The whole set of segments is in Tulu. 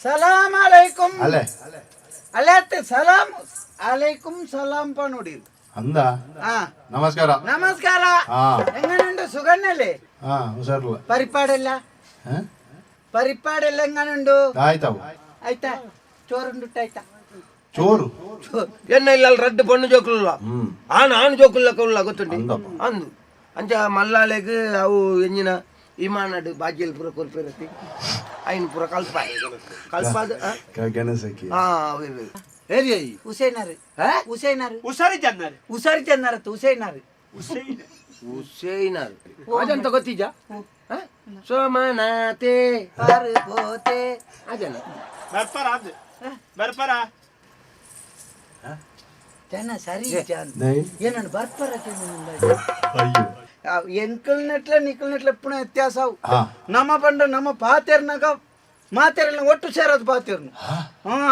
ಸಲಾಮ್ ಅಲೈಕುಂ. ಅಲೆ. ಅಲ್ಲತ್ತೆ, ಸಲಾಮ್ ಅಲೈಕುಂ ಸಲಾಂ ಪನೋಡಿ. ಅಂದ. ಆ. ನಮಸ್ಕಾರ. ನಮಸ್ಕಾರ. ಹಾ. എങ്ങനെയുണ്ട്? സുഖന്നല്ലേ? ಹಾ, ಹುಷಾರಿಲ್ಲ. ಪರಿಪಾಡೆಲ್ಲ? ಹಾ? ಪರಿಪಾಡೆಲ್ಲ എങ്ങനുണ്ട്? ಆಯ್ತಾವು. ಆಯ್ತಾ? ചോറുണ്ടിട്ടാಯ್ತಾ? ಚೋರು. ಎನ್ನ ಇಲ್ಲ, ರಡ್ಡು ಪಣ್ಣು ಜೋಕುಲ್ಲ. ಹ್ಮ್. ಆನ್ ಆಣ್ ಜೋಕುಲ್ಲ ಉಲ್ಲ, ಗೊತ್ತುಂಡಿ. ಅಂದಪ್ಪ. ಅಂದು ಅಂಚ ಮಲ್ಲಾಲೆಗ್ ಅವು ಎಂಜಿನ ಇಮಾನಡ್ ಬಾಜಿಯಲ್ ಪೂರ ಕೊರ್ಪಿರತಿ, ಐನ್ ಪೂರ ಕಲ್ಪಾಯ್ ಕಲ್ಪಾದ ಆ? ಗಣಸಕ್ಕೆ. ಆ, ಅವೇ ಅವೇ. ಏರಿ ಅಯ್ಯಿ. ಹುಸೇನರ್. ಹಾ? ಹುಸೇನರ್. ಹುಷಾರಿ ಜನ್ನಾರಿ. ಹುಸಾರಿ ಚೆನ್ನರತ್ತು ಹುಸೇನರ್. ಹುಸೇನಾರ್ ಅದಂತ ಗೊತ್ತಿಜ? ಹ? ಸೋಮನಾಥೆ. ಪಾರು ಪೋತೆ. ಅಜನ. ಬರ್ಪಾರ ಅದು ಬರ್ಪಾರ. ಜನ ಸರಿ ಜಾನ್. ನೈ. ಏನನ್ನು ಬರ್ಪರ? ಅಯ್ಯೋ. ಎಂಕಲ್ನೆಟ್ಲ ನಿಕ್ಕಲ್ನೆಟ್ಲ ಎಪ್ಪುನ ವ್ಯತ್ಯಾಸ ಅವು. ಹಾ. ನಮ್ಮ ಪಂಡ ನಮ್ಮ ಪಾತೆರ್ನಾಗ ಮಾತೆರೆಲ್ಲ ಒಟ್ಟು ಸೇರೋದು ಪಾತೆರ್ನು. ಹಾ,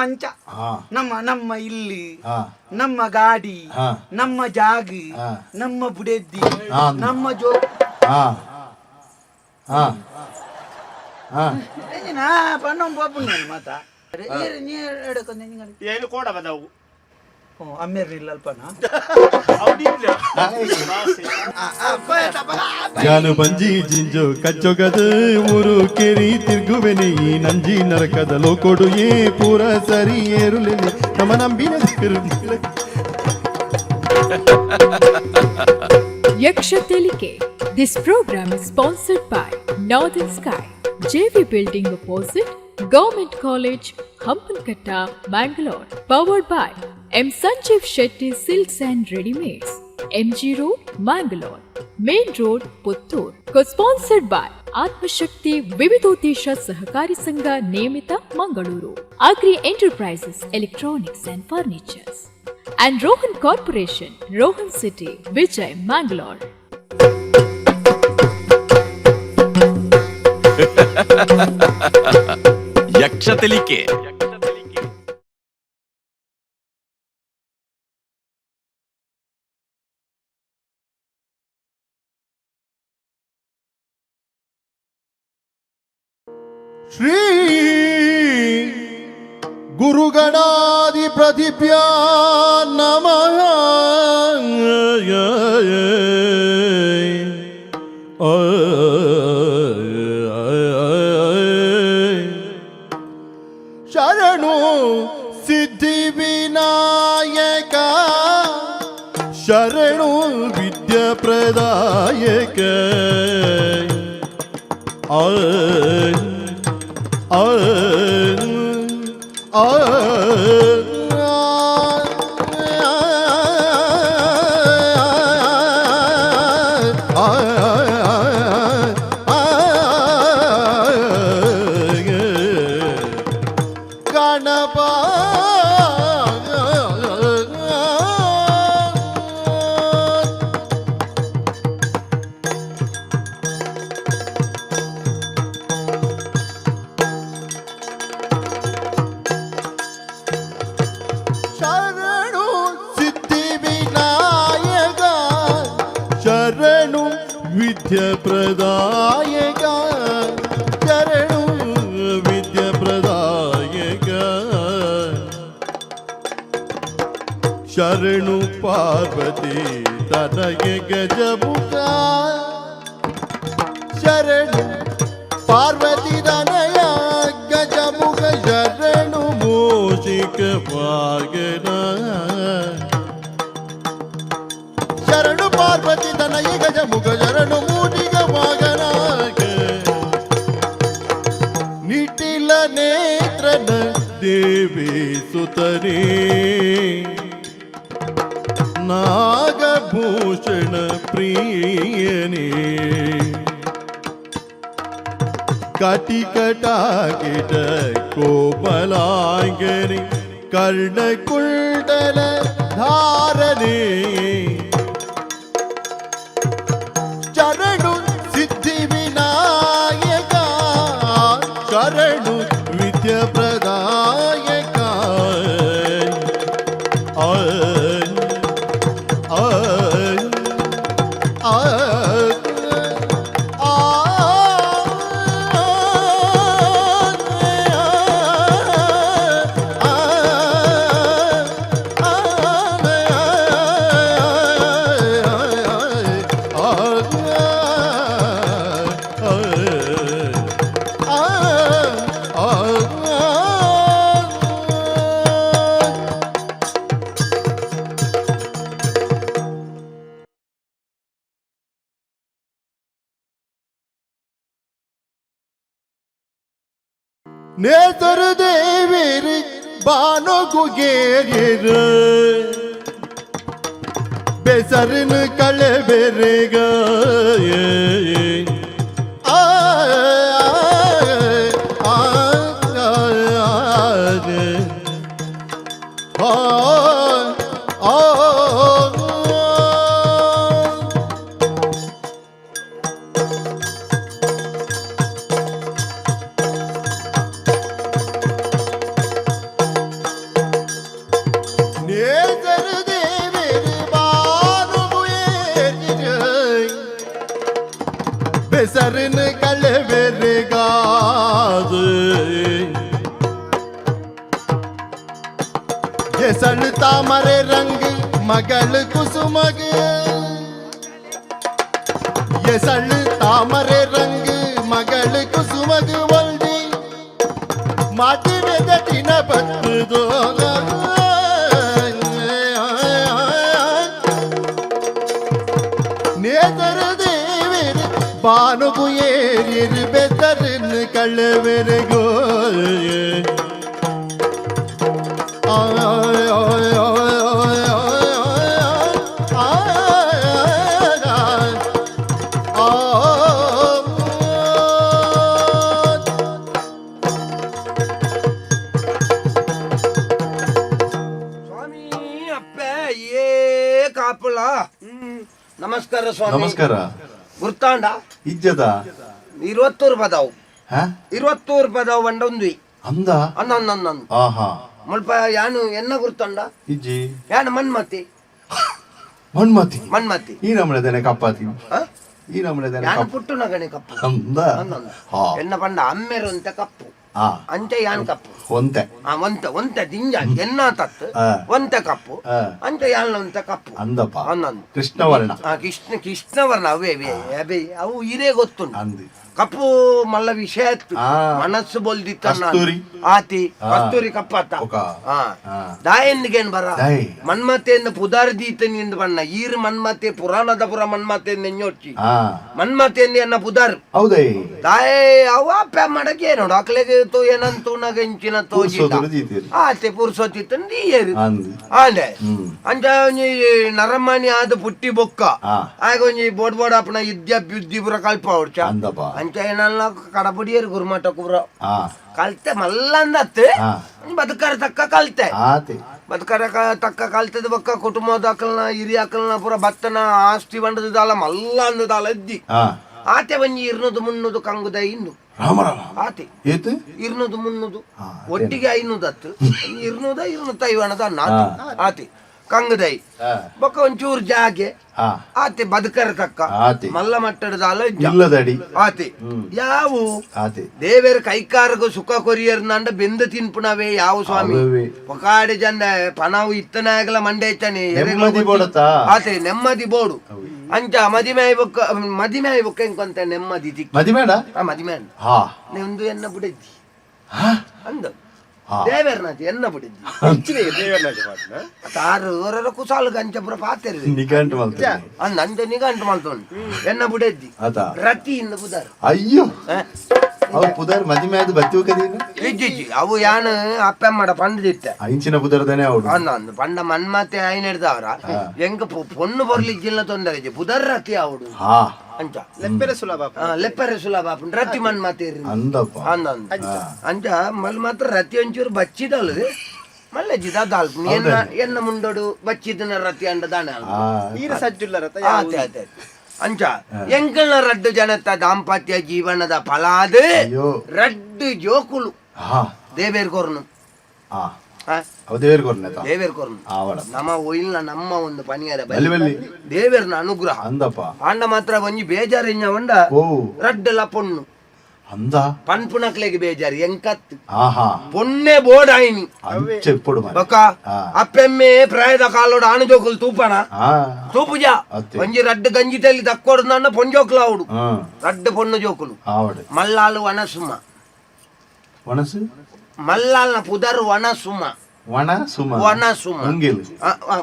ಅಂಚ. ಹಾ. ನಮ್ಮ ನಮ್ಮ ಇಲ್ಲಿ ಹಾ. ನಮ್ಮ ಗಾಡಿ, ಹಾ. ನಮ್ಮ ಜಾಗ, ಹಾ. ನಮ್ಮ ಬುಡೆದ್ದಿ, ಹಾ. ನಮ್ಮ ಜೋ ಹಾ ಹಾ ಹಾ. ನಾ ಪಣ್ಣೊಂದು ಪೋಪುಂಡು ಮಾತ ನೀರು ನೀರು ಎಡಕೊಂದು ನಿಂಗಡೆ. ಏನು ಕೋಡ ಬದವು. ಓ ಅಮ್ಮೇರ್ ಇಲ್ಲ ಅಲ್ಪನ. ಅವನಿಲ್ಲ. ಜಾನು ಬಂಜಿ ಜಿಂಜು ಕಚ್ಚೊಗದ ಊರು ಕೆರಿ ತಿರ್ಗುವೆನೆ ಈ ನಂಜಿ ನರಕದ ಲೋಕೊಡು ಏ ಪೂರ ಸರಿ ಏರುಲೆನೆ ನಮ ನಂಬಿನ Tirumala. Yaksha Telike. This program is sponsored by Northern Sky, JV Building opposite Government College, Hampankatta, Mangalore. Powered by M. Sanjeev Shetty Silks and Readymates, MG Road, Mangalore, Main Road, Puttur. Co-sponsored by Atmashakti Vividodesha Sahakari Sangha Nemita, Mangaluru, Agri Enterprises, Electronics and Furnitures, and Rohan Corporation, Rohan City, Vijay, Mangalore. ಯಕ್ಷ ತೆಲಿಕೆ. ಶ್ರೀ ಗುರುಗಣಾದಿ ಪ್ರತಿಭ್ಯ ನಮಃ. ಶರಣು ಸಿದ್ಧಿ ವಿನಾಯಕ, ಶರಣು ವಿದ್ಯಾ ಪ್ರದಾಯಕ. ಆ ಆ ಆ ಗಣಪ. ಶರಣು ಸಿದ್ಧಿ ವಿನಾಯಕ, ಶರಣು ವಿದ್ಯ ಪ್ರದಾಯಕ, ಶರಣು ವಿದ್ಯ ಪ್ರದಾಯಕ, ಶರಣು ಪಾರ್ವತಿ ತನಗೆ ಗಜಮುಖ, ಶರಣು ಪಾರ್ವತಿ ತನಯ ಗಜಮುಖ, ಶರಣು ಮೂಷಿಕ ವಾಗನ, ಶರಣು ಪಾರ್ವತಿ ತನಯ ಗಜಮುಖ, ಶರಣು ಮೂಷಿಕ ವಾಗನ, ನಿಟಿಲ ನೇತ್ರನ ದೇವಿ ಸುತನೇ, ನಾಗಭೂಷಣ ಪ್ರಿಯನೇ, ಕಟಿಕಟಾಕಿಟ ಕೋಮಲಾಂಗನಿ, ಕರ್ಣಕುಂಡಲ ಧಾರನೆ, ಶರಣು ಸಿದ್ಧಿ ವಿನಾಯಕ, ಶರಣು ವಿದ್ಯ ಪ್ರದಾಯಕ. ಆ ಆ ಆ ಆ. ನೇತರು ದೇವೇರು ಬಾನೊಗುಗೇರಿರು ಬೆಸರಿನ ಕಳೆ ಬೆರೆಗ ಆ ಆ ಆ ಆ ನೇತರು ದೇವೇರು ಬಾನುಗುಯೇರಿರು ಬೆಸರಿನ ಕಳೆ ಬೆರೆಗಾದು ಎಸಳು ತಾಮರೆ ರಂಗ್ ಮಗಳು ಕುಸುಮಗ ಎಸಳು ತಾಮರೆ ರಂಗ್ ಮಗಳು ಕುಸುಮಗ ಒಲ್ದಿ ಮದುವೆದ ದಿನ ಬತ್ತುದೋ ನೇತರ ದೇವರು ಬಾನುಗು ಏರಿರು ಬೆದರಿನ ಕಳ್ಳವೆರೆಗೋ ಸ್ವಾಮಿ ಅಪ್ಪೆ ಏ ಕಾಪುಲ. ನಮಸ್ಕಾರ ಸ್ವಾಮಿ. ನಮಸ್ಕಾರ. ಗುರ್ತಾಂಡ? ಇಜ್ಜದ. 21 ಪದವು. ಹಾ? 21 ಪದವು ಬಂಡ ಒಂದು. ಅಂದ. ಅಂದ ಅಂದ ಅಂದ ಅಂದ. ಆಹಾ. ಮುಲ್ಪ ಯಾನು ಎನ್ನ ಗುರ್ತಂಡ? ಇಜ್ಜಿ. ಯಾನು ಮನ್ಮತಿ. ಮಣ್ಮತಿ. ಮನ್ಮತಿ. ಈ ನಮ್ಮನೆ ದನೆ ಕಪ್ಪಾತಿ. ಆ? ಈ ನಮ್ಮನೆ ದನೆ ಯಾನು ಕಪ್ಪ. ಪುಟ್ಟು ನಗಣೆ ಕಪ್ಪು. ಅಂದ. ಅಂದ ಅಂದ. ಹಾ. ಎನ್ನ ಪಂಡ ಅಮ್ಮೆರು ಅಂತ ಕಪ್ಪು. ಆ. ಅಂಚೆ ಯಾನ್ ಕಪ್ಪು. ಒಂತೆ. ಆ ಒಂತೆ ಒಂತೆ ದಿಂಜ ಎನ್ನ ತತ್ತು. ಆ. ಒಂತೆ ಕಪ್ಪು. ಆ. ಅಂಚೆ ಯಾನ್ ಒಂತೆ ಕಪ್ಪು. ಅಂದಪ್ಪ. ಅಂದ ಅಂದ. ಕೃಷ್ಣವರ್ಣ. ಆ ಕೃಷ್ಣ ಕೃಷ್ಣವರ್ಣ ಅವೇ ಅವೇ ಅವೇ ಅವು ಇರೇ ಗೊತ್ತುಂಟು. ಅಂದಿ. ಕಪ್ಪು ಮಲ್ಲ ವಿಷಯ ಇತ್ತು. ಆ. ಮನಸ್ಸು ಬೊಲ್ದಿತ್ತ. ಕಸ್ತೂರಿ. ಆತಿ. ಆ. ಕಸ್ತೂರಿ ಕಪ್ಪಾತ. ಒಕ. ಆ. ಆ. ದಾಯನ್ಗೇನ್ ಬರ. ದಾಯ್. ಮನ್ಮತೆಯನ್ನು ಪುದಾರ್ ದೀತನಿಂದ ಬಣ್ಣ ಈರ್ ಮನ್ಮತೆ ಪುರಾಣದ ಪುರ ಮನ್ಮತೆ ನೆഞ്ഞೊಚ್ಚಿ. ಆ. ಮನ್ಮತೆಯನ್ನು ಎನ್ನ ಪುದಾರ್. ಹೌದೇ. ದಾಯೆ ಅವ ಅಪ್ಪ ಮಡಕೆ ನೋಡು ಅಕ್ಲೆಗೆ ತೋ ಏನಂತ ಉಣಗ ಇಂಚಿನ ತೋಜಿದ. ಪುರ್ಸೊತ್ತುಡು ದೀತೀರಿ. ಆತೆ ಪುರ್ಸೊತ್ತಿತ್ತು ನೀಯರು. ಅಂದಿ. ಆಂಡೆ. ಹ್ಮ್. ಅಂಚ ಒಂಜಿ ನರಮಾನಿ ಆದ ಪುಟ್ಟಿ ಬೊಕ್ಕ. ಆ. ಆಗ ಒಂಜಿ ಬೋಡ್ ಬೋಡ್ ಅಪ್ಪನ ಇದ್ಯ ಬುದ್ಧಿ ಪುರ ಕಲ್ಪ ಹೊಡ್ಚ. ಅಂದಪ್ಪ. ಅಂಚ ಏನಲ್ಲ ಕಡಪುಡಿಯರು ಗುರುಮಠ ಪುರ. ಆ. ಕಲ್ತೆ ಮಲ್ಲಂದತ್ತು. ಆ. ಬದುಕರ ತಕ್ಕ ಕಲ್ತೆ. ಆತಿ. ಬದುಕರ ತಕ್ಕ ಕಲ್ತದ ಬೊಕ್ಕ ಕುಟುಂಬದ ಅಕಲ್ನ ಹಿರಿಯ ಅಕಲ್ನ ಪುರ ಬತ್ತನ ಆಸ್ತಿ ಬಂಡದಾಲ ಮಲ್ಲ ಅಂದದಾಲ ಇದ್ದಿ. ಆ. ಆತೆ ಒಂಜಿ 200 300 ಕಂಗುದ ಇನ್ನು. ರಾಮ ರಾಮ. ಆತೆ. ಏತು? 200 300. ಆ, ಒಟ್ಟಿಗೆ 500 ಹತ್ತು 200 250 ಅನ್ನ ಆತೆ. ಆತೆ ಕಂಗುದೈ. ಆ. ಬೊಕ್ಕ ಒಂಚೂರು ಜಾಗೆ. ಆ. ಆತೆ ಬದುಕರ ತಕ್ಕ. ಆತೆ. ಮಲ್ಲ ಮಟ್ಟದ ಇಲ್ಲದಡಿ. ಆತೆ ಯಾವು ಆತಿ. ದೇವೇರ ಕೈಕಾರಗ ಸುಖ ಕೊರಿಯರ್ ನಂಡ ಬೆಂದ ತಿನ್ಪುನವೇ ಯಾವ ಸ್ವಾಮಿ. ಅವೇ. ಒಕಾಡೆ ಜನ ಪನಾವು ಇತ್ತನಾಗಲ ಮಂಡೆ ಇತ್ತಾನೆ. ನೆಮ್ಮದಿ ಬೋಡತ್ತಾ? ಆತೆ ನೆಮ್ಮದಿ ಬೋಡು ಅಂಚ ಮದಿಮೆ ಬೊಕ್ಕ ಮದಿಮೆ ಬೊಕ್ಕ ಎಂಕೊಂತ ನೆಮ್ಮದಿ ತಿಕ್ಕಿ. ಮದಿಮೇಡ? ಆ ಮದಿಮೆ ಅಂದ. ಹಾ. ಒಂದು ಎನ್ನ ಬುಡೆದ್ದಿ. ಹಾ? ಅಂದ. ಹಾ. ದೇವೇರ್ನಾಚೆ ಎನ್ನ ಬುಡೆದ್ದಿ. ತಾರು ಹೊರರ ಕುಸಾಲು ಗಂಚಪುರ ಪಾತೆರು. ನಿಘಂಟು ಮಲ್ತದೆ. ಅಂದ ಅಂಚ ನಿಗಂಟು ಮಲ್ತೊಂಡು ಎನ್ನ ಬುಡೆದ್ದಿ. ಆತ. ರತಿ ಇಂದ ಬುದಾರ್. ಅಯ್ಯೋ. ಆ? ಅವು ಪುದರ್ ಮದಿಮೆ ಆದ್ ಬತ್ತಿ ಹೋಗದೀನ. ಇಜ್ಜಿ ಅವು ಯಾನು ಅಪ್ಪಮ್ಮಡ ಪಂಡದಿತ್ತೆ. ಇಂಚಿನ ಪುದರ್ದಾನೆ ಅವಡು. ಅಂದ ಅಂದ ಪಂಡ ಮನ್ಮತೆ ಆಯ್ನ ಹಿಡ್ದವ್ರ ಎಂಕ ಪೊಣ್ಣು ಬರ್ಲಿಕ್ಕಿಲ್ಲ ತೊಂದರೆ ಇಜ್ಜಿ ಬುದರ್ ರತಿ ಅವಡು. ಹಾ. ಅಂಚ ಲೆಪ್ಪೆರೆ ಸುಲಭ. ಆ, ಲೆಪ್ಪರೆ ಸುಲಭ ಆಪುಂಡು ರತಿ ಮನ್ಮತೆ ಇರ್ರಿ. ಅಂದಪ್ಪ. ಅಂದ ಅಂದ ಅಂಚ ಮಲ್ ಮಾತ್ರ ರತಿ ಒಂಚೂರು ಬಚ್ಚಿದಳು ಮಲ್ಲೆ ಜಿದ ದಾಲ್ಪು ಎನ್ನ ಎನ್ನ ಮುಂಡೋಡು ಬಚ್ಚಿದನ ರತಿ ಅಂಡ ದಾನೆ ಅಲ್ಪ. ಆ. ಈರ ಸಜ್ಜುಲ್ಲರತ. ಆತೆ ಆತೆ ಅಂಚ ಎಂಕಲ್ನ ರಡ್ಡು ಜನತ ದಾಂಪತ್ಯ ಜೀವನದ ಫಲಾದ ಅಯ್ಯೋ. ರಡ್ಡು ಜೋಕುಲು. ಹಾ. ದೇವೇರ್ ಕೊರ್ನು. ಆ. ಆ, ಅವು ದೇವೇರ್ ಕೊರ್ನೆತ. ದೇವೇರ್ ಕೊರ್ನು. ಆವಡ. ನಮ್ಮ ಒಯಿಲ್ನ ನಮ್ಮ ಒಂದು ಪನಿಯರ ಬಲ್ಲಿ ಬಲ್ಲಿ. ದೇವೇರ್ನ ಅನುಗ್ರಹ. ಅಂದಪ್ಪ. ಆಂಡ ಮಾತ್ರ ಒಂಜಿ ಬೇಜಾರು ಇಂಜ ಉಂಡ. ಓ. ರಡ್ಡಲ ಪೊಣ್ಣು. ಅಂದ. ಪನ್ಪುನಕ್ಲೆಗ್ ಬೇಜಾರು ಎಂಕತ್. ಆಹಾ. ಪೊಣ್ಣೆ ಬೋರ್ಡ್ ಆಯ್ನಿ. ಅಂಚೆ ಇಪ್ಪೊಡು ಮಾರ್ರೆ. ಬೊಕ್ಕ ಆ. ಅಪ್ಪೆಮ್ಮೆ ಪ್ರಾಯದ ಕಾಲೋಡು ಆಣು ಜೋಕುಲು ತೂಪಣ. ಆ. ತೂಪುಜ. ಅತ್ತೆ. ಒಂಜಿ ರಡ್ಡು ಗಂಜಿ ತಲ್ಲಿ ದಕ್ಕೊಡು ನನ್ನ ಪೊಂಜೋಕ್ಲು ಆవుಡು. ಹಾ. ರಡ್ಡು ಪೊಣ್ಣು ಜೋಕುಲು. ಆವಡ. ಮಲ್ಲಾಲು ವನಸುಮ. ಒಣಸು. ಮಲ್ಲಾಲ್ನ ಪುದರ್ ವನಸುಮ. ಒಣ ಸುಮ. ವನಸುಮ. ಮುಂಗಿಲ್. ಆ, ಆ,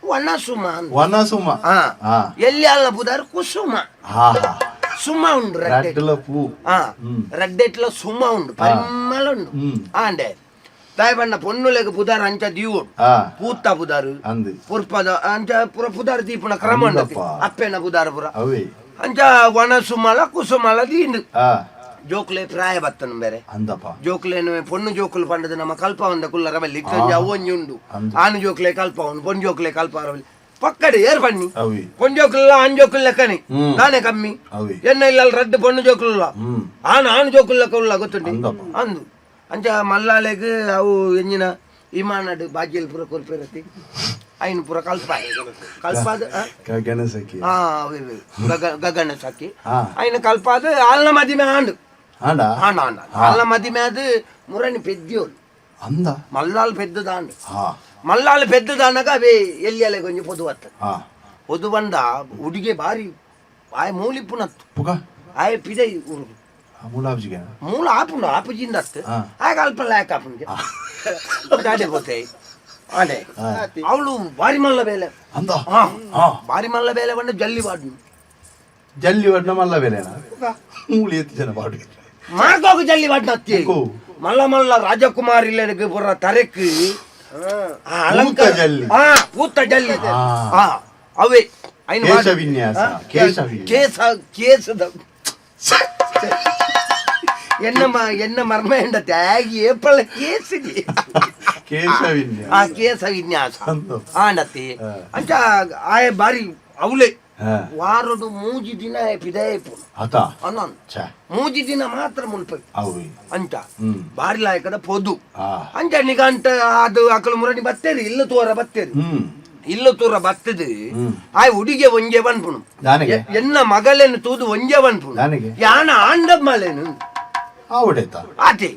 ವನಸುಮ ಅಂದ್. ವನ ಸುಮ. ಆ. ಆ. ಎಲ್ಲಿ ಅಲ್ಲ ಪುದರ್ ಕುಸುಮ. ಹಾ ಹಾ. ಸುಮ್ಮ ಉಂಡು ರಡ್ಡೆಟ್ಲ. ರಡ್ಡಲ ಪೂ. ಆ ರಡ್ಡೆಟ್ಲ ಸುಮ್ಮ ಉಂಡು, ಪರಿಮಳ ಉಂಡು. ಹ್ಮ್. ಆಂಡೆ ತಾಯಿ ಬಣ್ಣ ಪೊನ್ನುಲೆಗ್ ಪುದಾರ್ ಅಂಚ ದೀವೊಡು. ಪೂತ್ತ ಪುದಾರು ಅಂದ್. ಪುರ್ಪದ ಅಂಚ ಪುರ ಪುದಾರ್ ದೀಪುನ ಕ್ರಮ ಉಂಡು. ಅಂದಪ್ಪ. ಅಪ್ಪೆನ ಪುದಾರ್ ಪುರ ಅವೇ. ಅಂಚ ಒಣ ಸುಮಲ ಕುಸುಮಲ ದೀಂಡು. ಜೋಕ್ಲೆ ಪ್ರಾಯ ಬತ್ತನು ಬೇರೆ. ಅಂದಪ್ಪ. ಜೋಕ್ಲೇನು ಪೊಣ್ಣು ಜೋಕುಲು ಪಂಡದ ನಮ್ಮ ಕಲ್ಪ ಒಂದ ಕುಲ್ಲ ರವಲ್ಲಿ ಇತ್ತೊಂಜಿ ಅವೊಂಜಿ ಉಂಡು. ಅಂದು. ಆನು ಜೋಕ್ಲೆ ಕಲ್ಪ ಉಂಡು, ಪೊಣ್ಣು ಜೋಕ್ಲೆ ಕಲ್ಪ ರವಲ್ಲಿ ಪಕ್ಕಡೆ ಏರ್ ಬನ್ನಿ. ಅವೇ. ಪೊಣ್ಣು ಜೋಕುಲ್ಲ ಆನ್ ಜೋಕುಲ್ ಲೆಕ್ಕನೆ. ಹ್ಮ್. ನಾನೇ ಕಮ್ಮಿ. ಅವೇ. ಎನ್ನ ಇಲ್ಲ ರಡ್ಡು ಪೊಣ್ಣು ಜೋಕುಲ್ಲ. ಹ್ಮ್. ಆನು ಆನು ಜೋಕುಲ್ ಲೆಕ್ಕ ಉಲ್ಲ ಗೊತ್ತುಂಡಿ. ಅಂದಪ್ಪ. ಅಂದು ಅಂಚ ಮಲ್ಲಾಲೆಗ್ ಅವು ಎಂಜಿನ ಇಮಾನಡ್ ಬಾಜಿಲ್ ಪೂರ ಕೊರ್ಪೆರತಿ ಐನ್ ಪೂರ ಕಲ್ಪ ಕಲ್ಪಾದ ಆ? ಗಗನಸಖಿ. ಆ, ಅವೇ ಅವೇ. ಗಗನ ಸಖಿ. ಐನ ಕಲ್ಪಾದ ಆಲ್ನ ಮದಿಮೆ ಆಂಡು. ಆಂಡ. ಆಂಡ ಆಂಡ ಆಲ್ನ ಮದಿಮೆ ಅದು ಮುರಣಿ ಪೆದ್ದಿಯೋಳು. ಅಂದ. ಮಲ್ಲಾಲ್ ಪೆದ್ದದಾಂಡು. ಮಲ್ಲಾಲ್ ಪೆದ್ದದಾನಗ ಅವೇ ಎಲ್ಲಿ ಕೊಂಚ ಪೊದು ಬತ್ತ. ಪೊದು ಬಂದ ಉಡುಗೆ ಬಾರಿ ಆಯ್ ಮೂಲಿಪ್ಪುನತ್ತು. ಪುಕ. ಆಯ್ ಪಿದೈ ಉರುಡು. ಮೂಲಾಬ್ಜಿಗೆ. ಮೂಲ ಆಪುಂಡು ಆಪುಜಿಂದ ಅತ್ತು. ಆಗ ಅಲ್ಪ ಲಾಯಕ್ ಆಪುಂಡು ದಾಡೆ ಪೋತೆ ಆಂಡೆ ಅವಳು ಬಾರಿ ಮಲ್ಲ ಬೇಲೆ. ಅಂದ. ಹಾ ಬಾರಿ ಮಲ್ಲ ಬೇಲೆ ಬಂಡ ಜಲ್ಲಿ ಬಾಡು. ಜಲ್ಲಿ ವಡ್ನ ಮಲ್ಲ ಬೇಲೆನಾ ಮೂಲಿ ಎತ್ತು ಜನ ಬಾಡು. ಮಾರ್ಗೋಗು ಜಲ್ಲಿ ಬಾಡ್ನ ಅತ್ತಿ. ಬೊಕ್ಕೋ. ಮಲ್ಲ ಮಲ್ಲ ರಾಜಕುಮಾರಿ ಪೂರ ತರೆಕ್ ಆ ಅಲಂಕಾರ ಪೂತ ಜಲ್ಲಿ. ಹಾ ಪೂತ ಜಲ್ಲಿ. ಹಾ ಅವೇ ಐನು ಕೇಶ ವಿನ್ಯಾಸ, ಕೇಶ ವಿನ್ಯಾಸ. ಕೇಸ ಕೇಸದ ಎನ್ನ ಎನ್ನ ಮರ್ಮ ಹೆಂಡತಿ ಆಗಿ ಏಪಳ ಕೇಸಿಗೆ. ಕೇಶ ವಿನ್ಯಾಸ. ಆ ಕೇಸ ವಿನ್ಯಾಸ. ಅಂದು. ಆಂಡತಿ ಅಂಚ ಆಯ ಬಾರಿ ಅವಲೇ ವಾರಡು ಮೂಜಿ ದಿನ ಪಿದಾಯಪು. ಆತ. ಅನ್ನೊಂದು ಛ. ಮೂಜಿ ದಿನ ಮಾತ್ರ ಮುಲ್ಪ ಅವೇ. ಅಂಚ ಹ್ಮ್. ಬಾರಿ ಲಾಯಕದ ಪೊದು. ಅಂಚ ನಿಗಂಟ ಅದು ಅಕಲು ಮುರಣಿ ಬತ್ತೇರಿ ಇಲ್ಲ ತೋರ ಬತ್ತೇರಿ. ಹ್ಮ್. ಇಲ್ಲ ತೋರ ಬತ್ತದು. ಹ್ಮ್. ಆಯ್ ಹುಡುಗೆ ಒಂಜೆ ಬನ್ಪುಣು. ದಾನೆಗೆ? ಎನ್ನ ಮಗಳೇನು ತೂದು ಒಂಜೆ ಬನ್ಪುಣು. ದಾನೆಗೆ? ಯಾನ ಆಂಡ ಮಲೇನು. ಆವಡೇತ. ಆತೆ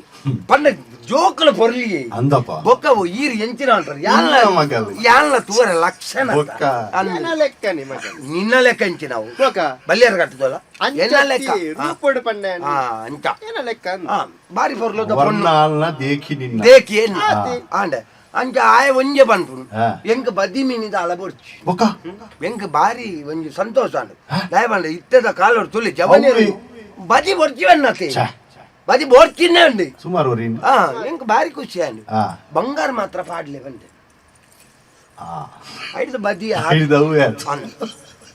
ಪಂಡ ಜೋಕುಲ ಪೊರ್ಲಿಯೇ. ಅಂದಪ್ಪ. ಬೊಕ್ಕ ಈರ್ ಎಂಚಿನ ಅಂತಾರೆ ಯಾನ್ಲ. ನಿನ್ನ ಮಗಳು. ಯಾನ್ಲ ತೂರ ಲಕ್ಷಣ. ಬೊಕ್ಕ. ಅಂದು. ಲೆಕ್ಕನೆ ಮಗ. ನಿನ್ನ ಲೆಕ್ಕ ಎಂಚಿ ನಾವು ಬೊಕ್ಕ. ಬಲ್ಯರ್ ಕಟ್ಟದಲ್ಲ ಎನ್ನ ಲೆಕ್ಕ. ಅಂಚಿ ರೂಪಡು ಪಂಡೆ. ಹಾ ಅಂಚ. ಏನ ಲೆಕ್ಕ ಅಂದ್. ಹಾ ಬಾರಿ ಪೊರ್ಲುದ ಪೊಣ್ಣು. ವರ್ಣಾಲ್ನ ದೇಖಿ ನಿನ್ನ. ದೇಕಿ ಎನ್ನ ಆಂಡ ಅಂಚ ಆಯ ಒಂಜೆ ಪನ್ಪುನು. ಎಂಕ್ ಬದಿ ಮೀನಿದ ಅಲ ಬೊಡ್ಚಿ. ಬೊಕ್ಕ. ಎಂಕ್ ಬಾರಿ ಒಂಜಿ ಸಂತೋಷ ಆಂಡ್. ದಯಪಂಡ ಇತ್ತೆದ ಕಾಲೋಡು ತುಲಿ ಜವನಿ ಅವ್ವೆ. ಬದಿ ಬೊಡ್ಚಿ ಅನ್ನತೆ. ಛ. ಬದಿ ಬೊಡ್ಚಿನ್ನೇ ಉಂಡು. ಸುಮಾರು ವರಿನ್. ಹಾ ಎಂಕ್ ಬಾರಿ ಖುಷಿ ಆಂಡ್. ಬಂಗಾರ ಮಾತ್ರ ಪಾಡ್ಲೆ ಬಂದೆ. ಐಡ್ದು ಬದಿ ಹಿಡಿದವು ಆತು.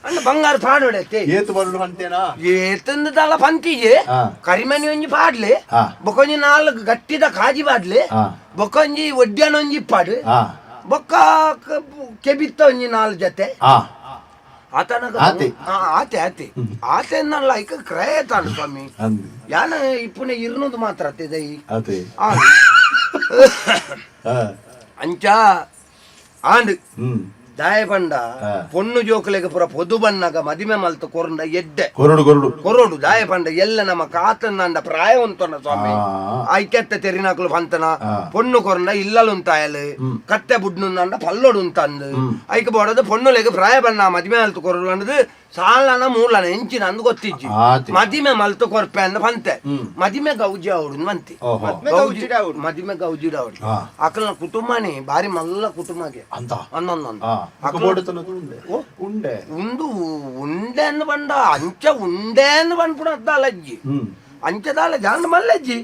ಅಂಡ ಬಂಗಾರ ಪಾಡೋಡತ್ತೆ. ಏತು ಬರಲು ಅಂತೇನಾ? ಏತಂದಲ್ಲ ಪಂತಿಗೆ. ಕರಿಮನಿ ಒಂಜಿ ಪಾಡ್ಲೆ. ಬೊಕೊಂಜಿ ನಾಲ್ಕು ಗಟ್ಟಿದ ಕಾಜಿ ಪಾಡ್ಲೆ. ಬೊಕೊಂಜಿ ಒಡ್ಯಾನ ಒಂಜಿ ಪಾಡು. ಬೊಕ್ಕ ಕೆಬಿತ್ತ ಒಂಜಿ ನಾಲ್ಕು ಜೊತೆ. ಆತನಗ ಆತೆ. ಆತೆ ಆತೆ ಆತೆ ನಲ್ಲ ಐಕ ಕ್ರಯ ತಾನು ಸ್ವಾಮಿ. ಅಂದ್. ಯಾನ ಇಪ್ಪುನೆ ಇರ್ನದು ಮಾತ್ರ ಅತ್ತೆ ದೈ. ಆತೆ. ಅಂಚ ಆಂಡ್. ಹ್ಮ್. ದಾಯ ಪಂಡ ಪೊಣ್ಣು ಜೋಕುಲೆಗ್ ಪೂರ ಪೊದು ಬಣ್ಣಗ ಮದಿಮೆ ಮಲ್ತ ಕೊರಂಡ ಎಡ್ಡೆ. ಕೊರಡು ಕೊರಡು. ಕೊರೋಡು ದಾಯ ಪಂಡ ಎಲ್ಲ ನಮ್ಮ ಕಾತನಂಡ ಪ್ರಾಯ ಉಂತನ ಸ್ವಾಮಿ. ಐಕ್ಯತ್ತ ತೆರಿನಾಕುಲು ಪಂತನ ಪೊಣ್ಣು ಕೊರಂಡ ಇಲ್ಲಲುಂತಾಯಲು ಕತ್ತೆ ಬುಡ್ನುಂಡ ಪಲ್ಲೊಡು ಉಂತಂದು ಐಕ್ ಬೋಡದು ಪೊಣ್ಣುಲೆಗ್ ಪ್ರಾಯ ಬಣ್ಣ ಮದಿಮೆ ಮಲ್ತ ಕೊರಡು ಅಂದದು ಸಾಲನ ಮೂಲನ ಎಂಚಿನ ಅಂದ್ ಗೊತ್ತಿಜ್ಜಿ. ಆತಿ. ಮದಿಮೆ ಮಲ್ತ ಕೊರ್ಪೆ ಅಂದ ಪಂತೆ ಮದಿಮೆ ಗೌಜಿ ಅವಡು ಮಂತೆ. ಓಹೋ. ಗೌಜಿಡ ಅವಡು. ಮದಿಮೆ ಗೌಜಿಡ ಅವಡು. ಅಕಲ್ನ ಕುಟುಂಬನೇ ಬಾರಿ ಮಲ್ಲ ಕುಟುಂಬಗೆ. ಅಂತ. ಅನ್ನೊಂದೊಂದು ಬೋಡತನದು ಉಂಡೆ. ಓ? ಉಂಡೆ. ಉಂಡು ಉಂಡೆ ಅಂದ್ ಬಂಡ ಅಂಚ ಉಂಡೆ ಅಂದ್ ಬಂದ್ಪುಣ ಅಜ್ಜಿ. ಹ್ಮ್. ಅಂಚದಾಲ ಜಾಂಡ್ ಮಲ್ಲಜ್ಜಿ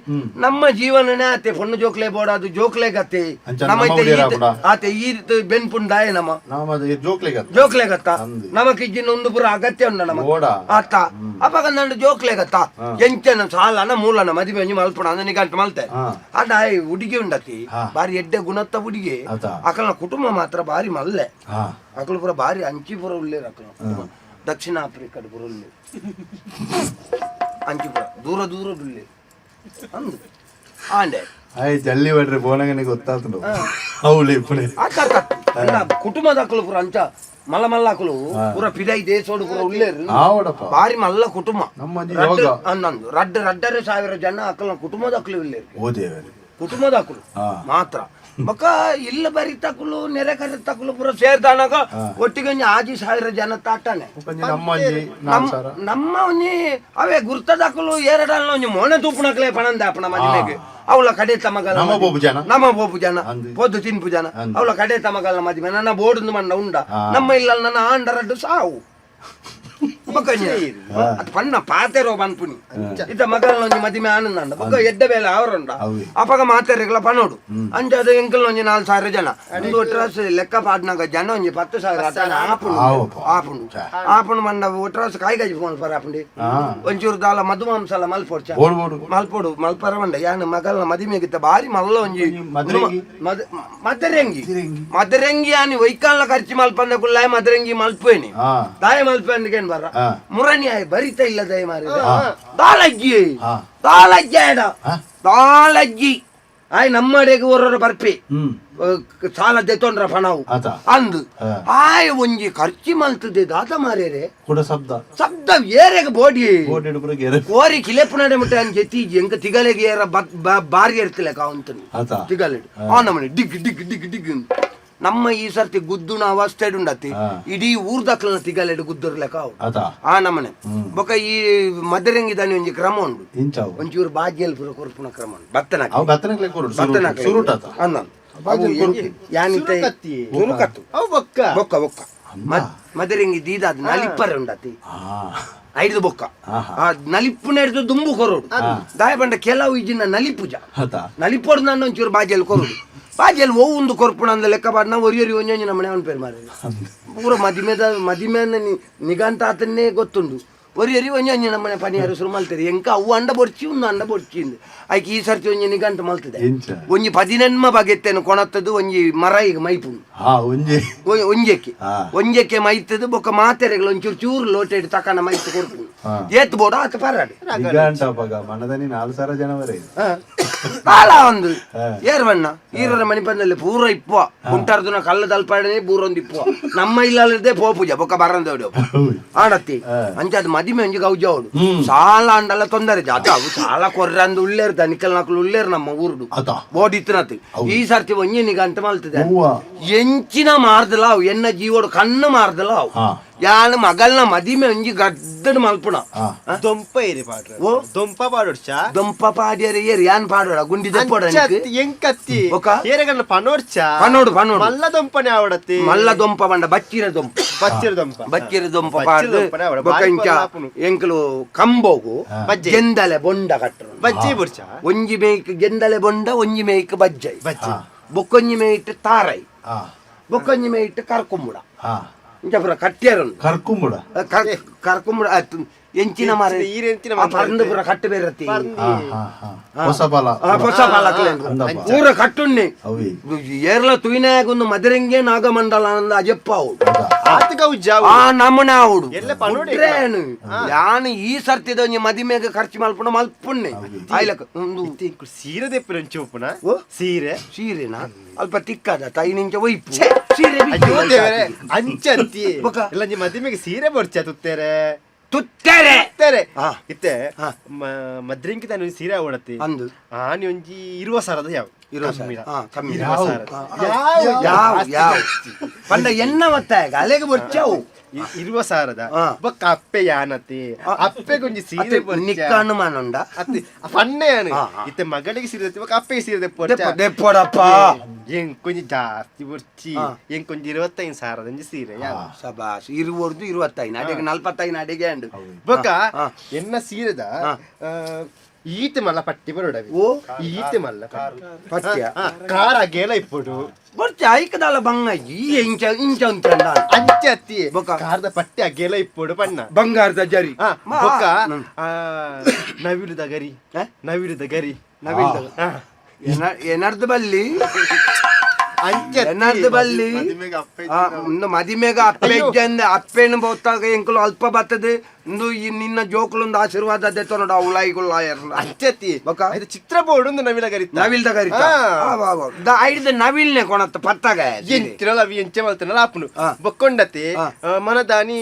ನಮ್ಮ ಜೀವನನೇ ಆತೆ ಪೊಣ್ಣು ಜೋಕ್ಲೆ ಬೋಡಾದು ಜೋಕ್ಲೆ ಗತ್ತೆ. ಅಂಚ ನಮ್ಮ ನಮ್ಮ ಇತ್ತೆ ಉಡಿಯರ ಈತ್ ಆಪುಂಡ? ಆತೆ ಈತ್ ಬೆನ್ಪುಂಡಾಯ ನಮ್ಮ ನಮ್ಮ ಜೋಕ್ಲೆಗೆ ಅತ್ತ. ಜೋಕ್ಲೆ ಗತ್ತ. ಅಂದು. ನಮಕ್ ಇಜ್ಜಿನ ಒಂದು ಪೂರ ಅಗತ್ಯ ಉಂಡ ನಮಕ್. ಬೋಡ. ಆತ ಅಪಗ ನಂದು ಜೋಕ್ಲೆ ಗತ್ತ ಎಂಚನ ಸಾಲನ ಮೂಲನ ಮದಿಮೆ ಒಂಜಿ ಮಲ್ಪುಣ ಅಂದ್ ನಿಗಂಟ್ ಮಲ್ತೆ. ಅದ ಆಯ್ ಹುಡುಗಿ ಉಂಡತಿ ಬಾರಿ ಎಡ್ಡೆ ಗುಣತ್ತ ಹುಡುಗಿ. ಆತ. ಅಕಲ್ನ ಕುಟುಂಬ ಮಾತ್ರ ಬಾರಿ ಮಲ್ಲೆ. ಅಕಲು ಪೂರ ಬಾರಿ ಅಂಚಿಪುರ ಉಲ್ಲೇರು ಅಕಲ್ನ ಕುಟುಂಬ ದಕ್ಷಿಣ ಆಫ್ರಿಕಾಡ್ ಪೂರ ಉಲ್ಲೇರು ಅಂಚಿಪುರ ದೂರ ದೂರ ಉಲ್ಲೇರು ಅಂದು ಆಂಡೆ. ಆಯ್ ಜಲ್ಲಿ ಬಡ್ರೆ ಬೋನಗನೆ ಗೊತ್ತಾತುಂಡು ಅವಳು ಇಪ್ಪುನೆ. ಅತ್ತ ಅತ್ತ ಅಲ್ಲ, ಕುಟುಂಬದ ಅಕಲು ಪೂರ ಅಂಚ ಮಲ್ಲ ಮಲ್ಲ ಅಕಲು ಪೂರ ಪಿದೈ ದೇಶೋಡು ಪೂರ ಉಲ್ಲೇರು. ಆವಡಪ್ಪ. ಬಾರಿ ಮಲ್ಲ ಕುಟುಂಬ. ನಮ್ಮ ಒಂಜಿ ರಡ್ಡು ಯೋಗ. ಅನ್ನೊಂದು ರಡ್ಡು ರಡ್ಡರೆ ಸಾವಿರ ಜನ ಅಕಲ್ನ ಕುಟುಂಬದ ಅಕಲು ಉಲ್ಲೇರು. ಓ ದೇವರೇ. ಕುಟುಂಬದ ಅಕಲು ಮಾತ್ರ ಬೊಕ್ಕ ಇಲ್ಲ ಬರಿತಕುಲು ನೆರೆ ಕರಿತಕುಲು ಪೂರ ಸೇರ್ದಾನಾಗ ಒಟ್ಟಿಗೆ ಒಂಜಿ ಆಜಿ ಸಾವಿರ ಜನ ತಾಟಾನೆ. ಒಂಜಿ ನಮ್ಮ ಒಂಜಿ ನಾಲ್ ಸಾವಿರ. ನಮ್ಮ ಒಂಜಿ ಅವೇ ಗುರ್ತದಕುಲು ಏರಡಲ್ನ ಒಂಜಿ ಮೋನೆ ತೂಪುನಕ್ಲೆ ಪಣಂದ ಅಪ್ಪನ ಮದಿಮೆಗೆ ಅವಳ ಕಡೆ ತಮಗಲ ನಮ್ಮ ಬೋಬು ಜನ. ನಮ್ಮ ಬೋಬು ಜನ. ಅಂದು. ಪೊದ್ದು ತಿನ್ಪು ಜನ. ಅಂದು. ಅವಳ ಕಡೆ ತಮಗಲ್ನ ಮದಿಮೆ ನನ್ನ ಬೋರ್ಡ್ ಮಂಡ ಉಂಡ. ನಮ್ಮ ಇಲ್ಲ ನನ್ನ ಆಂಡರಡ್ಡು ಸಾವು. ಅದು ಪಣ್ಣ ಪಾತೆರೋ ಪನ್ಪುನಿ ಇತ್ತ ಮಗಲ್ನ ಒಂಜಿ ಮದಿಮೆ ಆನಂದ ಬೊಕ್ಕ ಎಡ್ಡ ಬೇಲೆ ಅವರುಂಡ ಅವ್ವೆ. ಅಪಗ ಮಾತೆರೆಗ್ಲ ಪನೋಡು ಅಂಚ ಅದು ಎಂಕಲ್ ಒಂಜಿ 4000 ಜನ ಒಂದು ಒಟ್ರಾಸ್ ಲೆಕ್ಕ ಪಾಡ್ನಾಗ ಜನ ಒಂಜಿ 10,000 ಅತನ ಆಪುಂಡು ಆವಪ್ಪ. ಆಪುಂಡು ಆಪುಂಡು ಮಂಡ ಒಟ್ರಾಸ್ ಕಾಯಿಗಾಜಿ ಫೋನ್ ಪರ ಆಪುಂಡಿ ಒಂಚೂರು ದಾಲ ಮಧುಮಾಂಸಲ ಮಲ್ಪೊಡ್ಚ ಬೋಡು ಬೋಡು ಮಲ್ಪೊಡು ಮಲ್ಪರ ಮಂಡ ಯಾನ್ ಮಗಲ್ನ ಮದಿಮೆಗಿತ್ತ ಬಾರಿ ಮಲ್ಲ ಒಂಜಿ ಮದರಂಗಿ? ಮದರಂಗಿ ಮದರಂಗಿ ಆನಿ ವೈಕಾಲ್ನ ಖರ್ಚು ಮಲ್ಪಂದ ಕುಲ್ಲಾಯ ಮದರಂಗಿ ಮಲ್ಪೇನಿ ಹಾ. ದಾಯ ಮಲ್ಪಂದಕೇನ್ ಬರ ಹಾ. ಮುರಣಿ ಆಯ್ ಬರಿತ ಇಲ್ಲ ದಯ ಮಾರಿ ದಾಲಜ್ಜಿ ಹಾ. ದಾಲಜ್ಜಿ ಆಯ್ಡ ಹಾ. ದಾಲಜ್ಜಿ ಆಯ್ ನಮ್ಮಡೆಗೆ ಒರೊರ ಬರ್ಪೆ ಹ್ಮ್ ಸಾಲ ದೆತೊಂಡ್ರ ಪಣವು ಆತ. ಅಂದು ಹಾ. ಆಯ್ ಒಂಜಿ ಖರ್ಚಿ ಮಲ್ತದೆ ದಾತ ಮಾರೇರೆ ಕೂಡ ಶಬ್ದ ಶಬ್ದ ಏರೆಗೆ ಬೋಡಿ ಬೋರ್ಡ್ ಹಿಡ್ಬರ ಗೆರೆ ಕೋರಿ ಕಿಲೆಪುನಡೆ ಮುಟ್ಟ ಅಂಚೆ ತೀಜಿ ಎಂಕ ತಿಗಲೆಗೆ ಏರ ಬಾರಿ ಇರ್ತಲೆ ಕಾವಂತನಿ ಆತ. ತಿಗಲೆಡು ಆ ನಮ್ಮನೆ ಡಿಗ್ ಡಿಗ್ ಡಿಗ್ ಡಿಗ್ ಅಂದ್. ನಮ್ಮ ಈ ಸರ್ತಿ ಗುದ್ದುನ ಅವಸ್ಥೆ ಉಂಡತಿ ಹಾ. ಇಡೀ ಊರ್ದಕ್ಲನ ತಿಗಲೆಡು ಗುದ್ದುರ್ಲೆಕ ಅವು ಆತ ಆ ನಮ್ಮನೆ ಬೊಕ ಈ ಮದರಂಗಿದಾನಿ ಒಂಜಿ ಕ್ರಮ ಉಂಡು ಇಂಚಾವು ಒಂಚೂರು ಬಾಜಿಯಲ್ಲಿ ಪೂರ ಕೊರ್ಪುನ ಕ್ರಮ ಉಂಡು ಬತ್ತನ ಅವು ಬತ್ತನಕ್ಲೆ ಕೊರಡು ಬತ್ತನ ಸುರುಟ ಆತ ಅನ್ನ ಬಾಜಿಯಲ್ಲಿ ಕೊರ್ಪು. ಯಾನಿತೆ ಸುರುಕತ್ತಿ. ಸುರುಕತ್ತು ಅವು ಬೊಕ್ಕ ಬೊಕ್ಕ ಬೊಕ್ಕ ಮದರಂಗಿ ದೀದಾದ ನಲಿಪ್ಪರೆ ಉಂಡತಿ ಆ ಐದು ಬೊಕ್ಕ ಆಹಾ. ಆ ನಲಿಪ್ಪುನ ಹಿಡ್ದು ದುಂಬು ಕೊರೋಡು ದಾಯ ಬಂಡ ಕೆಲವು ಇಜಿನ ನಲಿಪುಜ ಆತ ನಲಿಪೊಡು ನಾನು ಒಂಚೂರು ಬಾಜಿಯಲ್ಲಿ ಕೊರೋಡು ಬಾಜಿಯಲ್ಲಿ ಓ ಒಂದು ಕೊರ್ಪುಣ ಅಂದ ಲೆಕ್ಕ ಬಾಡ್ನ ಒರಿಯೊರಿ ಒಂಜೊಂಜಿ ನಮ್ಮನೆ ಅವನ ಪೇರು ಮಾರಿ ಪೂರ ಮದಿಮೆದ ಮದಿಮೆನ ನಿಗಂತ ಆತನ್ನೇ ಗೊತ್ತುಂಡು ಒರಿಯೊರಿ ಒಂಜೊಂಜಿ ನಮ್ಮನೆ ಪನಿಯಾರು ಶುರು ಮಲ್ತೇರಿ ಎಂಕ ಅವು ಅಂಡ ಬೊಡ್ಚಿ ಒಂದು ಅಂಡ ಬೊಡ್ಚಿ ಇಂದು ಐಕೆ ಈ ಸರ್ತಿ ಒಂಜಿ ನಿಗಂತ ಮಲ್ತದೆ ಎಂಚ ಒಂಜಿ ಪದಿನೆನ್ಮ ಬಗೆತ್ತೇನು ಕೊಣತ್ತದು ಒಂಜಿ ಮರ ಈಗ ಮೈಪುಂಡು ಹಾ ಒಂಜಿ ಒಂಜೆಕ್ಕೆ ಆ. ಒಂಜೆಕ್ಕೆ ಮೈತದು ಬೊಕ್ಕ ಮಾತೆರೆಗಳು ಒಂಚೂರು ಚೂರು ಲೋಟೆಡ್ ತಕನ ಮೈತು ಕೊಡ್ತೀನಿ ಆ. ಏತ್ ಬೋಡ ಆತ ಪರಾಡು ನಿಗಂಟ ಪಗ ಮನದನಿ 4000 ಜನ ಬರೇ ಬಾಲ ಒಂದು ಏರ್ವಣ್ಣ ಈರರ ಮಣಿಪಂದಲ್ಲಿ ಪೂರ ಇಪ್ಪುವ ಕುಂಟಾರ್ದುನ ಕಲ್ಲು ತಲ್ಪಾಡನೆ ಪೂರ ಒಂದು ಇಪ್ಪುವ ನಮ್ಮ ಇಲ್ಲದೆ ಪೋಪುಜ ಬೊಕ್ಕ ಬರಂದೋಡು ಆಡತ್ತಿ ಅಂಚ ಅದು ಮದಿಮೆ ಒಂಜಿ ಗೌಜ ಅವಡು ಸಾಲ ಅಂಡಲ್ಲ ತೊಂದರೆ ಜಾತ ಅವು ಸಾಲ ಕೊರ್ರಂದು ಉಳ್ಳೇರು ದನಿಕಲ್ ನಕಲು ಉಳ್ಳೇರು ನಮ್ಮ ಊರುಡು ಆತ. ಬೋಡಿತ್ತನತಿ ಈ ಸರ್ತಿ ಒಂಜಿ ನಿಗಂತ ಮಲ್ತದೆ ಹೂವ. ಎಂಚಿನ ಮಾರ್ದಲ ಅವು ಎನ್ನ ಜೀವೋಡು ಕಣ್ಣು ಮಾರ್ದಲ ಅವು ಹಾ. ಯಾನು ಮಗಲ್ನ ಮದಿಮೆ ಒಂಜಿ ಗದ್ದಡ್ ಮಲ್ಪುಣ ಹಾ. ದೊಂಪ ಏರಿ ಪಾಡ್ರ ಓ. ದೊಂಪ ಪಾಡೋಡ್ಚ ದೊಂಪ ಪಾಡ್ಯರೆ ಏರ್ ಯಾನ್ ಪಾಡೋಡ ಗುಂಡಿ ದೆಪ್ಪೋಡ ನಿಂಕ್? ಎಂಕತ್ತಿ ಬೊಕ? ಏರೆಗಣ್ಣ ಪನೋಡ್ಚ ಪನೋಡು, ಪನೋಡು. ಮಲ್ಲ ದೊಂಪನೆ ಆವಡತ್ತಿ ಮಲ್ಲ ದೊಂಪ ಬಂಡ ಬಚ್ಚಿರ ದೊಂಪ ಬಚ್ಚಿರ ದೊಂಪ ಬಚ್ಚಿರ ದೊಂಪ ಬಚ್ಚಿರ ಪಾಡ್ದು ದೊಂಪನೆ ಆವಡ. ಬೊಕ ಬಾರಿ ಇಂಚ ಪೊರ್ಲಾಪುನು. ಎಂಕಲು ಕಂಬೋಗು ಬಜ್ಜೆ. ಗೆಂದಲೆ ಬೊಂಡ ಕಟ್ಟರು ಬಜ್ಜಿ ಬುಡ್ಚ ಒಂಜಿ ಮೇಯ್ಕ್ ಗೆಂದಲೆ ಬೊಂಡ ಒಂಜಿ ಮೇಯ್ಕ್ ಬಜ್ಜೈ ಬಜ್ಜಿ ಬೊಕ್ಕೊಂಜಿ ಮೇಯ್ಟ್ ತಾರೈ ಹಾ ಬೊಕ್ಕೊಂಜಿ ಮೇಯ್ಟ್ ಕರ್ಕೊಂಬುಡ ಹಾ ಇಂಚ ಪೂರ ಕಟ್ಟಿಯರುಂಡು ಕರ್ಕುಂಬುಡ ಕರ್ಕೊಂಬುಡ ಆಯ್ತು ಎಂಚಿನ ಮರ ಈರ್ ಎಂಚಿನ ಆ ಪರಂದು ಪೂರ ಕಟ್ಟು ಬೇರತ್ತಿ ಹಾ ಹಾ ಹಾ ಹೊಸ ಫಲ ಹೊಸ ಪಾಲಕ್ಲೆ ಅಂದಪ್ಪ. ಪೂರ ಕಟ್ಟುಣ್ಣೆ ಅವಿ ಏರ್ಲ ತುಯಿನಾಗೊಂದು ಮದರಂಗೆ ನಾಗಮಂಡಲ ಅಂದ ಅಜಪ್ಪ ಅವಡು ಆತ ಗೌಜ ಆ ನಮನ ಅವಡು ಎಲ್ಲ ಪನೋಡಿ ಬಿಟ್ರೇನು? ಯಾನು ಈ ಸರ್ತಿದ ಒಂಜಿ ಮದಿಮೆಗೆ ಖರ್ಚು ಮಲ್ಪುಣ ಮಲ್ಪುಣ್ಣೆ ಆಯ್ಲಕ ಒಂದು ಸೀರೆ ದೆಪ್ಪುನ ಚೂಪುನ ಓ? ಸೀರೆ ಸೀರೆನಾ ಅಲ್ಪ ತಿಕ್ಕದ ತಾಯಿ ನಿಂಚ ಒಯ್ಪು ಸೀರೆ ಬಿಚ್ಚು ಅಯ್ಯೋ ದೇವರೇ ಅಂಚತ್ತಿ ಬೊಕ? ಇಲ್ಲ ನೀ ಮದಿಮೆಗೆ ಸೀರೆ ಬೊಡ್ಚ ತುತ್ತೇರೆ ತುತ್ತೇರೆ ತುತ್ತೇರೆ ಹಾ. ಇತ್ತೆ ಹಾ. ಮದ್ರಿಂಕಿ ತಾನು ಒಂಜಿ ಸೀರೆ ಅವಡತ್ತಿ ಅಂದು. ಆನಿ ಒಂಜಿ ಇರುವ ಸರದ ಯಾವ ಇರುವ ಸರ. ಹಾ, ಕಮ್ಮಿ. ಇರುವ ಯಾವ? ಸರದ. ಯಾವ ಯಾವ ಯಾವ ಪಂಡ ಎನ್ನ ಒತ್ತಾಯ ಅಲೆಗೆ ಬೊರ್ಚಾವು ಇರುವ ಸಾರದ ಹಾ. ಬೊಕ್ಕ ಅಪ್ಪೆ ಯಾನತಿ ಅಪ್ಪೆಗೊಂಜಿ ಸೀರೆ ಬೊರ್ಚ. ನಿಕ್ಕ ಅನುಮಾನ ಉಂಡ ಅತ್ತಿ ಫನ್ನೆ ಯಾನು ಹಾ, ಹಾ. ಇತ್ತೆ ಮಗಳಿಗೆ ಸೀರೆ ದೆತ್ತಿ ಬೊಕ್ಕ ಅಪ್ಪೆಗೆ ಸೀರೆ ದೆಪ್ಪೊಡ್ಚ. ದೆಪ್ಪೊಡಪ್ಪ ಎಂಕೊಂಜಿ ಜಾಸ್ತಿ ಬೊರ್ಚಿ ಹಾ. ಎಂಕೊಂಜಿ 25,000 ಒಂಜಿ ಸೀರೆ ಯಾವ ಸಬಾಸ್ ಇರುವರ್ದು 25 ಅಡಿಗೆ 45 ಅಡಿಗೆ ಅಂಡು ಬೊಕ್ಕ ಹಾ. ಎನ್ನ ಸೀರೆದ ಹಾ. ಆ, ಈತೆ ಮಲ್ಲ ಪಟ್ಟಿ ಬರೋಡವಿ ಓ. ಈತೆ ಮಲ್ಲ ಪಟ್ಟಿ. ಪಟ್ಟಿಯ ಹಾ, ಕಾರ್ ಅಗೇಲ ಇಪ್ಪುಡು ಬೊರ್ಚ ಐಕದಾಲ ಬಂಗ ಈ ಇಂಚ ಇಂಚ ಉಂಚಂಡ ಅಂಚೆ ಅತ್ತಿ ಬೊಕ್ಕ? ಕಾರ್ದ ಪಟ್ಟಿ ಅಗೇಲ ಇಪ್ಪುಡು ಪಣ್ಣ ಬಂಗಾರದ ಜರಿ ಹಾ, ಮಾ- ಬೊಕ್ಕ ಹ್ಮ್. ಆ, ನವಿಲುದ ಗರಿ ಹ? ನವಿಲುದ ಗರಿ ನವಿಲ್ದ ಹಾ. ಏನರ್ದು ಬಲ್ಲಿ ಅಂಚೆ ಅತ್ತಿ. ಏನರ್ದು ಬಲ್ಲಿ ಆ, ಒಂದು ಮದಿಮೆಗ ಅಪ್ಪೆ ಇಜ್ಜಂದೆ ಅಪ್ಪೆನು ಬೋತ್ತಾಗ ಎಂಕುಲು ಅಲ್ಪ ಬರ್ತದೆ ಇಂದು ಈ ನಿನ್ನ ಜೋಕುಲೊಂದು ಆಶೀರ್ವಾದ ದೆತ್ತೊನಡ ಉಲಾಯಿಗುಲಾಯರ್ನ ಅಂಚೆ ಅತ್ತಿ ಬೊಕ್ಕ? ಇದು ಚಿತ್ರ ಬೋರ್ಡ್ ಒಂದು ನವಿಲ ಗರಿ ನವಿಲ್ದ ಗರಿ ಹಾ. ಐಡ್ದ ನವಿಲ್ನೆ ಕೊಣತ್ತ ಪತ್ತಾಗ ಎಂಚಿನಲ ಅವಿ ಎಂಚೆ ಮಲ್ತನಲ ಆಪುನು ಹಾ. ಬೊಕ್ಕೊಂಡತಿ ಹಾ. ಆ, ಮನದಾನಿ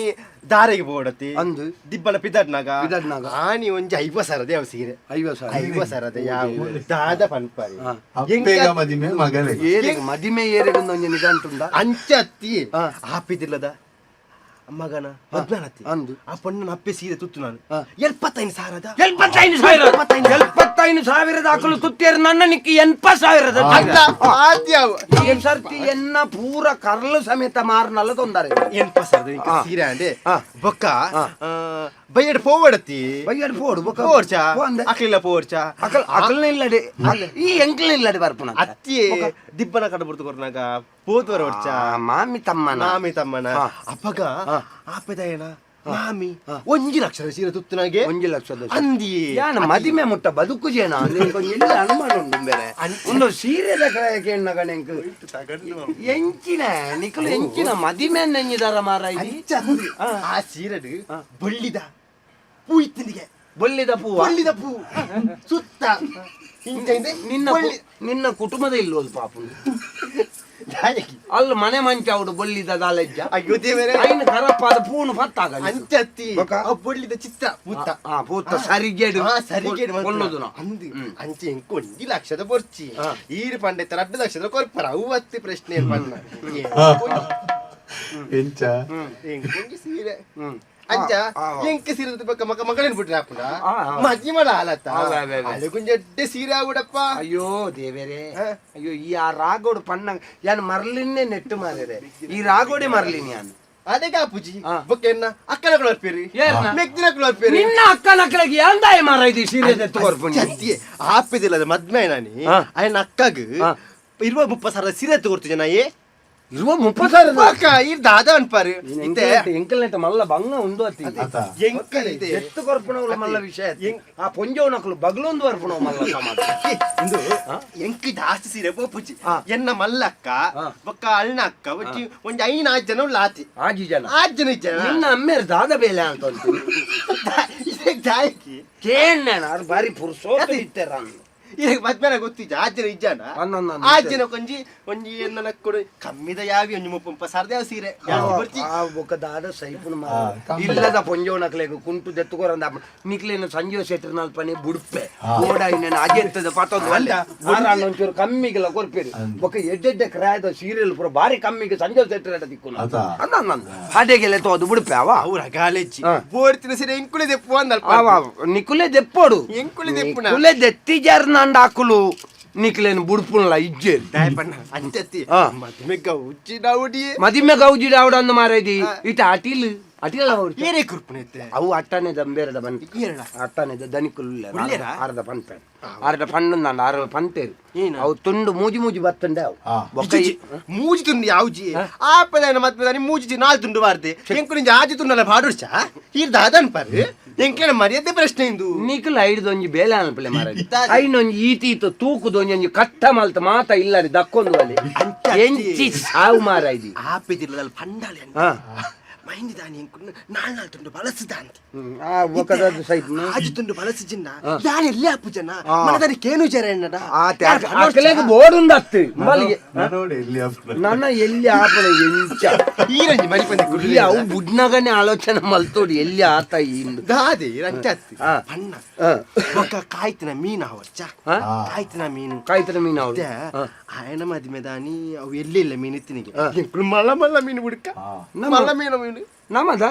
ದಾರೆಗೆ ಬೋಡತಿ ಅಂದು. ದಿಬ್ಬಣ ಪಿದಡ್ನಾಗ ಪಿದಡ್ನಾಗ. ಆನಿ ಒಂಜಿ 50 ಸಾವಿರದ ಯಾವ ಸೀರೆ 50,000. 50 ಸಾವಿರದ ಯಾವ ದಾದ ಪನ್ಪರಿ ಹಾ. ಅಪ್ಪೆಗ ಮದಿಮೆ ಮಗಳಿಗೆ ಏರೆಗ್ ಮದಿಮೆ ಏರೆಗೊಂದು ಒಂಜಿ ನಿಗಂಟುಂಡ ಅಂಚೆ ಅತ್ತಿ ಹಾ. ಆಪಿದಿಲ್ಲದ ಮಗನ ಮದ್ಮೆ ಅಂದು. ಆ ಪಣ್ಣನ ಅಪ್ಪೆ ಸೀರೆ ತುತ್ತು ನಾನು ಹಾ. 75,000 75,000 45,000 ಅಕಲು ತುತ್ತೇರು ನನ್ನ ನಿಕ್ಕಿ 80,000 ಅಲ್ಲ ಆದ್ಯಾವ ಈ ಸರ್ತಿ ಎನ್ನ ಪೂರ ಕರ್ಲು ಸಮೇತ ಮಾರ್ನಲ್ಲ ತೊಂದರೆ 80,000 ಇಂಕ ಸೀರೆ ಅಂಡೆ ಆ. ಬೊಕ್ಕ ಬೈಯಡ್ ಪೋವಡತಿ ಬೈಯಡ್ ಪೋಡು ಬೊಕ್ಕ ಪೋರ್ಚಾ ಪೋಂದೆ. ಅಕ್ಲಿಲ್ಲ ಪೋರ್ಚಾ ಅಕಲ್ ಅಕಲ್ನ ಇಲ್ಲಡೆ ಈ ಎಂಕ್ಲ ಇಲ್ಲಡೆ ಬರ್ಪುನ ಅತ್ತಿಯೇ ದಿಬ್ಬನ ಕಡ ಬುರ್ತು ಕೊರ್ನಾಗ ಪೋತುವರ ಒಡ್ಚಾ ಮಾಮಿ ತಮ್ಮನ ಮಾಮಿ ತಮ್ಮನ ಆ. ಅಪ್ಪಗ ಆಪೆದಯನ ಮಾಮಿ ಒಂಜಿ ಲಕ್ಷದ ಸೀರೆ ತುತ್ತುನಾಗೆ ಒಂಜಿ ಲಕ್ಷದ ಸೀರೆ. ಅಂದಿ ಯಾನ ಮದಿಮೆ ಮುಟ್ಟ ಬದುಕು ಜೇನ ಎಲ್ಲಿ ಅನುಮಾನ ಉಂಟು ಬೇರೆ ಒಂದು ಸೀರೆದ ಕೇಣ್ಣ ಗಣೆಂಕ್ ಎಂಚಿನ ನಿಕಲು ಎಂಚಿನ ಮದಿಮೆ ನೆಂಜಿದಾರ ಮಾರ ಅಂಚ ಆ ಸೀರೆಡು ಬಳ್ಳಿದ ಪೂ ಇತ್ತಿನಿಗೆ ಬೊಲ್ಲಿದ ಪೂವ ಬಳ್ಳಿದ ಪೂ ಸುತ್ತ ಇಂಚ ಇಂದೆ ನಿನ್ನ ಬಳ್ಳಿ ನಿನ್ನ ಕುಟುಂಬದ ಇಲ್ಲೋದು ಪಾಪು ದಾಯಕಿ. ಅಲ್ಲಿ ಮನೆ ಮಂಚ ಅವಡು ಬೊಲ್ಲಿದ ದಾಲೆಜ್ಜ ಅಯ್ಯೋ ದೇವರೇ ಐನ ಕರಪ್ಪಾದ ಪೂನು ಪತ್ತಾಗ ಅಂಚ ಅತ್ತಿ ಬೊಕ್ಕ? ಆ ಬಳ್ಳಿದ ಚಿತ್ರ ಪೂತ್ತ ಆ ಪೂತ್ತ ಸರಿಗೇಡು ಆ, ಸರಿಗೇಡು ಮಾತ್ರ. ಕೊಲ್ಲುದು ನಾವು. ಅಂದು ಅಂಚೆ ಇಂಕ ಒಂಜಿ ಲಕ್ಷದ ಬೊರ್ಚಿ ಆ. ಈರು ಪಂಡೆ ರಡ್ಡು ಲಕ್ಷದ ಕೊರ್ಪರ ಅವು ಅತ್ತಿ ಪ್ರಶ್ನೆ ಪಣ್ಣ ಎಂಚ ಎಂಕೊಂಜಿ ಸೀರೆ ಹ್ಮ್. ಅಂಚ ಆ, ಆ. ಎಂಕ ಸೀರೆ ಬೊಕ್ಕ ಮಗ ಮಗಳೇನ್ ಬಿಟ್ರೆ ಹಾಪುಂಡ ಆ, ಆ. ಮಜ್ಜಿ ಮಾಡ ಆಲತ್ತ ಆ, ಆ, ಆ, ಆ. ಅಳಗುಂಜಡ್ಡೆ ಸೀರೆ ಆಗುಡಪ್ಪ ಅಯ್ಯೋ ದೇವರೇ ಹಾ? ಅಯ್ಯೋ ಈ ಆ ರಾಗೋಡು ಪಣ್ಣ ಯಾನ್ ಮರ್ಲಿನ್ನೇ ನೆಟ್ಟು ಮಾರಿದೆ ಈ ರಾಗೋಡೆ ಮರ್ಲಿನ್ ಯಾನ್ ಅದೇ ಕಾಪುಜಿ ಆ. ಬೊಕ್ಕ ಎನ್ನ ಅಕ್ಕನ ಕೊರ್ಪೇರಿ ಏರ್ನ? ಮೆಗ್ದಿನ ಕೊರ್ಪೇರಿ ನಿನ್ನ ಅಕ್ಕನ ಅಕ್ಕಳಿಗೆ ಯಾಂದಾಯ ಮಾರ ಇದು ಸೀರೆ ತೆತ್ತು ಚತ್ತಿಯೇ ಆಪೆದಿಲ್ಲ ಅದು ಮದ್ಮೆ ನಾನಿ ಆ. ಅಯ್ಯನ ಅಕ್ಕಗ್ ಆ. ಇರುವ 30,000 ಸೀರೆ ತಗೊರ್ತು ಜನ ಏ ಇರುವ 30,000 ಬೊಕ್ಕ ಈ ದಾದ ಅನ್ಪಾರು ಇತ್ತೆ ಎಂಕಲ್ನೆಟ್ ಮಲ್ಲ ಬಂಗ ಉಂದು ಅತ್ತಿ ಆತ ಎಂಕಲ್ ಇದೆ ಎತ್ತು ಕೊರ್ಪುಣವುಲ ಮಲ್ಲ ವಿಷಯ ಅತ್ತಿ. ಆ ಪೊಂಜೋನಕಲು ಬಗ್ಲೊಂದು ವರ್ಪುಣವು ಮಲ್ಲ ಸಮಾಜ ಇಂದು ಎಂಕ್ ಜಾಸ್ತಿ ಸೀರೆ ಪೋಪುಜಿ ಆ. ಎನ್ನ ಮಲ್ಲಕ್ಕ ಆ. ಬೊಕ್ಕ ಅಳ್ನ ಅಕ್ಕ ಒಟ್ಟಿ ಒಂಜಿ ಐನ್ ಆಜ್ ಜನ ಉಳ್ಳ ಆತಿ ಆಜಿ ಜನ ಆಜ್ ಜನ ಇಜ್ಜನ ನಿನ್ನ ಅಮ್ಮೇರ್ ದಾದ ಬೇಲೆ ಅಂತ ಉಂಟು ಇದಕ್ಕೆ ಜಾಯಕಿ ಕೇಣ್ಣ ಅದು ಬಾರಿ ಪುರ್ಸೋತು ಇತ್ತೆರ ಇದಕ್ಕೆ ಮದ್ಮೇಲೆ ಗೊತ್ತಿಜ್ಜ ಆಜ್ ಜನ ಇಜ್ಜನ ಅನ್ನ, ಅನ್ನ, ಅನ್ನ. ಆಜ್ ಜನ ಕೊಂಜಿ ಒಂಜಿ ಎನ್ನ ಕೊಡು ಕಮ್ಮಿದ ಯಾವಿ ಒಂಜಿ 30,000 ಯಾವ ಸೀರೆ ಜಾಸ್ತಿ ಬರ್ಚಿ ಆ ಬೊಕ್ಕ ದಾದ ಸೈಪುನ ಆ, ಕಂಬಳ. ಇಲ್ಲದ ಪೊಂಜೋನಕ್ಲೆಗ್ ಕುಂಟು ದೆತ್ತುಕೊರಂದ ನಿಕ್ಲೇನ ಸಂಜೀವ ಶೆಟ್ಟರ್ ನಲ್ಪನೆ ಬುಡ್ಪೆ ಓಡಾಯಿನ ಅಜೆತ್ತದ ಪತ್ತೊಂದು ಅಲ್ಲ ಒಂಚೂರು ಕಮ್ಮಿಗೆಲ್ಲ ಕೊರ್ಪೇರಿ ಬೊಕ್ಕ ಎಡ್ಡೆಡ್ಡೆ ಕ್ರಾಯದ ಸೀರಿಯಲ್ ಪೂರ ಬಾರಿ ಕಮ್ಮಿಗೆ ಸಂಜೀವ ಶೆಟ್ಟರ್ ಅಡ ತಿಕ್ಕು ಆತ. ಅನ್ನ ಅನ್ನ ಹಾಡೆಗೆಲ್ಲ ತೋದು ಬುಡ್ಪೆ ಅವ ಅವ್ರ ಗಾಲೆಜ್ಜಿ ಆ. ಬೋಡ್ತಿನ ಸೀರೆ ಎಂಕುಲೆ ದೆಪ್ಪು ಅಂದಲ್ಪ ಅವ ನಿಕುಲೆ ದೆಪ್ಪೋಡು ಎಂಕುಲೆ ದೆಪ್ಪುನ. ನಿಕುಲೆ ದೆತ್ತಿಜಾರ್ ನಂಡ ಅಕುಲು ನಿಕ್ಲೇನು ಬುಡ್ಪುನ್ಲ ಇಜ್ಜೇರಿ ದಾಯಪಣ್ಣ ಅಂಚತ್ತಿ ಆ. ಮದ್ಮೆಗ್ಗ ಉಚ್ಚಿ ಡೌಡಿ ಮದಿಮೆ ಗೌಜಿ ಡಾವಡಂದು ಮಾರೇದಿ ಇಟ ಅಟಿಲ್ ಅಟಿಲ್ ಏರೇ ಕುರ್ಪುನ ಇತ್ತೆ ಅವು ಅಟ್ಟನೆ ದಂಬೇರದ ಬಂತಿ ಏರಳ? ಅಟ್ಟನೆದ ದನಿಕುಲು ಉಲ್ಲೇರಾ? ಅರ್ಧ ಪನ್ಪೆ ಅರ್ಧ ಪಣ್ಣು ನಾನು ಅರ್ಧ ಪಂತೇರು ಏನ? ಅವು ತುಂಡು ಮೂಜಿ ಮೂಜಿ ಬತ್ತಂಡೆ ಅವು ಆ. ಬೊಕ್ಕ ಈ- ಮೂಜಿ ತುಂಡು ಯಾವ್ಜಿ ಆಪದಾಯನ ಮದ್ಮೆದಾನಿ ಮೂಜಿ ನಾಲ್ ತುಂಡು ಬಾರ್ದೆ ಎಂಕುಲಿಂಜ ಆಜಿ ತುಂಡಲ್ಲ ಬಾಡುರ್ಚ ಈರ್ ದಾದನ್ ಪರ್ ಎಂಕ್ಲೆನ ಮರ್ಯಾದೆ ಪ್ರಶ್ನೆ ಇಂದು ನಿಕುಲು ಐಡ್ದೊಂಜಿ ಬೇಲೆ ಅನ್ಪಲೆ ಮಾರಾಜಿ ಐನೊಂಜಿ ಈತ ಈತ ತೂಕುದೊಂಜಿ ಒಂಜಿ ಕಟ್ಟ ಮಲ್ತ ಮಾತ ಇಲ್ಲರಿ ದಕ್ಕೊಂದು ಅಲ್ಲಿ ಅಂಚ ಎಂಚಿ ಸಾವು ಮಾರಾಯ್ದಿ ಆಪೆದಿಲ್ಲದಲ್ಲ ಪಂಡಾಳೆ ಅಂತ ಹಾ. ಮೈಂದಿ ದಾನಿ ಎಂಕುಲು ನಾಲ್ ನಾಲ್ ತುಂಡು ಬಳಸಿದ ಅಂತ ಹ್ಮ್. ಆ ಒಕ್ಕದದ್ದು ಸೈಪ್ ಆಜಿ ತುಂಡು ಬಳಸಿ ಜಿನ್ನ ಯಾರು ಎಲ್ಲಿ ಆಪು ಜನ ಆ. ಮನದಾನಿ ಕೇನು ಜರ ಎನ್ನಡ ಅಕಲೆಗ್ ಬೋರ್ಡ್ ಅತ್ತು ಮಲ್ಲಿಗೆ ನೋಡಿ ಎಲ್ಲಿ ಆಪುನ. ನನ್ನ ಎಲ್ಲಿ ಆಪಣ ಎಂಚ ಈರಂಜಿ ಮರಿಪಂದೆ ಇಲ್ಲಿ ಅವು ಬುಡ್ನಗನೆ ಆಲೋಚನೆ ಮಲ್ತೋಡಿ ಎಲ್ಲಿ ಆತ ಇಂದು ದಾದೆ ರಂಚಾತ್ತಿ ಆ. ಪಣ್ಣ ಆ. ಬೊಕ್ಕ ಕಾಯ್ತಿನ ಮೀನು ಅವಚ್ಚ ಆ? ಕಾಯ್ತಿನ ಮೀನು ಕಾಯ್ತದ ಮೀನು ಅವಳು ಮತ್ತೆ ಆಯನ ಮದಿಮೆದಾನಿ ಅವು ಎಲ್ಲಿ ಇಲ್ಲ ಮೀನು ಇತ್ತಿನಿಗೆ ಆ. ಎಂಕುಲು ಮಲ್ಲ ಮಲ್ಲ ಮೀನು ಹುಡುಕ ಆ. ಮಲ್ಲ ಮೀನು ಮೀನು ನಮ್ಮದ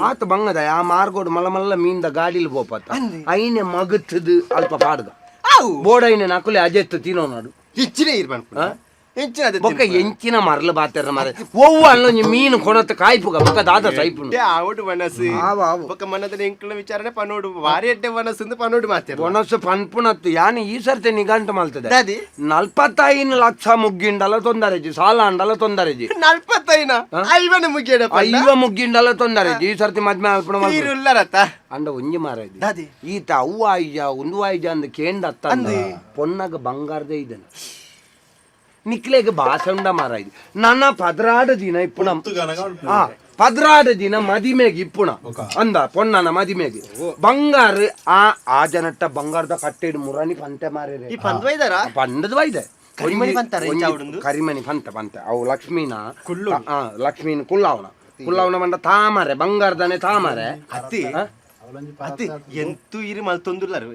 ಆತ ಬಂಗದ ಆ ಮಾರ್ಗೋಡು ಮಲ್ಲ ಮಲ್ಲ ಮೀನ್ದ ಗಾಡಿಲಿ ಪೋಪತ್ತ ಅಂದೆ. ಐನೆ ಮಗತ್ತದು ಅಲ್ಪ ಪಾಡ್ದ ಅವು ಬೋಡೈನೆ ನಕುಲೆ ಅಜೆತ್ತು ತಿನ್ನೋ ನಾಡು ಹೆಚ್ಚಿನ ಇರ್ ಪನ್ಪುನ ಹೆಚ್ಚಿನ ಅದೇ ಬೊಕ್ಕ ಎಂಚಿನ ಮರಲು ಬಾತೆರ ಮರ ಒವ್ವು ಅಲ್ಲೊಂಜಿ ಮೀನು ಕೊಣತ್ ಕಾಯ್ಪುಗ ಬೊಕ್ಕ ದಾದ ಸೈಪುನು ಆವಡು ಮನಸ್ಸು ಆವು, ಆವು. ಬೊಕ್ಕ ಮನದಲ್ಲಿ ಎಂಕುಲ ವಿಚಾರಣೆ ಪನೋಡು ವಾರಿ ಎಡ್ಡೆ ಮನಸ್ಸು ಅಂದ್ ಪನೋಡು ಮಾತೇರು ಬೊನಸು ಪನ್ಪುನತ್ತು ಯಾನ್ ಈ ಸರ್ತಿ ನಿಘಂಟು ಮಲ್ತದೆ ದಾದಿ? 45 ಲಕ್ಷ ಮುಗ್ಗಿಂಡಲ ತೊಂದರೆಜಿ ಸಾಲ ಅಂಡಲ ತೊಂದರೆಜಿ ನಲ್ಪತ್ತೈನ ಐವನ ಮುಗಿಯಡ ಐವ ಮುಗ್ಗಿಂಡಲ ತೊಂದರೆಜಿ ಈ ಸರ್ತಿ ಮದ್ಮೆ ಅಲ್ಪಣ ಮಲ್ಪುನ. ಉಲ್ಲರತ್ತ ಅಂಡ ಒಂಜಿ ಮಾರ ಇದು. ದಾದಿ? ಈತ ಅವ್ವ ಆಯ್ಜ ಒಂದು ಆಯ್ಜ ಅಂದ್ ಕೇಂದ ಅತ್ತ ಪೊನ್ನಗ ಬಂಗಾರದೇ ಇದನ್ನ ನಿಕ್ಲೆಗ್ ಬಾಸಂಡ ಮಾರ ಇದು ನನ್ನ 16 ದಿನ ಇಪ್ಪುಣ ಗನಗ ಉಂಟು. ಆ 16 ದಿನ ಮದಿಮೆಗೆ ಇಪ್ಪುಣ ಒಕ. ಅಂದ ಪೊನ್ನನ ಮದಿಮೆಗೆ ಬಂಗಾರ ಆ ಆ ಜನಟ್ಟ ಬಂಗಾರದ ಕಟ್ಟೆಡು ಮುರಾಣಿ ಪಂತೆ ಮಾರೇರೆ ಈ ಪಂದ್ವೈದಾರ ಪಂಡದ ವೈದೆ ಕರಿಮಣಿ ಪಂತಾರ ಇಂಚ ಅವಡುಂದು? ಕರಿಮಣಿ ಪಂತ ಪಂತ ಅವು ಲಕ್ಷ್ಮೀನ ಆ, ಲಕ್ಷ್ಮೀನ ಕುಲ್ಲಾವಣ ಕುಲ್ಲಾವಣ ಮಂಡ ತಾಮರೆ ಬಂಗಾರದನೆ ತಾಮರೆ ಅತ್ತಿ ಆ? ಅವಳೊಂಜಿ ಅತ್ತಿ ಎಂತು ಇರು ಮಲ್ತೊಂದುಲ್ಲರು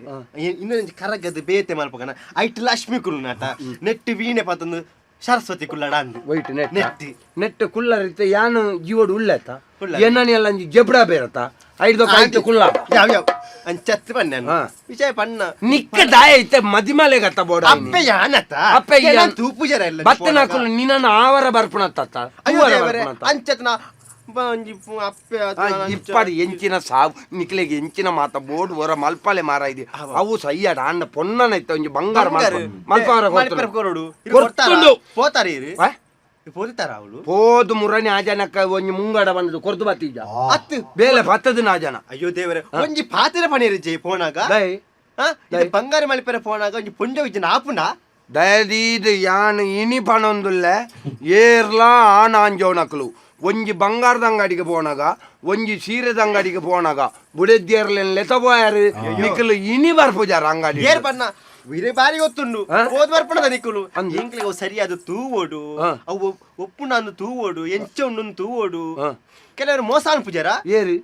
ಇನ್ನೊಂದು ಕರಗದ ಬೇತೆ ಮಲ್ಪಗನ ಐಟ್ ಲಕ್ಷ್ಮಿ ಕುಲ್ನಾಟ ನೆಟ್ಟು ವೀಣೆ ಪತ್ತೊಂದು ಸರಸ್ವತಿ ಕುಲ್ಲಡ ಅಂದು white net net. Net ಕುಲ್ಲರಿತ ಯಾನು ಜೀವಡು ಉಲ್ಲೆತ ಉಳ್ಳ. ಏನನಿ ಎಲ್ಲ ಅಂಜಿ ಜಬ್ಡ ಬೇರತ ಐಡ್ದೊಕ್ಕ ಐಟ್ ಕುಲ್ಲ ಯಾವ ಯಾವ ಅಂಚತ್ತು ಪಣ್ಣ ವಿಷಯ ಪಣ್ಣ ನಿಕ್ಕ ದಾಯ ಇತ್ತೆ ಮದಿಮಲೆ ಗತ್ತ ಬೋಡ ಅಪ್ಪೆ ಯಾನತ್ತ ಅಪ್ಪೆ ಯಾನ್ ತೂಪು ಜರ ಇಲ್ಲ ಬತ್ತನಾಕುಲು ನಿನ್ನ ಆವರ ಬರ್ಪುಣತ್ತ ಅಂಚತ್ನ ಅಪ್ಪೆ ಇಪ್ಪಡಿ ಎಂಚಿನ ಸಾವು ನಿಕ್ಲೆಗೆ ಎಂಚಿನ ಮಾತ ಬೋರ್ಡ್ ಹೊರ ಮಲ್ಪಾಲೆ ಮಾರ ಇದೆ ಅವು ಸಯ್ಯಾಡ ಅಣ್ಣ ಪೊನ್ನನ ಇತ್ತ ಒಂಜಿ ಬಂಗಾರ ಮಲ್ಪಾರ ಕೊರಡು ಪೋತಾರೆ ಪೋತಾರ ಅವಳು ಪೋದು ಮುರನಿ ಆ ಜನಕ್ಕ ಒಂಜಿ ಮುಂಗಡ ಬಂದದ್ದು ಕೊರ್ದು ಬತ್ತೀಜ ಅತ್ತು ಬೇಲೆ ಬತ್ತದ ಆ ಜನ ಅಯ್ಯೋ ದೇವರೇ ಒಂಜಿ ಪಾತಿರ ಪಣೇರಿ ಜೈ ಪೋನಾಗ ಬಂಗಾರ ಮಲ್ಪೆರ ಪೋನಾಗ ಒಂಜಿ ಪೊಂಜ ವಿಜನ ಆಪುಂಡ ದಯದೀದ್ ಯಾನ್ ಇನಿ ಪಣೊಂದುಲ್ಲೆ ಏರ್ಲಾ ಆಣ ಆಂಜೋನಕ್ಲು ಒಂಜಿ ಬಂಗಾರದ ಅಂಗಡಿಗೆ ಪೋನಾಗ ಒಂಜಿ ಸೀರೆದ ಅಂಗಡಿಗೆ ಪೋನಾಗ ಬುಡೆದ್ಯರ್ಲೆನ್ ಲೆತ ಪೋಯಾರು ನಿಕಲು ಇನಿ ಬರ್ಪುಜಾರ ಅಂಗಡಿ ಏರ್ ಪಣ್ಣ ವೀರೆ ಬಾರಿ ಗೊತ್ತುಂಡು ಹೋದ್ ಬರ್ಪಣದ ನಿಕ್ಕುಲು ಎಂಕ್ಲೆಗ್ ಅವು ಸರಿಯಾದ ತೂವೋಡು ಅವು ಒಪ್ಪುಂಡು ತೂವೋಡು ಎಂಚ ಉಂಡು ತೂವೋಡು ಕೆಲವರು ಮೋಸ ಅನ್ಪುಜಾರ ಏರು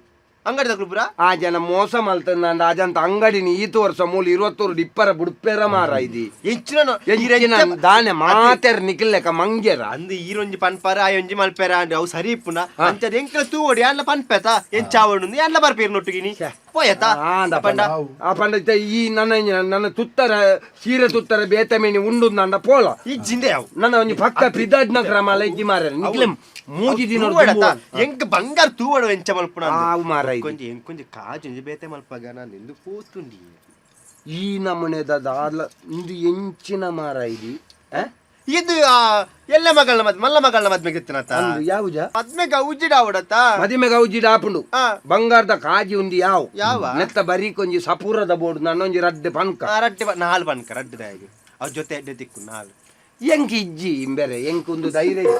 ಅಂಗಡಿ ತಗೊಳ್ಪುರ ಆ ಜನ ಮೋಸ ಮಲ್ತಂದ ಆ ಜನ ಅಂಗಡಿನ ಈತು ವರ್ಷ ಮೂಲ 21 ಇಪ್ಪರ ಬುಡ್ಪೆರ ಮಾರ ಇದು ಎಂಚಿನ ದಾನೆ ಮಾತೆರ್ ನಿಕ್ಲೆಕ ಮಂಗೆರ ಅಂದು ಈರೊಂಜಿ ಪನ್ಪಾರ ಆ ಒಂಜಿ ಮಲ್ಪೆರ ಅಂಡ್ ಅವು ಸರಿ ಇಪ್ಪುನ ಅಂಚದ ಎಂಕ್ಲ ತೂವೋಡು ಯಾನ್ಲ ಪನ್ಪೆತ ಎಂಚಾವಡು ಯಾನ್ಲ ಬರ್ಪೇರ್ ನೊಟ್ಟುಗಿನಿ ಪೋಯತ ಪಂಡ ಆ ಪಂಡ ಈ ನನ್ನ ನನ್ನ ತುತ್ತರ ಸೀರೆ ತುತ್ತರ ಬೇತಮೇನಿ ಉಂಡು ನಂಡ ಪೋಲ ಈ ಜಿಂದೆ ಅವು ನನ್ನ ಒಂಜಿ ಪಕ್ಕ ಪಿದಾಡ್ನ ಕ್ರಮ ಇಜ್ಜಿ ಮಾರ ನಿಕ್ಲೆ ಮೂಜಿ ದಿನ ಎಂಕ್ ಬಂಗಾರ ತೂವಡು ಎಂಚ ಮಲ್ಪುನ ಆವು ಮಾರ కొంచెం ఇంకొంచెం కాజు ಬೇತೆ ಮಲ್ಪಾಗ ನಾನು ಎಂದು ಪೋತುಂಡಿ ಈ ನಮೂನೆದ ದಾಲ ಇಂದು ಎಂಚಿನ ಮಾರ ಇದು ಇದು ಎಲ್ಲ ಮಗಳ ಮದ್ ಮಲ್ಲ ಮಗಳ ಮದ್ಮೆಗೆ ಇತ್ತನತ ಯಾವುಜ ಮದ್ಮೆಗೆ ಉಜ್ಜಿಡ ಅವಡತ ಮದಿಮೆಗೆ ಉಜ್ಜಿಡ ಆಪುಂಡು ಬಂಗಾರದ ಕಾಜಿ ಉಂದು ಯಾವ ಯಾವ ನೆತ್ತ ಬರೀ ಕೊಂಜಿ ಸಪೂರದ ಬೋರ್ಡ್ ನನ್ನೊಂಜಿ ರಡ್ಡೆ ಪನ್ಕ ರಡ್ಡೆ ನಾಲ್ ಪನ್ಕ ರಡ್ಡೆ ದಾಯಿಗೆ ಅವ್ ಜೊತೆ ಎಡ್ಡೆ ತಿಕ್ಕು ನಾಲ್ ಎಂಕ್ ಇಜ್ಜಿ ಇಂಬೆರೆ ಎಂಕ್ ಒಂದು ಧೈರ್ಯ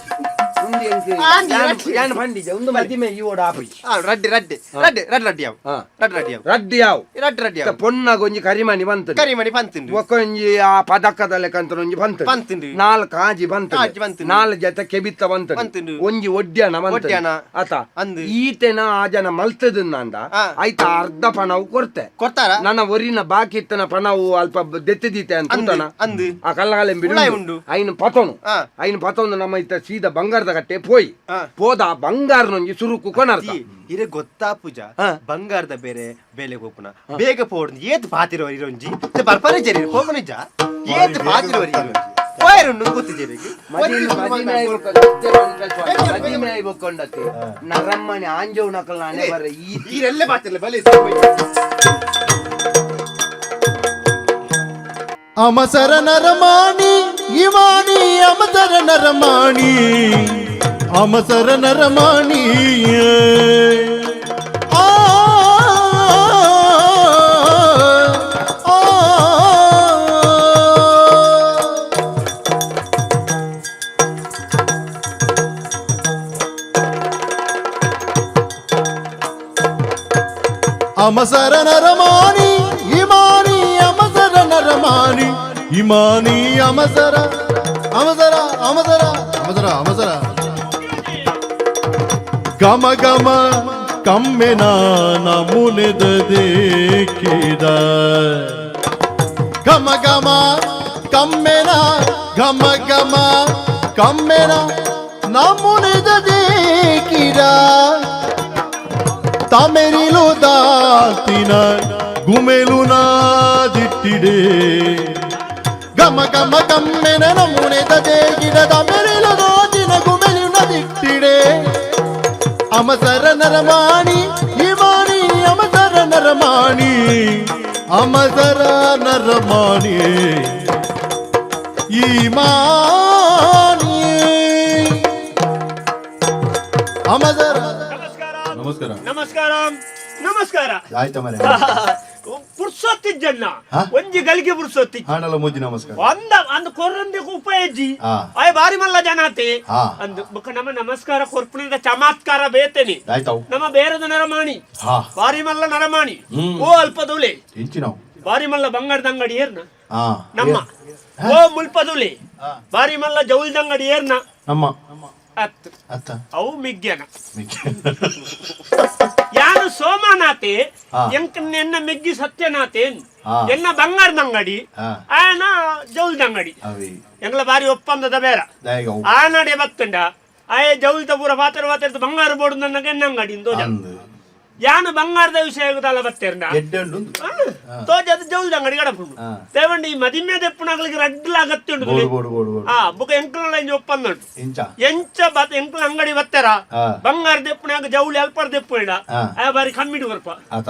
ಉಂದು ಎಂಕ್ ಯಾನ್ ಪಂಡಿಜ ಒಂದು ಮದಿಮೆ ಈ ಓಡ ಆಪಿ ರಡ್ಡಿ ರಡ್ಡಿ ರಡ್ಡಿ ರಡ್ಡಿ ರಡ್ಡಿ ಯಾವ ರಡ್ಡಿ ರಡ್ಡಿ ಯಾವ ರಡ್ಡಿ ಯಾವ ರಡ್ಡಿ ರಡ್ಡಿ ಯಾವ ಪೊನ್ನಾಗ ಒಂಜಿ ಕರಿಮಣಿ ಬಂತು ಕರಿಮಣಿ ಬಂತು ಒಂಜಿ ಆ ಪದಕದ ಲೆಕ್ಕಂತ ಒಂಜಿ ಬಂತು ಬಂತು ನಾಲ್ ಕಾಜಿ ಬಂತು ನಾಲ್ ಜೊತೆ ಕೆಬಿತ್ತ ಬಂತು ಒಂಜಿ ಒಡ್ಯಾನ ಬಂತು ಆತ ಈತೆನ ಆ ಜನ ಮಲ್ತದ ಆಯ್ತಾ ಅರ್ಧ ಪಣವು ಕೊಡ್ತೆ ಕೊಡ್ತಾರ ನನ್ನ ಒರಿನ ಬಾಕಿ ಇತ್ತನ ಪಣವು ಅಲ್ಪ ದೆತ್ತಿದೀತೆ ಅಂತ ಅಂದು ಆ ಕಲ್ಲಗಾಲೆಂಬಿಡು ಐನು ಪತೋನು ಐನು ಪತೋನು ನಮ್ಮ ಇತ್ತ ಸೀದಾ ಬಂಗಾರದ ಕಟ್ಟೆ ಪೋಯಿ ಪೋದ ಬಂಗಾರನೊಂಜಿ ಸುರುಕು ಕೊನರ್ತ ಇರೆ ಗೊತ್ತಾ ಪೂಜಾ ಬಂಗಾರದ ಬೇರೆ ಬೇಲೆ ಗೋಪುನ ಬೇಗ ಪೋಡ್ ಏತ್ ಪಾತಿರೋ ಇರೊಂಜಿ ಬರ್ಪರೆ ಜರಿ ಪೋಪನಿಜ ಏತ್ ಪಾತಿರೋ ಇರೊಂಜಿ ಪೋಯರುಂಡು ಗೊತ್ತು ಜರಿಗೆ ನರಮ್ಮನೆ ಆಂಜೋವ್ ನಕಲ್ ನಾನೇ ಬರ ಈರೆಲ್ಲ ಪಾತಿರಲ್ಲ ಬಲೆ ಅಮಸರ ನರಮಾಣಿ ಇಮಾನಿ ಅಮಸರ ನರಮಾಣಿ ಅಮಸರ ನರಮಾಣಿ ಆ ಅಮಸರ ನರಮಾಣಿ ಇಮಾನಿ ಅಮಸರ ನರಮಾಣಿ ಇಮಾನಿ ಅಮಸರ ಅಮಸರ ಅಮಸರ ಅಮಸರ ಅಮಸರ ಗಮ ಗಮ ಕಮ್ಮೆನ ನಮುನೆದ ದೇಕಿದ ಗಮ ಗಮ ಕಮ್ಮೆನ ಗಮ ಗಮ ಕಮ್ಮೆನ ನಮುನೆದ ದೇಕಿದ ತಮೆರಿಲು ದಾತಿನ ಗುಮೆಲು ನಾದಿಟ್ಟಿಡೆ ಗಮ ಗಮ ಕಮ್ಮೆನ ನಮುನೆದ ದೇಗಿಡ ತಮೆರಿಲು ದಾತಿನ ಗುಮೆಲು ನದಿಟ್ಟಿಡೆ ಅಮಸರ ನರಮಾಣಿ ಇಮಾನಿ ಅಮಸರ ನರಮಾಣಿ ಅಮಸರ ನರಮಾಣಿ ಇಮಾನಿ ಅಮಸರ. ನಮಸ್ಕಾರ ನಮಸ್ಕಾರ ನಮಸ್ಕಾರ. ಆಯ್ತಾ ಮರೆ ಪುರ್ಸೊತ್ತಿಜ್ಜಣ್ಣ ಒಂಜಿ ಗಳಿಗೆ ಪುರ್ಸೊತ್ತಿ ಹಾಡಲ್ಲ ಮೂಜಿ ನಮಸ್ಕಾರ ಅಂದ ಅಂದ್ ಕೊರ್ರಂದೆ ಉಪಯಜ್ಜಿ ಆಯ್ ಬಾರಿ ಮಲ್ಲ ಜನಾತೆ ಅಂದ್ ಬೊಕ್ಕ ನಮ್ಮ ನಮಸ್ಕಾರ ಕೊರ್ಪುಣಿಂದ ಚಮತ್ಕಾರ ಬೇತೇನೆ ನಮ್ಮ ಬೇರದ ನರಮಾಣಿ ಬಾರಿ ಮಲ್ಲ ನರಮಾಣಿ ಓ ಅಲ್ಪದೂಲೆ ಬಾರಿ ಮಲ್ಲ ಬಂಗಾರದ ಅಂಗಡಿ ಏರ್ನ ನಮ್ಮ ಓ ಮುಲ್ಪದೂಲೆ ಬಾರಿ ಮಲ್ಲ ಜೌಲ್ದ ಅಂಗಡಿ ಏರ್ನ ನಮ್ಮ ಅತ್ ಅವು ಮಿಗ್ಗ್ಯನ ಯಾನು ಸೋಮನಾಥೆ ಎಂಕ್ ಎನ್ನ ಮೆಗ್ಗಿ ಸತ್ಯನಾಥೆ ಎನ್ನ ಬಂಗಾರದ ಅಂಗಡಿ ಆನ ಜೌಲ್ದ ಅಂಗಡಿ ಎಂಗ್ಲ ಬಾರಿ ಒಪ್ಪಂದದ ಬೇರ ಆನಾಡೆ ಬತ್ತುಂಡ ಆಯೆ ಜೌಲ್ದ ಪೂರ ಪಾತ್ರ ಪಾತ್ರ ಬಂಗಾರ ಬೋರ್ಡ್ ನನ್ನ ಎನ್ನ ಅಂಗಡಿ ಇಂದೋ ಯಾನು ಬಂಗಾರದ ವಿಷಯ ದಾಲ ಬತ್ತೇರ್ನ ಎಡ್ಡೆ ಉಂಡು ತೋಜದ ಜೌಲ್ದ ಅಂಗಡಿ ಗಡಪುಂಡು ದೇವಂಡಿ ಈ ಮದಿಮೆ ದೆಪ್ಪುನಗಳಿಗೆ ರಡ್ಡ್ಲ ಅಗತ್ಯ ಉಂಡು. ಬೋಡು ಬೋಡು ಬೋಡು ಬೋಡು. ಆ ಬೊಕ ಎಂಕ್ಲ ಇಂಚ ಒಪ್ಪಂದ ಉಂಟು. ಇಂಚ ಎಂಚ ಬತ್ ಎಂಕ್ಲ ಅಂಗಡಿ ಬತ್ತೆರ ಬಂಗಾರ ದೆಪ್ಪುನಾಗ ಜೌಲಿ ಅಲ್ಪರ್ ದೆಪ್ಪುಡ ಆ ಬಾರಿ ಕಮ್ಮಿಡು ಕೊರ್ಪ. ಆತ.